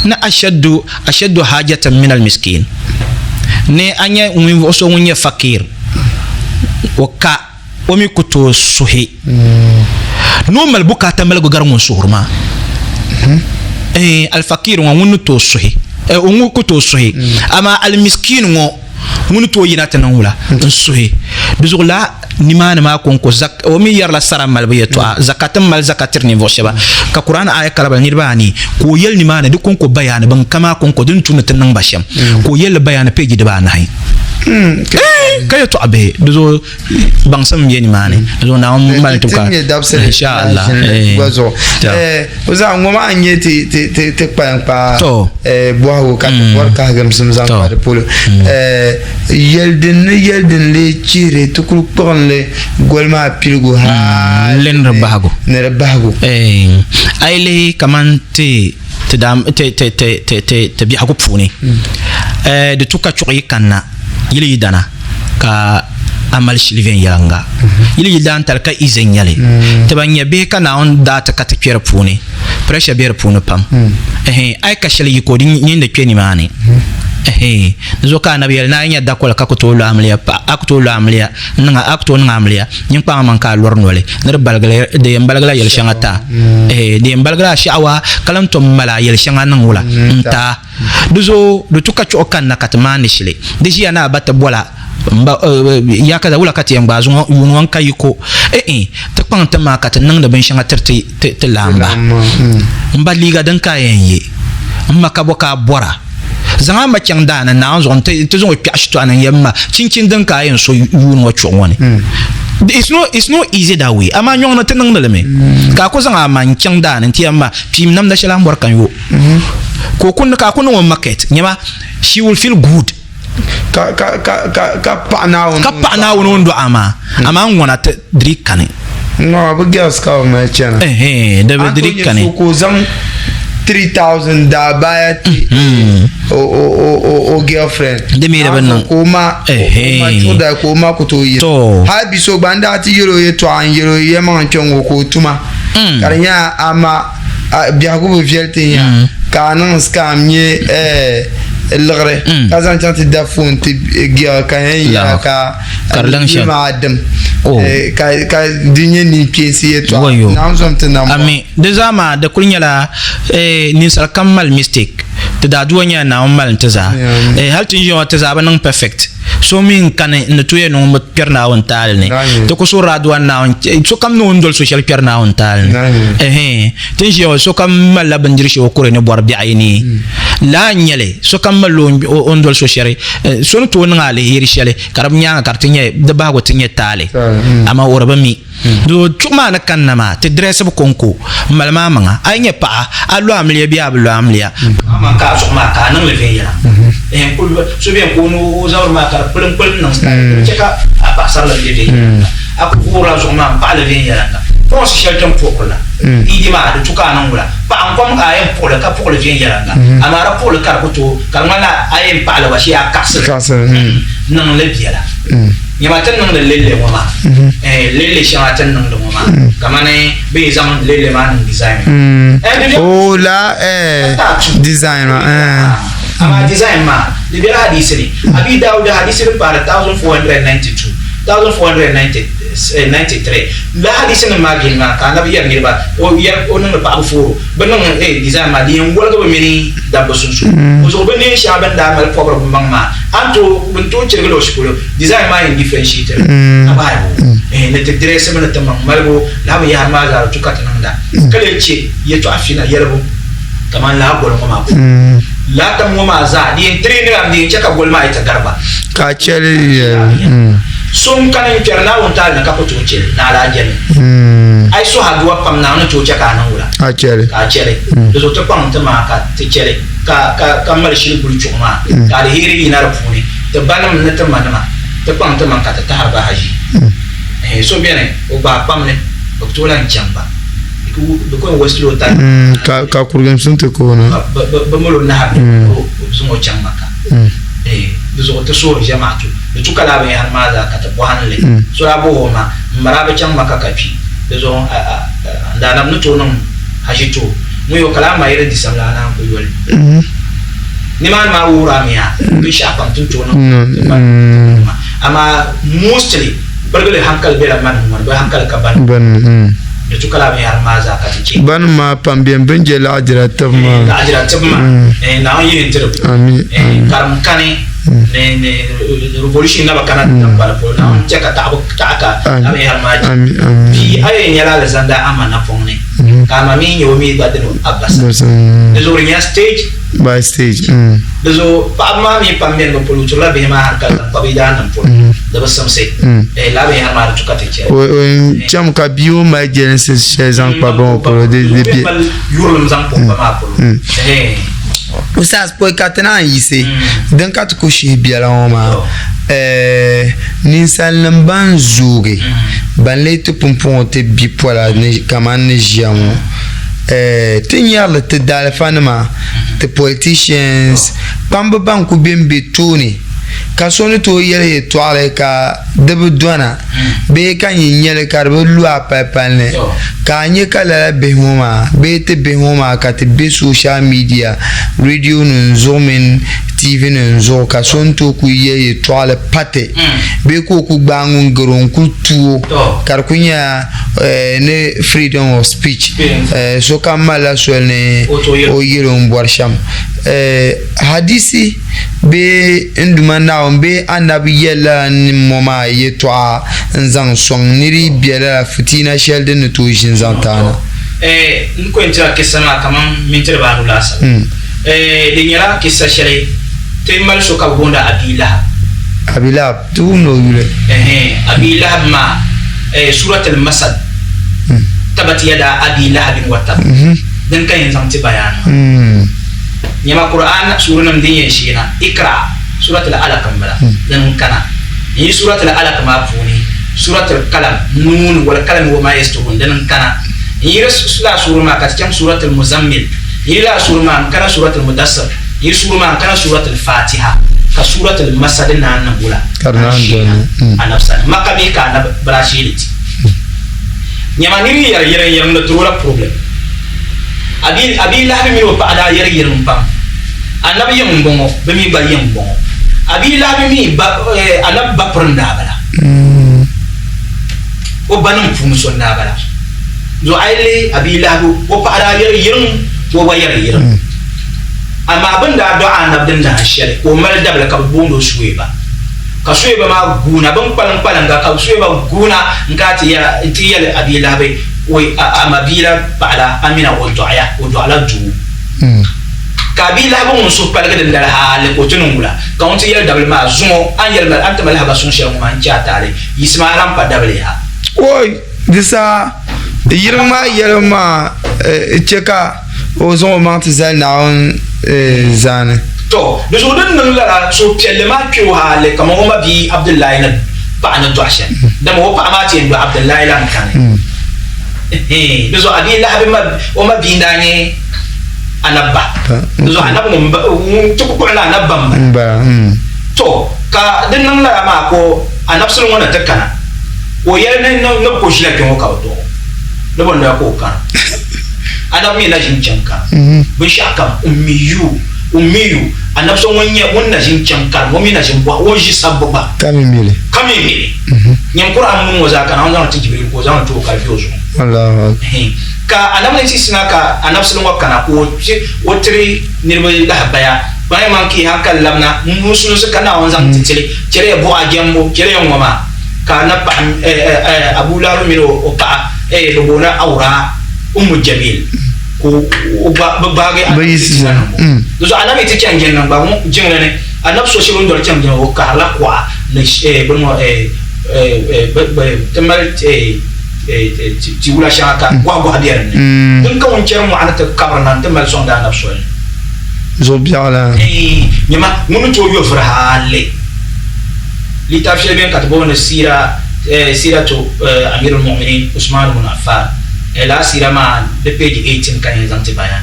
ni ashaddu ashaddu hajatan min almiskin ni a nyɛ ninvuɣu so ŋun nyɛ fakir o ka o mi ku tooi suhi ni o mali bukaata maligu gari ŋun suhuri maa alfakir ŋɔ ŋun ni tooi suhi o ŋun ku tooi suhi amaa almiskin ŋɔ ŋun ni tooi yina ti niŋ wula n suhi di zuɣu la nimaani maa konko o mi yɛrila sara malibu yɛltɔɣa zakati mali zakatiri ninvuɣu shɛba ka Quran aya karibali niriba anii ka o yɛli nimaani di konko bayaani bin kama konko din tu ni ti niŋ ba shɛm ka o yɛli bayaani peji dibaanahi ka yɛltɔɣa bihi di zuɣu baŋsim n bɛ nimaani di zuɣu Naawuni mali ti ka insha Allah gba zuɣu o zaŋ ŋɔ maa n nyɛ ti ti ti ti kpalim kpaa bɔhigu ka ti bɔri kahigimsim zaŋ kpa di polo yɛli din ni yɛli din lee chihiri ti kuli kpuɣinli goli maa piligu hali ni di bahigu ni di bahigu a yi lihi kamani ti ti ti ti ti ti ti biɛhigu puuni di tu ka chuɣu yi kanna yili yidana ka a mali shili viɛnyɛliŋga yili yidaantali ka ize n nyɛli ti ban nyɛ bihi ka Naawuni daa ti ka ti kpɛ di puuni pressure bɛ di puuni pam a yi ka shɛli yiko di nyin di kpɛ nimaani di zuɣu ka anabi yɛli ni a yi nyɛ dakoli ka ku tooi lo amiliya a ku tooi lo amiliya n niŋ a ku tooi niŋ amiliya nyin kpaŋ maŋ ka a lori noli ni di baligila di yɛn baligila yɛli shɛŋa taa di yɛn baligila a shɛɣawa ka lan tom mali a yɛli shɛŋa niŋ wula n taa Di zuɣu di tu ka chuɣu kanna ka ti maandi shili. Di ʒiya ni a ba ti bɔla m ba ya kaza wula ka ti yɛn gbaai zuŋɔ yuuni ŋɔ n-ka yiko. E-e, ti kpaŋ ti maŋa ka ti niŋdi binshɛŋa tiri ti laamba. M ba liiga din ka a yɛn ye, m ma ka bɔ ka a bɔra? Zaŋ a ma chaŋ daa ni Naawuni zuɣu nti zaŋ o kpɛɣu shitɔɣu ni n-yɛn ma chinchini din ka a yɛn so yuuni ŋɔ chuɣu ŋɔ ni. It's not, it's not easy that way. Amaa nyɔŋ ni ti niŋdi li mi. Ka a ku zaŋ a ma n-chaŋ daa ni nti yɛn ma piim namda shɛli a ni bɔri ka n yo. Ka o ku ka a ku niŋ o market nyɛma she will feel good. Ka ka ka ka ka paɣa Naawuni. Ka paɣa Naawuni o ni dɔɣi a maa amaa n ŋɔna ti di dii kani. No bi girls ka bi mali chana. Ɛhɛn di bi di dii kani. A ni ka o zaŋ 3000 daa baya ti o o o o girlfriend. Di mi di bi niŋ. Ka o ma o ma chuɣu daa ka o ma ku tooi yiri. To. Hali bi so gba n daa ti yɛl o yɛltɔɣa n yɛl o yɛlimaŋli kpɛŋ ŋɔ ka o tuma. Ka di nyɛla a ma biɛhigu bi viɛli ti nya mm. ka a niŋ scam nyɛ eh, liɣiri mm. ka zaŋ chaŋ ti da foon ti girl ka yɛn yɛra ka ka maa dim oh. eh, ka di nyɛ ninkpeensi yɛltɔɣa naawuni zom ti nam ami di zaa maa di kuli nyɛla eh, ninsal kam mali mistake ti daa duwa nyɛla naawuni mali ti zaa hali ti ni ʒiya ŋɔ ti zaa bi niŋ perfect. So mi n kani n ni tooi yɛli ni ŋun bi kpɛri Naawuni taali ni. Ti ku suhiri aduwa ni Naawuni chɛ sokam ni o ni doli so shɛli kpɛri Naawuni taali ni. Ɛhɛn, ti ni ʒiya ŋɔ sokam malila bindiri shɛli o kuri ni bɔri biɛɣu yi ni. Lala n-nyɛ li, sokam malila o ni doli so shɛli. So ni tooi niŋ aliheri shɛli ka di nyaaŋa ka di ti nyɛ, di bahigu ti nyɛ taali, amaa o di bi mi. Doo chuɣu maa ni kanna maa, ti dirɛsibu kɔŋko m-mali maa maŋa. A yi nyɛ paɣa, a lo amiliya bee a bi lo amiliya, amaa ka a zuɣu maa ka a niŋ li viɛnyɛla. Ɛɛn, kul so beni ka o ni o zabiri maa ka di kpulimkpulim niŋ style, di bi chɛ ka a paɣisarili be viɛnyɛliŋga. A kul voorila zuɣu maa m-paɣi li viɛnyɛliŋga. Pɔɣinsi shɛli ti ni puɣiri la, idi maa, di tu ka a niŋ wula? Paɣa n-kom ka a yɛn puɣi li ka puɣi li viɛnyɛliŋga, amaa di puɣili ka di ku tooi ka di ŋmanila a yɛn paɣi li gba shee a kaɣisi li niŋ li biɛla. Nyama ti ni niŋdi lelle ŋɔ maa, lelle shɛŋa ti ni niŋdi ŋɔ maa, kamani bɛ yi zaŋ lelle maa niŋ design maa. O la design maa. Amaa design maa di bela hadisi ni. Abi Dawuda hadisi din paari 1492, 1493 la hadisi nim maa gbini maa ka Anabi yɛri niriba, o yɛri o niŋdi paɣaba fooro bɛ niŋ design maa din yɛn woligi bɛ mini dabba sunsuuni. O zuɣu bɛ neen shɛŋa bɛ ni daa mali pɔbiri bɛ maŋ maa a ni tooi bɛ ni tooi chirigi luɣi shɛli polo design maa yɛn differentiate li ka bahi bo ni ti dirɛsibu ni ti maŋ malibu lala binyahari maa zaa di tu ka ti niŋda ka lee chɛ yɛltɔɣa fina yɛlibu kamani lala goli ŋɔ maa puuni lala tam ŋɔ maa zaa di yɛn train la di yɛn chɛ ka goli maa yi ti gari ba ka a chɛli yɛli so n kani n kpɛri Naawuni taali ni ka ku tooi chɛli ni alaajɛli a yi suhi aduwa pam Naawuni ni tooi chɛ ka a niŋ wula ka a chɛli di zuɣu ti kpaŋ ti maŋa ka ti chɛli ka ka ka mali shili guli chuɣu maa ka aliheri yina di puuni ti banim ni ti manima ti kpaŋ ti maŋ ka ti tahiri ba haʒi. Ɛhɛn so beni o gbaai kpam ni bɛ ku tooi lahi chaŋ ba bɛ ku yɛn waste la o time. Ka ka kurigimsim ti ka o na. Ka bɛ mali o nahiri ni ka o zaŋ o chaŋ Maka. Ɛhɛn di zuɣu ti suhiri jɛmaatu di tu ka lala binyɛhiri maa zaa ka ti bɔhim li. So daa bɔhi o ma m mali a bi chaŋ Maka ka kpi di zuɣu n daa na bi ni tooi niŋ haʒi ti o. Ŋun yo ka lahi mayiri di samli a naan ku yoli. Nimaani maa wuhiri a mi a binshɛɣu pam ti ni tooi niŋ amaa mostly birigili hankali bela manim ŋɔ ni bɛ hankali ka banim di tu ka lala binyɛhiri maa zaa ka ti chɛ. Banim maa pam beni bɛ ni je laɣijira tibu maa. Laɣijira tibu maa Naawuni yihi n-tiri karim kani ni ni revolution na bi kana tiŋgbani polo Naawuni chɛ ka taɣibu taɣi ka lala binyɛhiri maa chɛ. Bia a yɛn nyɛla alizanda a ma napɔŋ ni. Ka a ma mi nyɛ o mi gba dini a ba sani. Di zuɣu di nyɛla stage by stage. Di zuɣu paɣaba maa mi pam beni bi poluutirila bihi maa hankali zaŋ kpa bɛ yidaannim polo. Di bi simsi. Lala binyɛhiri maa di tu ka ti chɛ. O cham ka bia ŋɔ mali jɛlinsi shɛli zaŋ kpa ba ŋɔ polo di di bɛ. Mali yurilim zaŋ kpa o ba maa polo. Ustaz pɔi ka ti naan yiɣisi din ka ti ku shihi biɛla ŋɔ maa ninsalinima ban zoogi ban lee ti pumpɔŋɔ ti bipola ni kamani ni ʒiya ŋɔ ti nyarili ti daalifanima ti politicians kpamba ban ku be m-be tooni ka so ni tooi yɛli yɛltɔɣili ka di bi dɔna bee ka nyin nya li ka di bi lu a palipali ni ka a nya ka lala bihi ŋɔ maa bee ti bihi ŋɔ maa ka ti be social media radio nim zuɣu mini TV nim zuɣu ka so ni tooi kuli yɛli yɛltɔɣili pa ti bee ka o ku gbaai ŋun gari o n-kuli tu o ka di kuli nyɛla ni freedom of speech sokam malila soli ni o yɛli o ni bɔri shɛm. Hadisi bee n Duuma Naawuni bee Anabi yɛli lala nimmoo maa yɛtɔɣa n-zaŋ sɔŋ nir yi be lala fitiina shɛli din ni tooi ʒini zaŋ ti a na. N ku yɛn tira kissa maa kaman minti dibaanu laasabu. Di nyɛla kissa shɛli ti mali so ka bɛ booni Abi Lahab. Abi Lahab, ti wumdi o yuli. Abi Lahab maa, Suratul Masad, Tabat yada Abi Lahabin wa tab, din ka yɛn zaŋ ti bayaan maa. Nyama Qur'an suurinim din yɛn sheena, Iqra, Suratul Alaq m-bala, din n-kana. N yi Suratul Alaq maa puuni, Suratul Qalam, Nuun, wal qalami wa ma yasturun, din n-kana. N yi lala suuri maa ka ti chaŋ Suratul Muzammil, n yi lala suuri maa n-kana Suratul Mudassir, n yi suuri maa n-kana Suratul Fatiha, ka Suratul Masad naan niŋ wula? Ka di naan sheena Anabi sani. Makka mi ka Anabi bi daa sheeli ti. Nyama niri yi yɛri yɛliŋ yɛliŋ di tiri o la problem. Abi Lahabi mini o paɣa daa yɛri yiriŋ pam. Anabi yiŋ m-bɔŋɔ, bɛ mi gba yiŋ m-bɔŋɔ. Abi Lahabi mi ba, Anabi ba piri n-daa bala. O banim puuni so n-daa bala. Zuɣu a yi lihi Abi Lahabi, o paɣa daa yɛri yiriŋ ka o gba yɛri yiriŋ. Amaa bɛ ni daa dɔɣi Anabi din dahin shɛli ka o mali dabili ka bɛ booni o Suwaiba. Ka Suwaiba maa guuna, bɛ ni kpalim kpalimga ka Suwaiba guuna n-kana ti yɛra, nti yɛli Abi Lahabi, Woi, a mabia la paɣa la Amina, o dɔɣiya, o dɔɣila doo. Ka Abi Lahabi ŋun suhu paligi dindali hali ka o ti niŋ wula? Ka ŋun ti yɛli dabili maa, Zuŋɔ a ni yɛli ma, a ni ti ma lahaba suŋ shɛli ŋɔ maa, n chɛ a taali, yiɣisimi a lan pa dabili yaha. Woi, di saha yiriŋ maa yɛlibu maa chɛ ka o zaŋ o maŋ ti zali Naawuni zaani. Tɔ! Di zuɣu din niŋ lala, suhupiɛlli maa kpe o hali kaman o mabia Abdullahi ni paɣa ni dɔɣi shɛm, dama o paɣa maa ti yɛn dɔɣi Abdullahi la n-kani. Di zuɣu Abi Lahabi o mabia n-daa nyɛ Anab ba. Di zuɣu Anab ŋun ti ku kpuɣi ni Anab ba m-bala. Tɔ! Ka di niŋ lala maa ka Anab sili ŋɔ na ti kana, ka o yɛli ni ni bɛ ku ʒila kpe ŋɔ ka bɛ dɔɣ o, ni bɛ noli ka o kana. Anab mi na ʒin chaŋ karim binshɛɣu kam, ummiyu, ummiyu, Anab so ŋun nyɛ ŋun na ʒin chaŋ karim, o mi na ʒin bɔhi o ʒi sabbu gba. Ka mi mi li. Ka mi mi li. Nyini Kur'an muni ŋɔ zaa ka Naawuni zaŋ li ti Jibril ka o zaŋ li ti o ka di be o zuɣu. Allahu akbar. Ka Anab ni ti sina ka Anab sili ŋɔ kana ka o tiri niriba lahabaya, kpaŋ maŋ ki hankali labina musulinsi ka Naawuni zaŋ ti tili, chɛliya buɣa jɛmbu, chɛliya ŋɔ maa. Ka Anab paɣa Abu Lahab mini o paɣa bɛ booni Awraa Ummu Jamil ka o gba bɛ gbaagi Annabi ti tuma niŋbu. Di zuɣu Annabi ti chaŋ jiŋli gba jiŋli ni Annabi so shɛli o ni doli chaŋ jiŋli o kahirila kuɣa ni bini ŋɔ ti mali tiwula shɛŋa ka gɔhi gɔhi be din ni. Din ka ŋun chɛri mɔɣu ni ti kabiri na nti mali sɔŋdi Annabi soli ni. Zuɣu biɛɣu la. Nyama ŋun ni tooi yo vuri hali. Litaafi shɛli beni ka ti booni Siira, Siiratu Amirul Mu'minin Usman ibn Affan. Lala siira maa di page 18 ka n yɛn zaŋ ti bayan.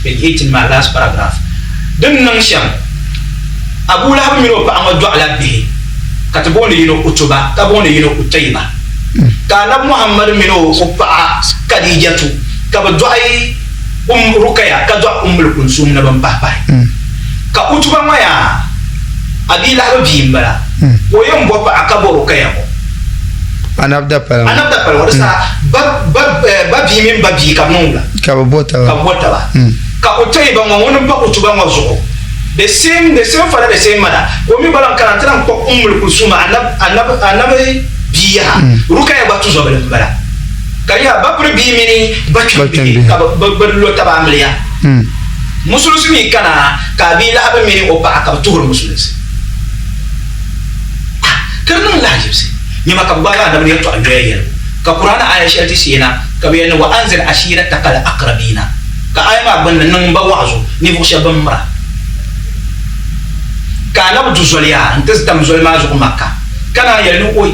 Page 18 maa last paragraph. Di ni niŋ shɛm, Abu Lahab mini o paɣa ŋɔ dɔɣila bihi ka ti booni yino Utuba ka booni yino Utayba. Ka Anabi Muhammad mini o paɣa Khadijatu ka bɛ dɔɣi Rukaya ka dɔɣi Ummul Kulsum ni bɛn pahi pahi. Ka Utuba ŋɔ yaa Abi Lahabi bia m-bala, ka o yɛn bo paɣa ka bo Rukaya ŋɔ. Anabi dapali ŋɔ. Anabi dapali ŋɔ, di saha ba bia mini ba bia ka bɛ niŋ wula? Ka bɛ bo taba. Ka bɛ bo taba. Ka Utayba ŋɔ ŋun m-pa Utuba ŋɔ zuɣu, the same, the same father, the same mother, ka o mi gba lan kana nti lan kpuɣi Ummul Kulsuma, Anabi bia yaha, Rukaya gba tuzɔbili m-bala. Ka di yaha, ba piri bia mini ba kpɛm bihi ka bɛ lo taba amiliya. Musulinsi mi kana ka Abi Lahabi mini o paɣa ka bɛ tuhiri musulinsi. Ah! Ka di niŋ lahaʒibisi. Nyama ka bɛ gbaagi Anabi ni yɛltɔɣa yoya yɛligu. Ka Kur'aani aaya shɛli ti sheena ka bɛ yɛli ni wa anzir ashiirataka al-aqrabiina ka aaya maa gbunni niŋ ba wa'azu ninvuɣ shɛba bɛn mira. Ka Anabi du zoli yaa nti tam zoli maa zuɣu Makka ka naan yɛli ni oi!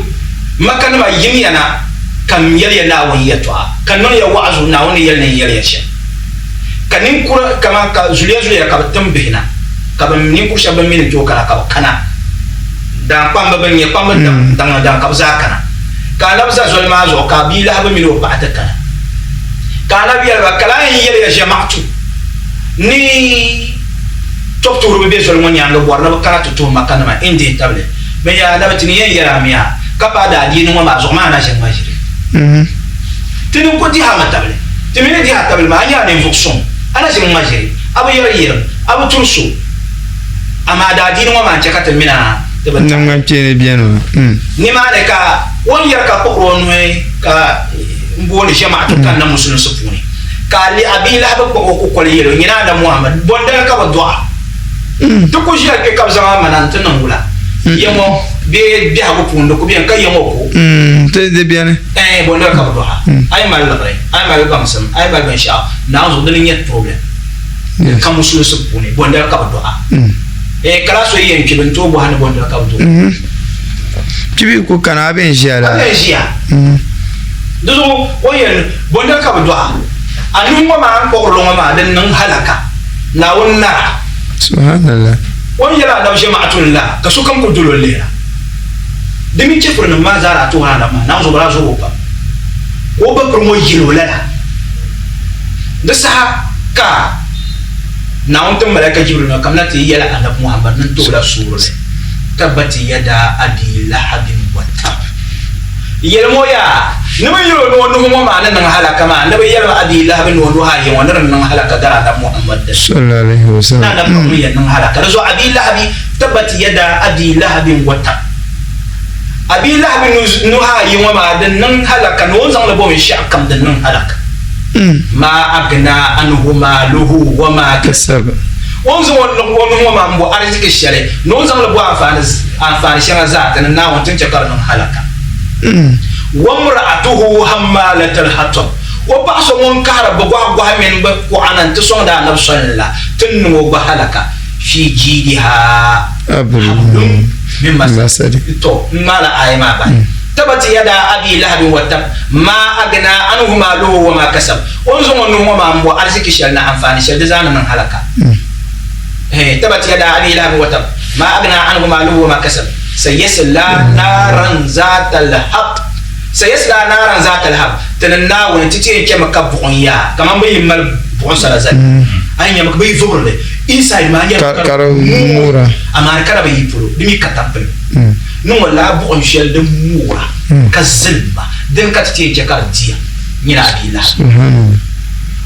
Makkanima yimiya na ka m yɛli ya Naawuni yɛltɔɣa ka niŋ ya wa'azu Naawuni ni yɛli ni n yɛli ya shɛm. Ka ninkura kaman ka zuliya zuliya ka bɛ tim bihi na, ka bɛ ninkur shɛba bɛn mi ni tooi kana ka bɛ kana. Daaŋkpamba bɛn nyɛ kpamba daŋ daŋ ka bɛ zaa kana. Ka anabi za zoli maa zuɣu ka bia lahibu mini o paɣa ti kana. Ka anabi yɛli ba, Ka lahi n yɛli ya ʒema'atu ni tɔbutuhiriba be zoli ŋɔ nyaaŋa bɔri ni bɛ kana ti tuhi Makanima n dihi tabili. Bɛ yɛli anabi, Ti ni yɛn yɛli a mi a, ka paai daadiini ŋɔ maa zuɣu maa na ʒe ŋma ʒiri. Ti ni ku dihi a mi tabili. Ti mi ni dihi a tabili maa, a nyɛla ninvuɣ suŋ, a na ʒi ŋ-ŋma ʒiri, a bi yɛri yɛrim, a bi turi so. Amaa daadiini ŋɔ maa n-chɛ ka ti min a ti bi taɣi. Naŋgbankpeeni beni maa. Nimaani ka o ni yɛri ka kpuɣir o nuhi ka m-booni ʒema'atu kanna musulinsi puuni, ka a lihi a bia lahi bi kpuɣ o kukoli yɛl o, Nyini Anabi Muhammad, bɔndali ka bɛ dɔɣ a? Ti ku ʒiya kpe ka bɛ zaŋ a ma na nti niŋ wula? Ya ŋɔ bee biɛhigu puuni di ku beni ka ya ŋɔ ko. Ti di beni. Ɛɛn, bɔndali ka bɛ dɔɣ a? A yi mali liɣiri, a yi mali baŋsim, a yi mali binshɛɣu, Naawuni zuɣu dini n-nyɛ problem ka musulinsi puuni, bɔndali ka bɛ dɔɣ a? Ɛɛn, ka laa so yi yɛn kpi, bɛ ni tooi bɔhi a ni bɔndali ka bɛ dɔɣ o? Kpibu yi ku kana, a bee n-ʒiya laa? A bee n-ʒiya. Di zuɣu o ni yɛli ni bɔndali ka bɛ dɔɣ a? A nuhi ŋɔ maa n-kpuɣirili ŋɔ maa, din niŋ halaka. Naawuni nara. Subhanallah. O ni yɛli Anabi ʒema'atun la, ka sokam kuli dol o lihira. Di mini chɛfurinim maa zaa daa tuhiri Anabi maa, Naawuni zuɣu bɛ daa zɔri o pam, ka o ba piri ŋɔ yɛl o lala. Di saha ka Naawuni tim Malaika Jibril na kamina ti yɛli Anabi Muhammad ni n-ti o la suurili, Tabbati yada abi lahabin wa tab. Yɛlim o yaa, ni bɛ yɛl o ni o nuhi ŋɔ maa ni niŋ halaka maa, ni bɛ yɛlim Abi Lahabi ni o nuhi ayi ŋɔ ni di niŋ halaka gari Anabi Muhammad dini. Sallallahu alaihi Ni wasallam. Anabi ka ŋun yɛn niŋ halaka. Di zuɣu Abi Lahabi, tabbat yada Abi Lahabin wa tab. Abi Lahabi nuhi ayi ŋɔ maa din niŋ halaka ni o ni zaŋ li bo binshɛɣu kam din niŋ halaka. Ma agna anhu maaluhu wa ma kasab. O ni zaŋ o nuhi ŋɔ maa m-bo ariziki shɛli ni o ni zaŋ li bo anfaani shɛŋa zaa ti ni Naawuni ti ni chɛ ka di niŋ halaka. Wamra'atuhu hammalatal hatab. O paɣa so ŋun kahiri bɛ gɔhigɔhi mini bɛ kuɣa na nti sɔŋdi Anabi soli la, ti ni niŋ o gba halaka. Fi jiidiha hablum min masad. Tɔ! N ŋmaala aaya maa bahi. Tabat yada abi lahabin wa tab, ma agna anhu maaluhu wa ma kasab. O ni zaŋ o nuhi ŋɔ maa m-bo ariziki shɛli ni anfaani shɛli, di zaa ni niŋ halaka. Tabat yada abi lahabin wa tab, ma agna anhu maaluhu wa ma kasab. Sayasla naaran zaata lahab. Sayasla naaran zaata lahab, Tinim Naawuni, ti ti yɛn chɛmi ka buɣim yaa kaman bɛ yi mali buɣim sala zali, a yi nyami ka bɛ yi vubiri li inside maa nyɛla ka di moora, amaa di kana bɛ yi polo di mi ka tampilim ni ŋɔ lala buɣim shɛli din moora ka zilimma dini ka ti ti yɛn chɛ ka di diya nyina a bia lahab.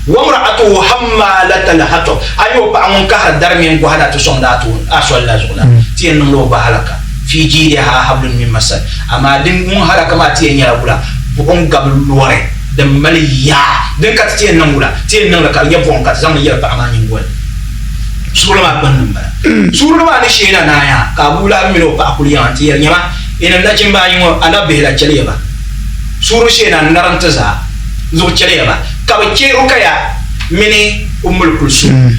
Wamra'atuhu hammalatal hatab, a yi o paɣa ŋun kahiri dari mini gɔhi na ti sɔŋdi a soli la zuɣu la, ti yɛn niŋla o gba halaka. Fi jiidiha hablun min masad, amaa din ŋun halaka maa ti yɛn nyɛla wula? Buɣim gabi lɔri din mali yaa. Din ka ti ti yɛn niŋ wula? Ti yɛn niŋli ka di nyɛ buɣim ka ti zaŋ li yɛli paɣa maa nyingoli ni. Suurili maa gbunni m-bala. Suurili maa ni sheei na naai ha, ka Abu Lahab mini o paɣa kuli yiŋa nti yɛli, Nyama, yinim nachimba ayi ŋɔ, anabihi la, chɛliya ba. Suurili sheei na n-narim ti zaa zuɣu chɛliya ba, ka bɛ chɛ Rukaya mini Ummul Kulsum.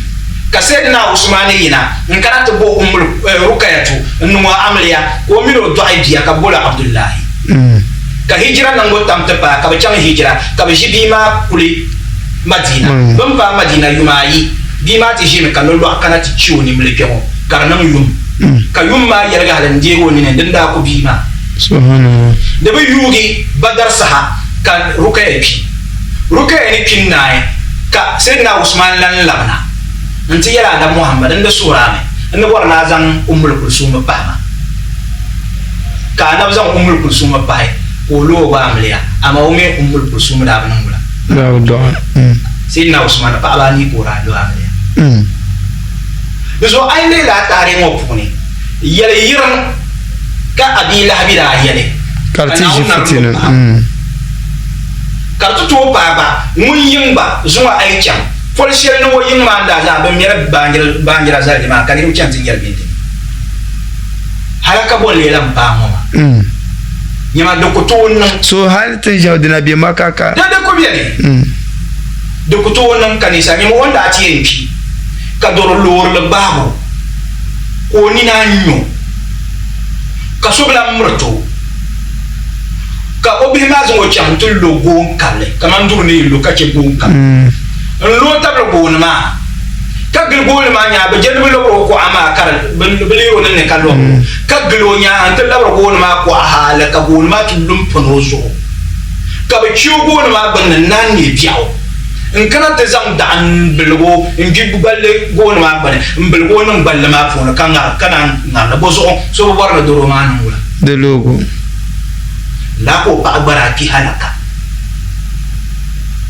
Ka Sayyidina Usmani yina n-kana ti bo Ummul Rukayatu n-niŋ o amiliya, ka o mini o dɔɣi bia ka bɛ boli o Abdullahi. Ka hijira niŋbu tam ti paai ka bɛ chaŋ hijira, ka bɛ ʒi bia maa kuli Madina. Bɛ ni paai Madina yuma ayi, bia maa ti ʒimi ka nolɔɣu kana ti chi o nimli kpe ŋɔ, ka di niŋ yum. Ka yum maa yɛligi hali n-deegi o nini din daa ku bia maa. Di bi yuugi Badar saha ka Rukaya kpi. Rukaya ni kpi n-naai ka Sayyidina Usman lan labina nti yɛli Anabi Muhammad, N di suhiri a mi, n ni bɔri ni a zaŋ Ummul Kulsum pahi ma. Ka Anabi zaŋ Ummul Kulsum pahi ka o lo o gba amiliya, amaa o mini Ummul Kulsum daa bi niŋ wula. Daa bi dɔɣi. Sayyidina Usman paɣaba anii ka o daa lo amiliya. Di zuɣu a yi lihi lala taarihi ŋɔ puuni, yɛli yiriŋ ka Abi Lahabi daa yɛli ka ka Naawuni na di lo paɣa. Ka di ti tooi paai gba ŋun yiŋ gba zuŋɔ a yi chaŋ poli shɛli ni o yiŋ maa n-daa zaŋ bɛ mɛri baanjira zali nimaani ka niriba chani ti nyari bɛ dini. Halaka bɔ n-lee lan paai ŋɔ maa? Nyama di ku tooi niŋ. So hali ti ni ʒiɛm dina be Maka ka. Di ku beni. Di ku tooi niŋ ka ninsal nyama o ni daa ti yɛn kpi ka dɔro loorili gbaag o ka o nina nyo ka so bi lan miriti o. Ka o bihi maa zaŋ o chaŋ nti lo goon karili kaman duri ni yi lo ka chɛ goon karili n-lo tabili gooni maa, ka gili gooni maa nyaanga. Bɛ je ni bɛ lɔbiri o kuɣa maa ka di bɛ leer o ninni ka lɔbiri o, ka gili o nyaanga nti labiri gooni maa kuɣa hali ka gooni maa ti lu m-pini o zuɣu. Ka bɛ chi o gooni maa gbinni n-naan neei biɛɣu n-kana ti zaŋ daɣu m-biligi o n-gbi gballi gooni maa gbini m-biligi o niŋ gballi maa puuni ka ŋari ka naan ŋari li. Bɔzuɣu so bi bɔri ni dɔro maa niŋ wula? Di loogu. Laa ka o paɣa gba daa kpi halaka,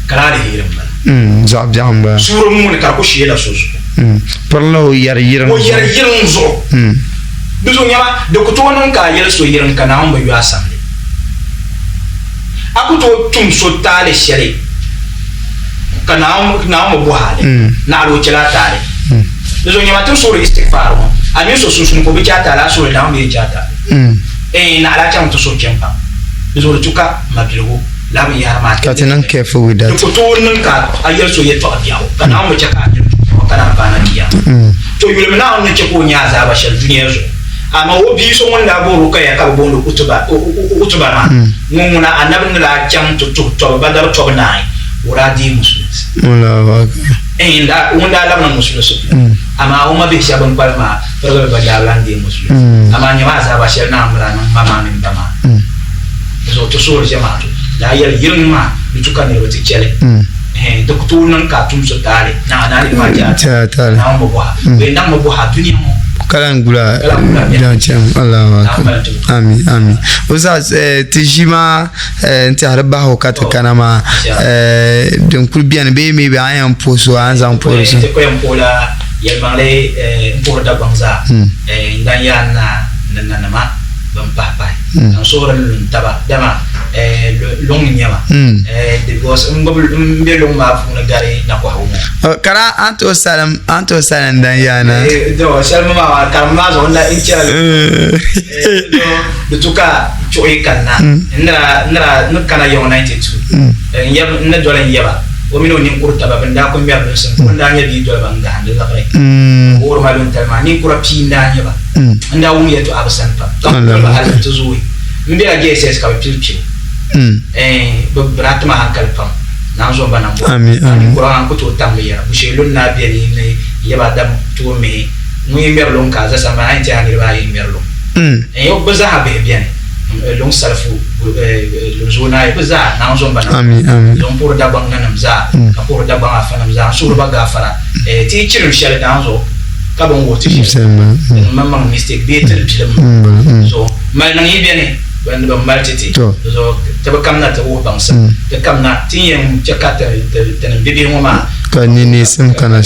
ka laa aliheri m-bala. Zaɣ biɛɣu m-bala. Suuri ŋuni ka di ku sheela so zuɣu. Pirila o yɛri yiriŋ zuɣu. O yɛri yiriŋ zuɣu. Di zuɣu nyɛma, di ku tooi niŋ ka a yɛli so yiriŋ ka Naawuni bi yo a samli. A ku tooi tum so taali shɛli ka Naawuni bi bɔhi a li, naɣila o chɛla a taali. Di zuɣu nyɛma, ti ni suhiri istigfaar ŋɔ, a mini so sunsuuni ka o bi chɛ a taali, a suhiri Naawuni mi yɛn chɛ a taali. Eeh naɣila chaŋ ti suhu chɛm pam. Di zuɣu di tu ka mabiligu laa binyɛhiri maa Ka ti niŋ careful with that. Di ku tooi niŋ ka a yɛli so yɛltɔɣa biɛɣu ka Naawuni bi chɛ ka a yɛli yɛltɔɣa ka naan paai na chiyaama. To yulimi Naawuni ni chɛ ka o nya azaaba shɛli dunia zuɣu. Amaa o bia so ŋun daa bo Rukaya ka bɛ booni Utuba, Utuba maa, ŋun ŋuna Anabi ni daa chaŋ ti tuhi tɔbu Badar tɔbu naai, ka o daa deei Musulinsi. Allahu Akbar. Eeh ŋun daa labina Musulinsi polo. Amaa o mabihi shɛba bɛn kpalim maa pirigili gba daa bi lan deei Musulinsi. Amaa nyama azaaba shɛli Naawuni daa niŋ ma maa mini ba maa. Di zuɣu ti suhuri ʒɛmaatu daa yɛli, Yiriŋ maa di tu ka niriba ti chɛ li. Ɛhɛn, di ku tooi niŋ ka a tum so taali, naɣ a naani maa chɛ a taali. Naawuni bi bɔh a. Bɛ yɛn daŋmi bɔh a dunia ŋɔ. Ka lan gula daŋ chaŋ. Allahu akbar. Ami, ami. Ustaz, ti ʒi maa n tiɛhi di bahigu ka ti kana maa din kuli beni bee maybe a ni yɛn puhi so a ni zaŋ puhiri so. Ti ku yɛn puhi la yɛlimaŋli n puhiri Dagbaŋ zaa n dan yaa naa ni nanima. ban pahi pahi ka n suhuri ni lu n taba dama luŋ n nyɛma because n gbubi n bɛ luŋ maa puuni gari nakɔhigu ŋɔ. Ka daa a ni tooi salim a ni tooi salim dan yaa na. Salima maa karim maa zuɣu n chɛla di tu ka chuɣu yi kanna n ni kana yiŋɔ 92 n ni doli n yaba o mini o ninkuri taba bin daa kuli ŋmɛri lunsi n daa nyɛ bia doli ba n gahindi liɣiri wuhiri ma luntali maa ninkura pia n daa nyɛ ba n daa wum yɛltɔɣa bi sani pam ka n doli ba hali nti zooi n bela JSS ka bɛ pili kpibu bɛ daa ti ma hankali pam naan zo n ba nambɔɣu ninkura maa n ku tooi tam bɛ yɛla bushee lun naa beni ni n yaba Adam tooi mihi ŋun yi ŋmɛri luŋ ka a za sambani a yɛn tiɛha niriba ayi n-ŋmɛri luŋ. Bɛ zaa bihi beni luŋ salifu lunzoonaayi bɛ zaa Naawuni zo n ba nambɔɣu zuɣu m puhiri Dagbaŋ nanim zaa ka puhiri Dagbaŋ afanim zaa n suhiri ba gaafara ti yi chirim shɛli Naawuni zuɣu ka bɛ ni wuhi ti shɛli di niŋ maŋmaŋ mistake bee ti di bilim zuɣu mali niŋ yi beni ban bi mali ti ti zuɣu ti bi kamina ti wuhi baŋsim ti kamina ti ni yɛn chɛ ka tinim bibihi ŋɔ maa ka nineesim kana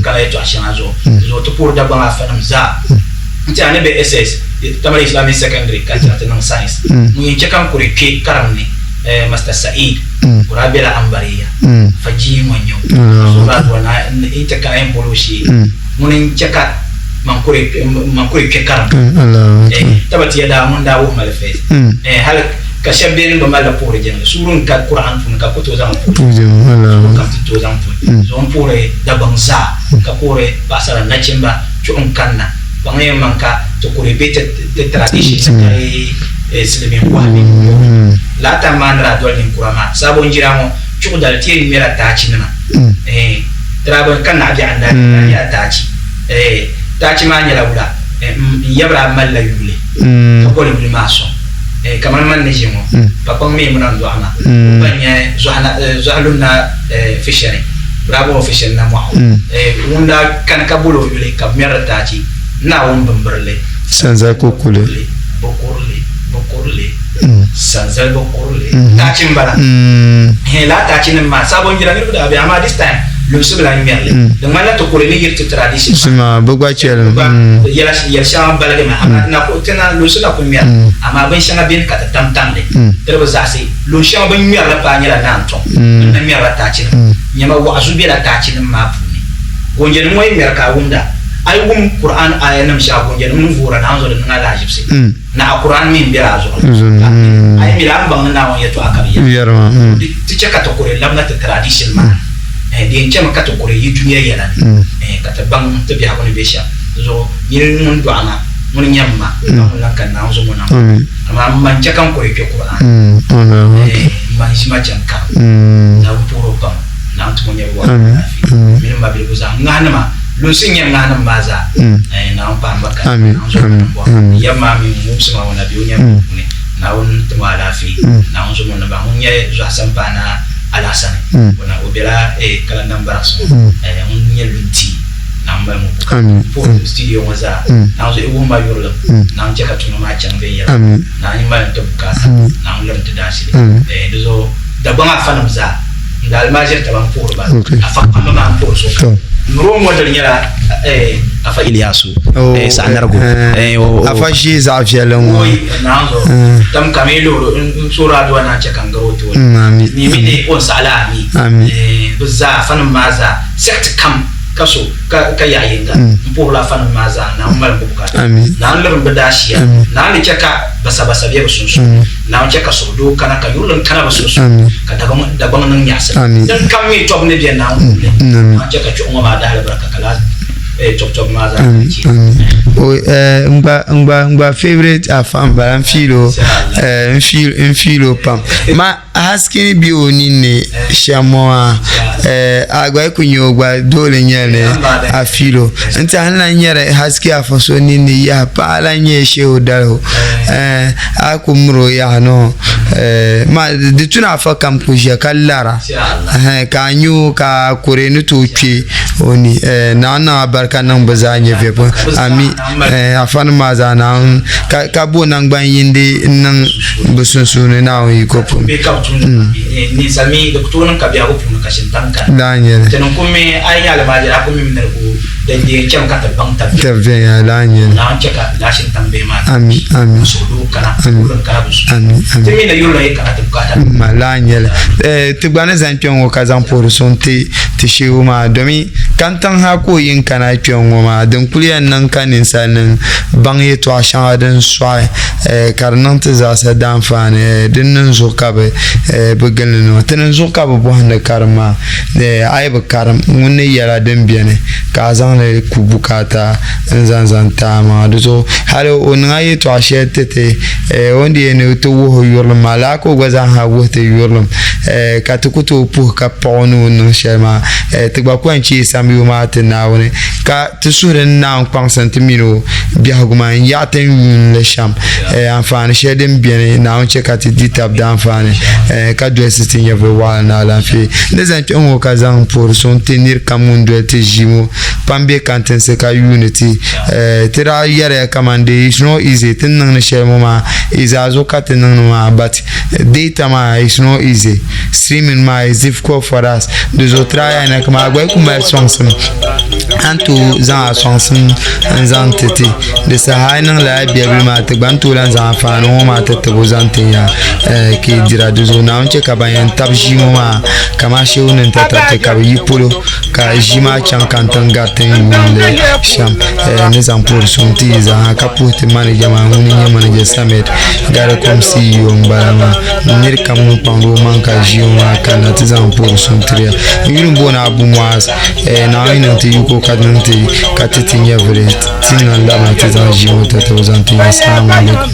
kana yɛltɔɣa shɛŋa zuɣu zuɣu ti puhiri Dagbaŋ afanim zaa n tiɛha ni be SS Tamale Islamic Secondary ka chaŋ ti niŋ science ŋun yɛn chɛ ka n kuri kpe karim ni Master Saeed o daa bela Ambariya Fajii ŋɔ n-nyɛ o so daa doli na n ti kana yɛn boli o shee ŋuni n-chɛ ka man kuri kpe karim ni taba ti ya daa ŋun daa wuhi ma li first hali ka shɛba beni bi malila puhiri jiŋli suuri n-ka Quran puuni ka ku tooi zaŋ puhi suuri kam ti tooi zaŋ puhi zuɣu m-puhiri Dagbaŋ zaa ka puhiri paɣasara nachimba chuɣu n-kanna kpaŋ yɛn maŋ ka ti kuri bɛ ti tradition ni ka di silimiin kɔha mini buɣim. Lala time maa ni daa doli ninkura maa sabon jira ŋɔ chuɣu dali ti yɛn ŋmɛla taachi nima ti daa bi ka naɣibiɛɣu n-daa daa nyɛla taachi taachi maa nyɛla wula n yaba daa malila yuli ka boli yuli maa sɔŋ kamani man ni ʒi ŋɔ pakpaŋ mi ŋuna n-dɔɣi ma o gba n-nyɛ Zɔhilunna Fishɛni. Bravo official na mɔɣu ŋun daa kani ka boli o yuli ka bɛ mɛri taachi Naawuni bimbirili. Sanzali kukuli. Bi kurili, bi kurili, sanzali bi kurili. Taachi m-bala. Lala taachi nim maa sabon jira niriba daa be amaa this time lunsi bi lahi ŋmɛri li. Di ŋmanila ti kuri ni yiri ti tradition maa. Bɛ gba chɛli mi. Yɛl shɛŋa baligi mi amaa ti na lunsi na kuli ŋmɛri amaa binshɛŋa beni ka ti tam tam li ti di bi zaɣisi. Luɣ shɛŋa bɛ ni ŋmɛri li paai nyɛla Naantɔŋ. Bɛ ni ŋmɛrila taachinim. Nyama waɣizu bela taachinim maa puuni. Goonjɛnim ŋɔ yi ŋmɛri ka a wumda, a yi wum Kur'an aayanim shɛŋa goonjɛnim ni voora Naawuni zuɣu di niŋ a lahaʒibisi. Ni a Kur'an mi m-bela a zuɣu ni. Ka a yi mi li a ni baŋ ni Naawuni yɛtɔɣa ka bɛ yɛra. Di ti chɛ ka ti kuri labina ti tradition maa ni. Di yɛn chɛmi ka ti kuri yi dunia yɛla ni ka ti baŋ ti biɛhigu ni be shɛm. Di zuɣu nyini ŋun dɔɣi ma, ŋuni n-nyɛ m ma, ka ŋun lan ka Naawuni zuɣu ŋɔ na ŋɔ. Amaa m ma n-chɛ ka n kuri kpe Kur'an. M ma n-ʒi ma chaŋ karim. Naawuni puhiri o pam. Naawuni tuma nyɛbu wahu ni alaafee. Mini m mabiligu zaa. N ŋahinima, lunsi n-nyɛ n ŋahinima maa zaa. Naawuni pahi m ba ka Naawuni zuɣu ŋɔ nambɔɣu. N yab maa mi ŋun wumsi ma ŋɔ na be o nyɛvili puuni. Naawuni tim o alaafee. Naawuni zuɣu ŋɔ nambɔɣu. Ŋun nyɛ Zɔhasani paɣa Naa Alhassani. O na o bela Kalandam Barracks ŋɔ. Ŋun nyɛ lunti. Naawuni mali ŋɔ bukaata. Puhiri studio ŋɔ zaa. Naawuni zuɣu wuhi ma yurilim. Naawuni chɛ ka tuma maa chaŋ viɛnyɛla. Naawuni mali n-ti bukaata. Naawuni liri n-ti daashili. Di zuɣu Dagbaŋ afanim zaa n daa almaajiri taba m-puhiri ba. Afa kpamba maa m-puhiri sokam. N role model nyɛla Afa Iliyasu Saɣinarigu. Afa ʒee zaɣ viɛlli ŋɔ. Oi, Naawuni zuɣu tam ka mi lihiri n suhiri aduwa naan chɛ ka n gari o tooni. Mi mi ni o ni saɣi la ami. Bɛ zaa afanim maa zaa sect kam ka so ka ka yaɣa yinga n puhirila afanim maa zaa Naawuni mali bɛ bukaata Naawuni lirim bɛ daashiya Naawuni chɛ ka basabasa be bɛ sunsuuni Naawuni chɛ ka suhudoo kana ka yurilim kana bɛ sunsuuni ka Dagbaŋ niŋ nyaɣisim din kam mi tɔbu ni be Naawuni puuni Naawuni chɛ ka chuɣu ŋɔ maa dahali barika ka laa tɔbu tɔbu maa zaa chɛ. N gba n gba n gba favorite afa n bala n feel o n feel n feel o pam ma Haski ni be o ninni shɛm ŋɔ maa a gba yi ku nya o gba doole n-nyɛ li ni a fiil o. N tiɛhi n lahi nyari Haski afa so ninni yaha paɣa lahi nyɛ Shehu Dalihu a ku miri o yaha noo di tu ni afa kam ku ʒiya ka lara ka a nya o ka a kuri ni tooi kpe o ni Naawuni niŋ a barika niŋ bɛ zaa nyɛviya puuni ami afanima maa zaa Naawuni ka bo naŋgban yindi n-niŋ bɛ sunsuuni Naawuni yiko puuni. Bɛ ka bɛ tumdi ninsal mi di ku tooi niŋ ka biɛhigu puuni ka shintaŋ kani. Daa n-nyɛ li. Ti ni ku mi a yi nyɛ almaajiri a ku mimi ni di ku Din deei chɛmi ka ti baŋ tabi Tabi viɛnyɛla laa n-nyɛ li. Naawuni chɛ ka laashintaŋ bihi maa Ami, ami. N suhudoo kana, Ami. yurilim kana bɛ zuɣu. Ami, ami. Ti mi ni yurilim yi kana ti bukaata. Ma laa n-nyɛ li. Eh, ti gba ni zani kpɛŋ ŋɔ ka zaŋ puhiri suŋ ti ti sheewu maa domi kantiŋ ha ka o yi n-kana kpɛŋ ŋɔ maa din kuli yɛn niŋ ka ninsalinim baŋ yɛtɔɣ shɛŋa din sɔɣi eh, ka di niŋ ti zaasa daanfaani eh, din niŋ zuɣu ka bɛ eh, bi gilindi niŋ ti niŋ zuɣu ka bɛ bɔhindi karim maa eh, a yi bi karim ŋun ni yɛla din beni ka a zaŋ li ku bukaata n-zaŋ zaŋ ti a maŋa. Di zuɣu hali o niŋ a yɛtɔɣ shɛli ti ti o ni di yɛn ni ti wuhi o yurilim maa, lala ka o gba zaa ha wuhi ti yurilim ka ti ku tooi puhi ka paɣ o ni o niŋ shɛli maa. Ti gba ku yɛn cheei samiyoo maa ti Naawuni ka ti suhuri ni Naawuni kpaŋsi n-ti min o biɛhigu maa n-yaɣi ti ni yuun li shɛm. Anfaani shɛli din beni, Naawuni chɛ ka ti di tab di anfaani ka dolisi ti nyɛvili waɣila ni alaafee. N ni zaŋ kpiɔŋ ŋɔ ka zaŋ puhiri suŋ ti nir kam ŋun doli ti ʒii ŋɔ pam be kantinsi ka yuuni ti. Ti daa yɛriya kaman di is not easy ti ni niŋdi shɛli ŋɔ maa yi zaa zuɣu ka ti niŋdi maa but data maa is not easy streaming maa is difficult for us di zuɣu ti daa yɛli ni kaman a gba yi ku mali sɔŋsim a ni tooi zaŋ a sɔŋsim n zaŋ ti ti di saha a yi niŋ lala biɛbili maa ti gba ni tooi lahi zaŋ anfaani ŋɔ maa ti tibu zaŋ ti ya ka yi dira di zuɣu Naawuni chɛ ka ban yɛn tabi ʒii ŋɔ maa kaman shehu ni n-tatabti ka bɛ yi polo ka ʒii maa chaŋ ka n tiŋ gari ti ni yuun li shɛm ni zaŋ puhiri suŋ ti yi zaa ka puhi ti manija maa ŋuni n-nyɛ manija Samed Garicom CEO m-bala maa nir kam ŋun kpaŋdi o maŋ ka ʒii ŋɔ maa kanna ti zaŋ puhiri suŋ tiri ya. N yuli m-booni Abu Muaz Naawuni niŋ ti yiko ka niŋ ti ka ti ti nyɛvili ti ni lan labina ti zaŋ ʒii ŋɔ tatabo zaŋ ti ya. Assalamu alaikum.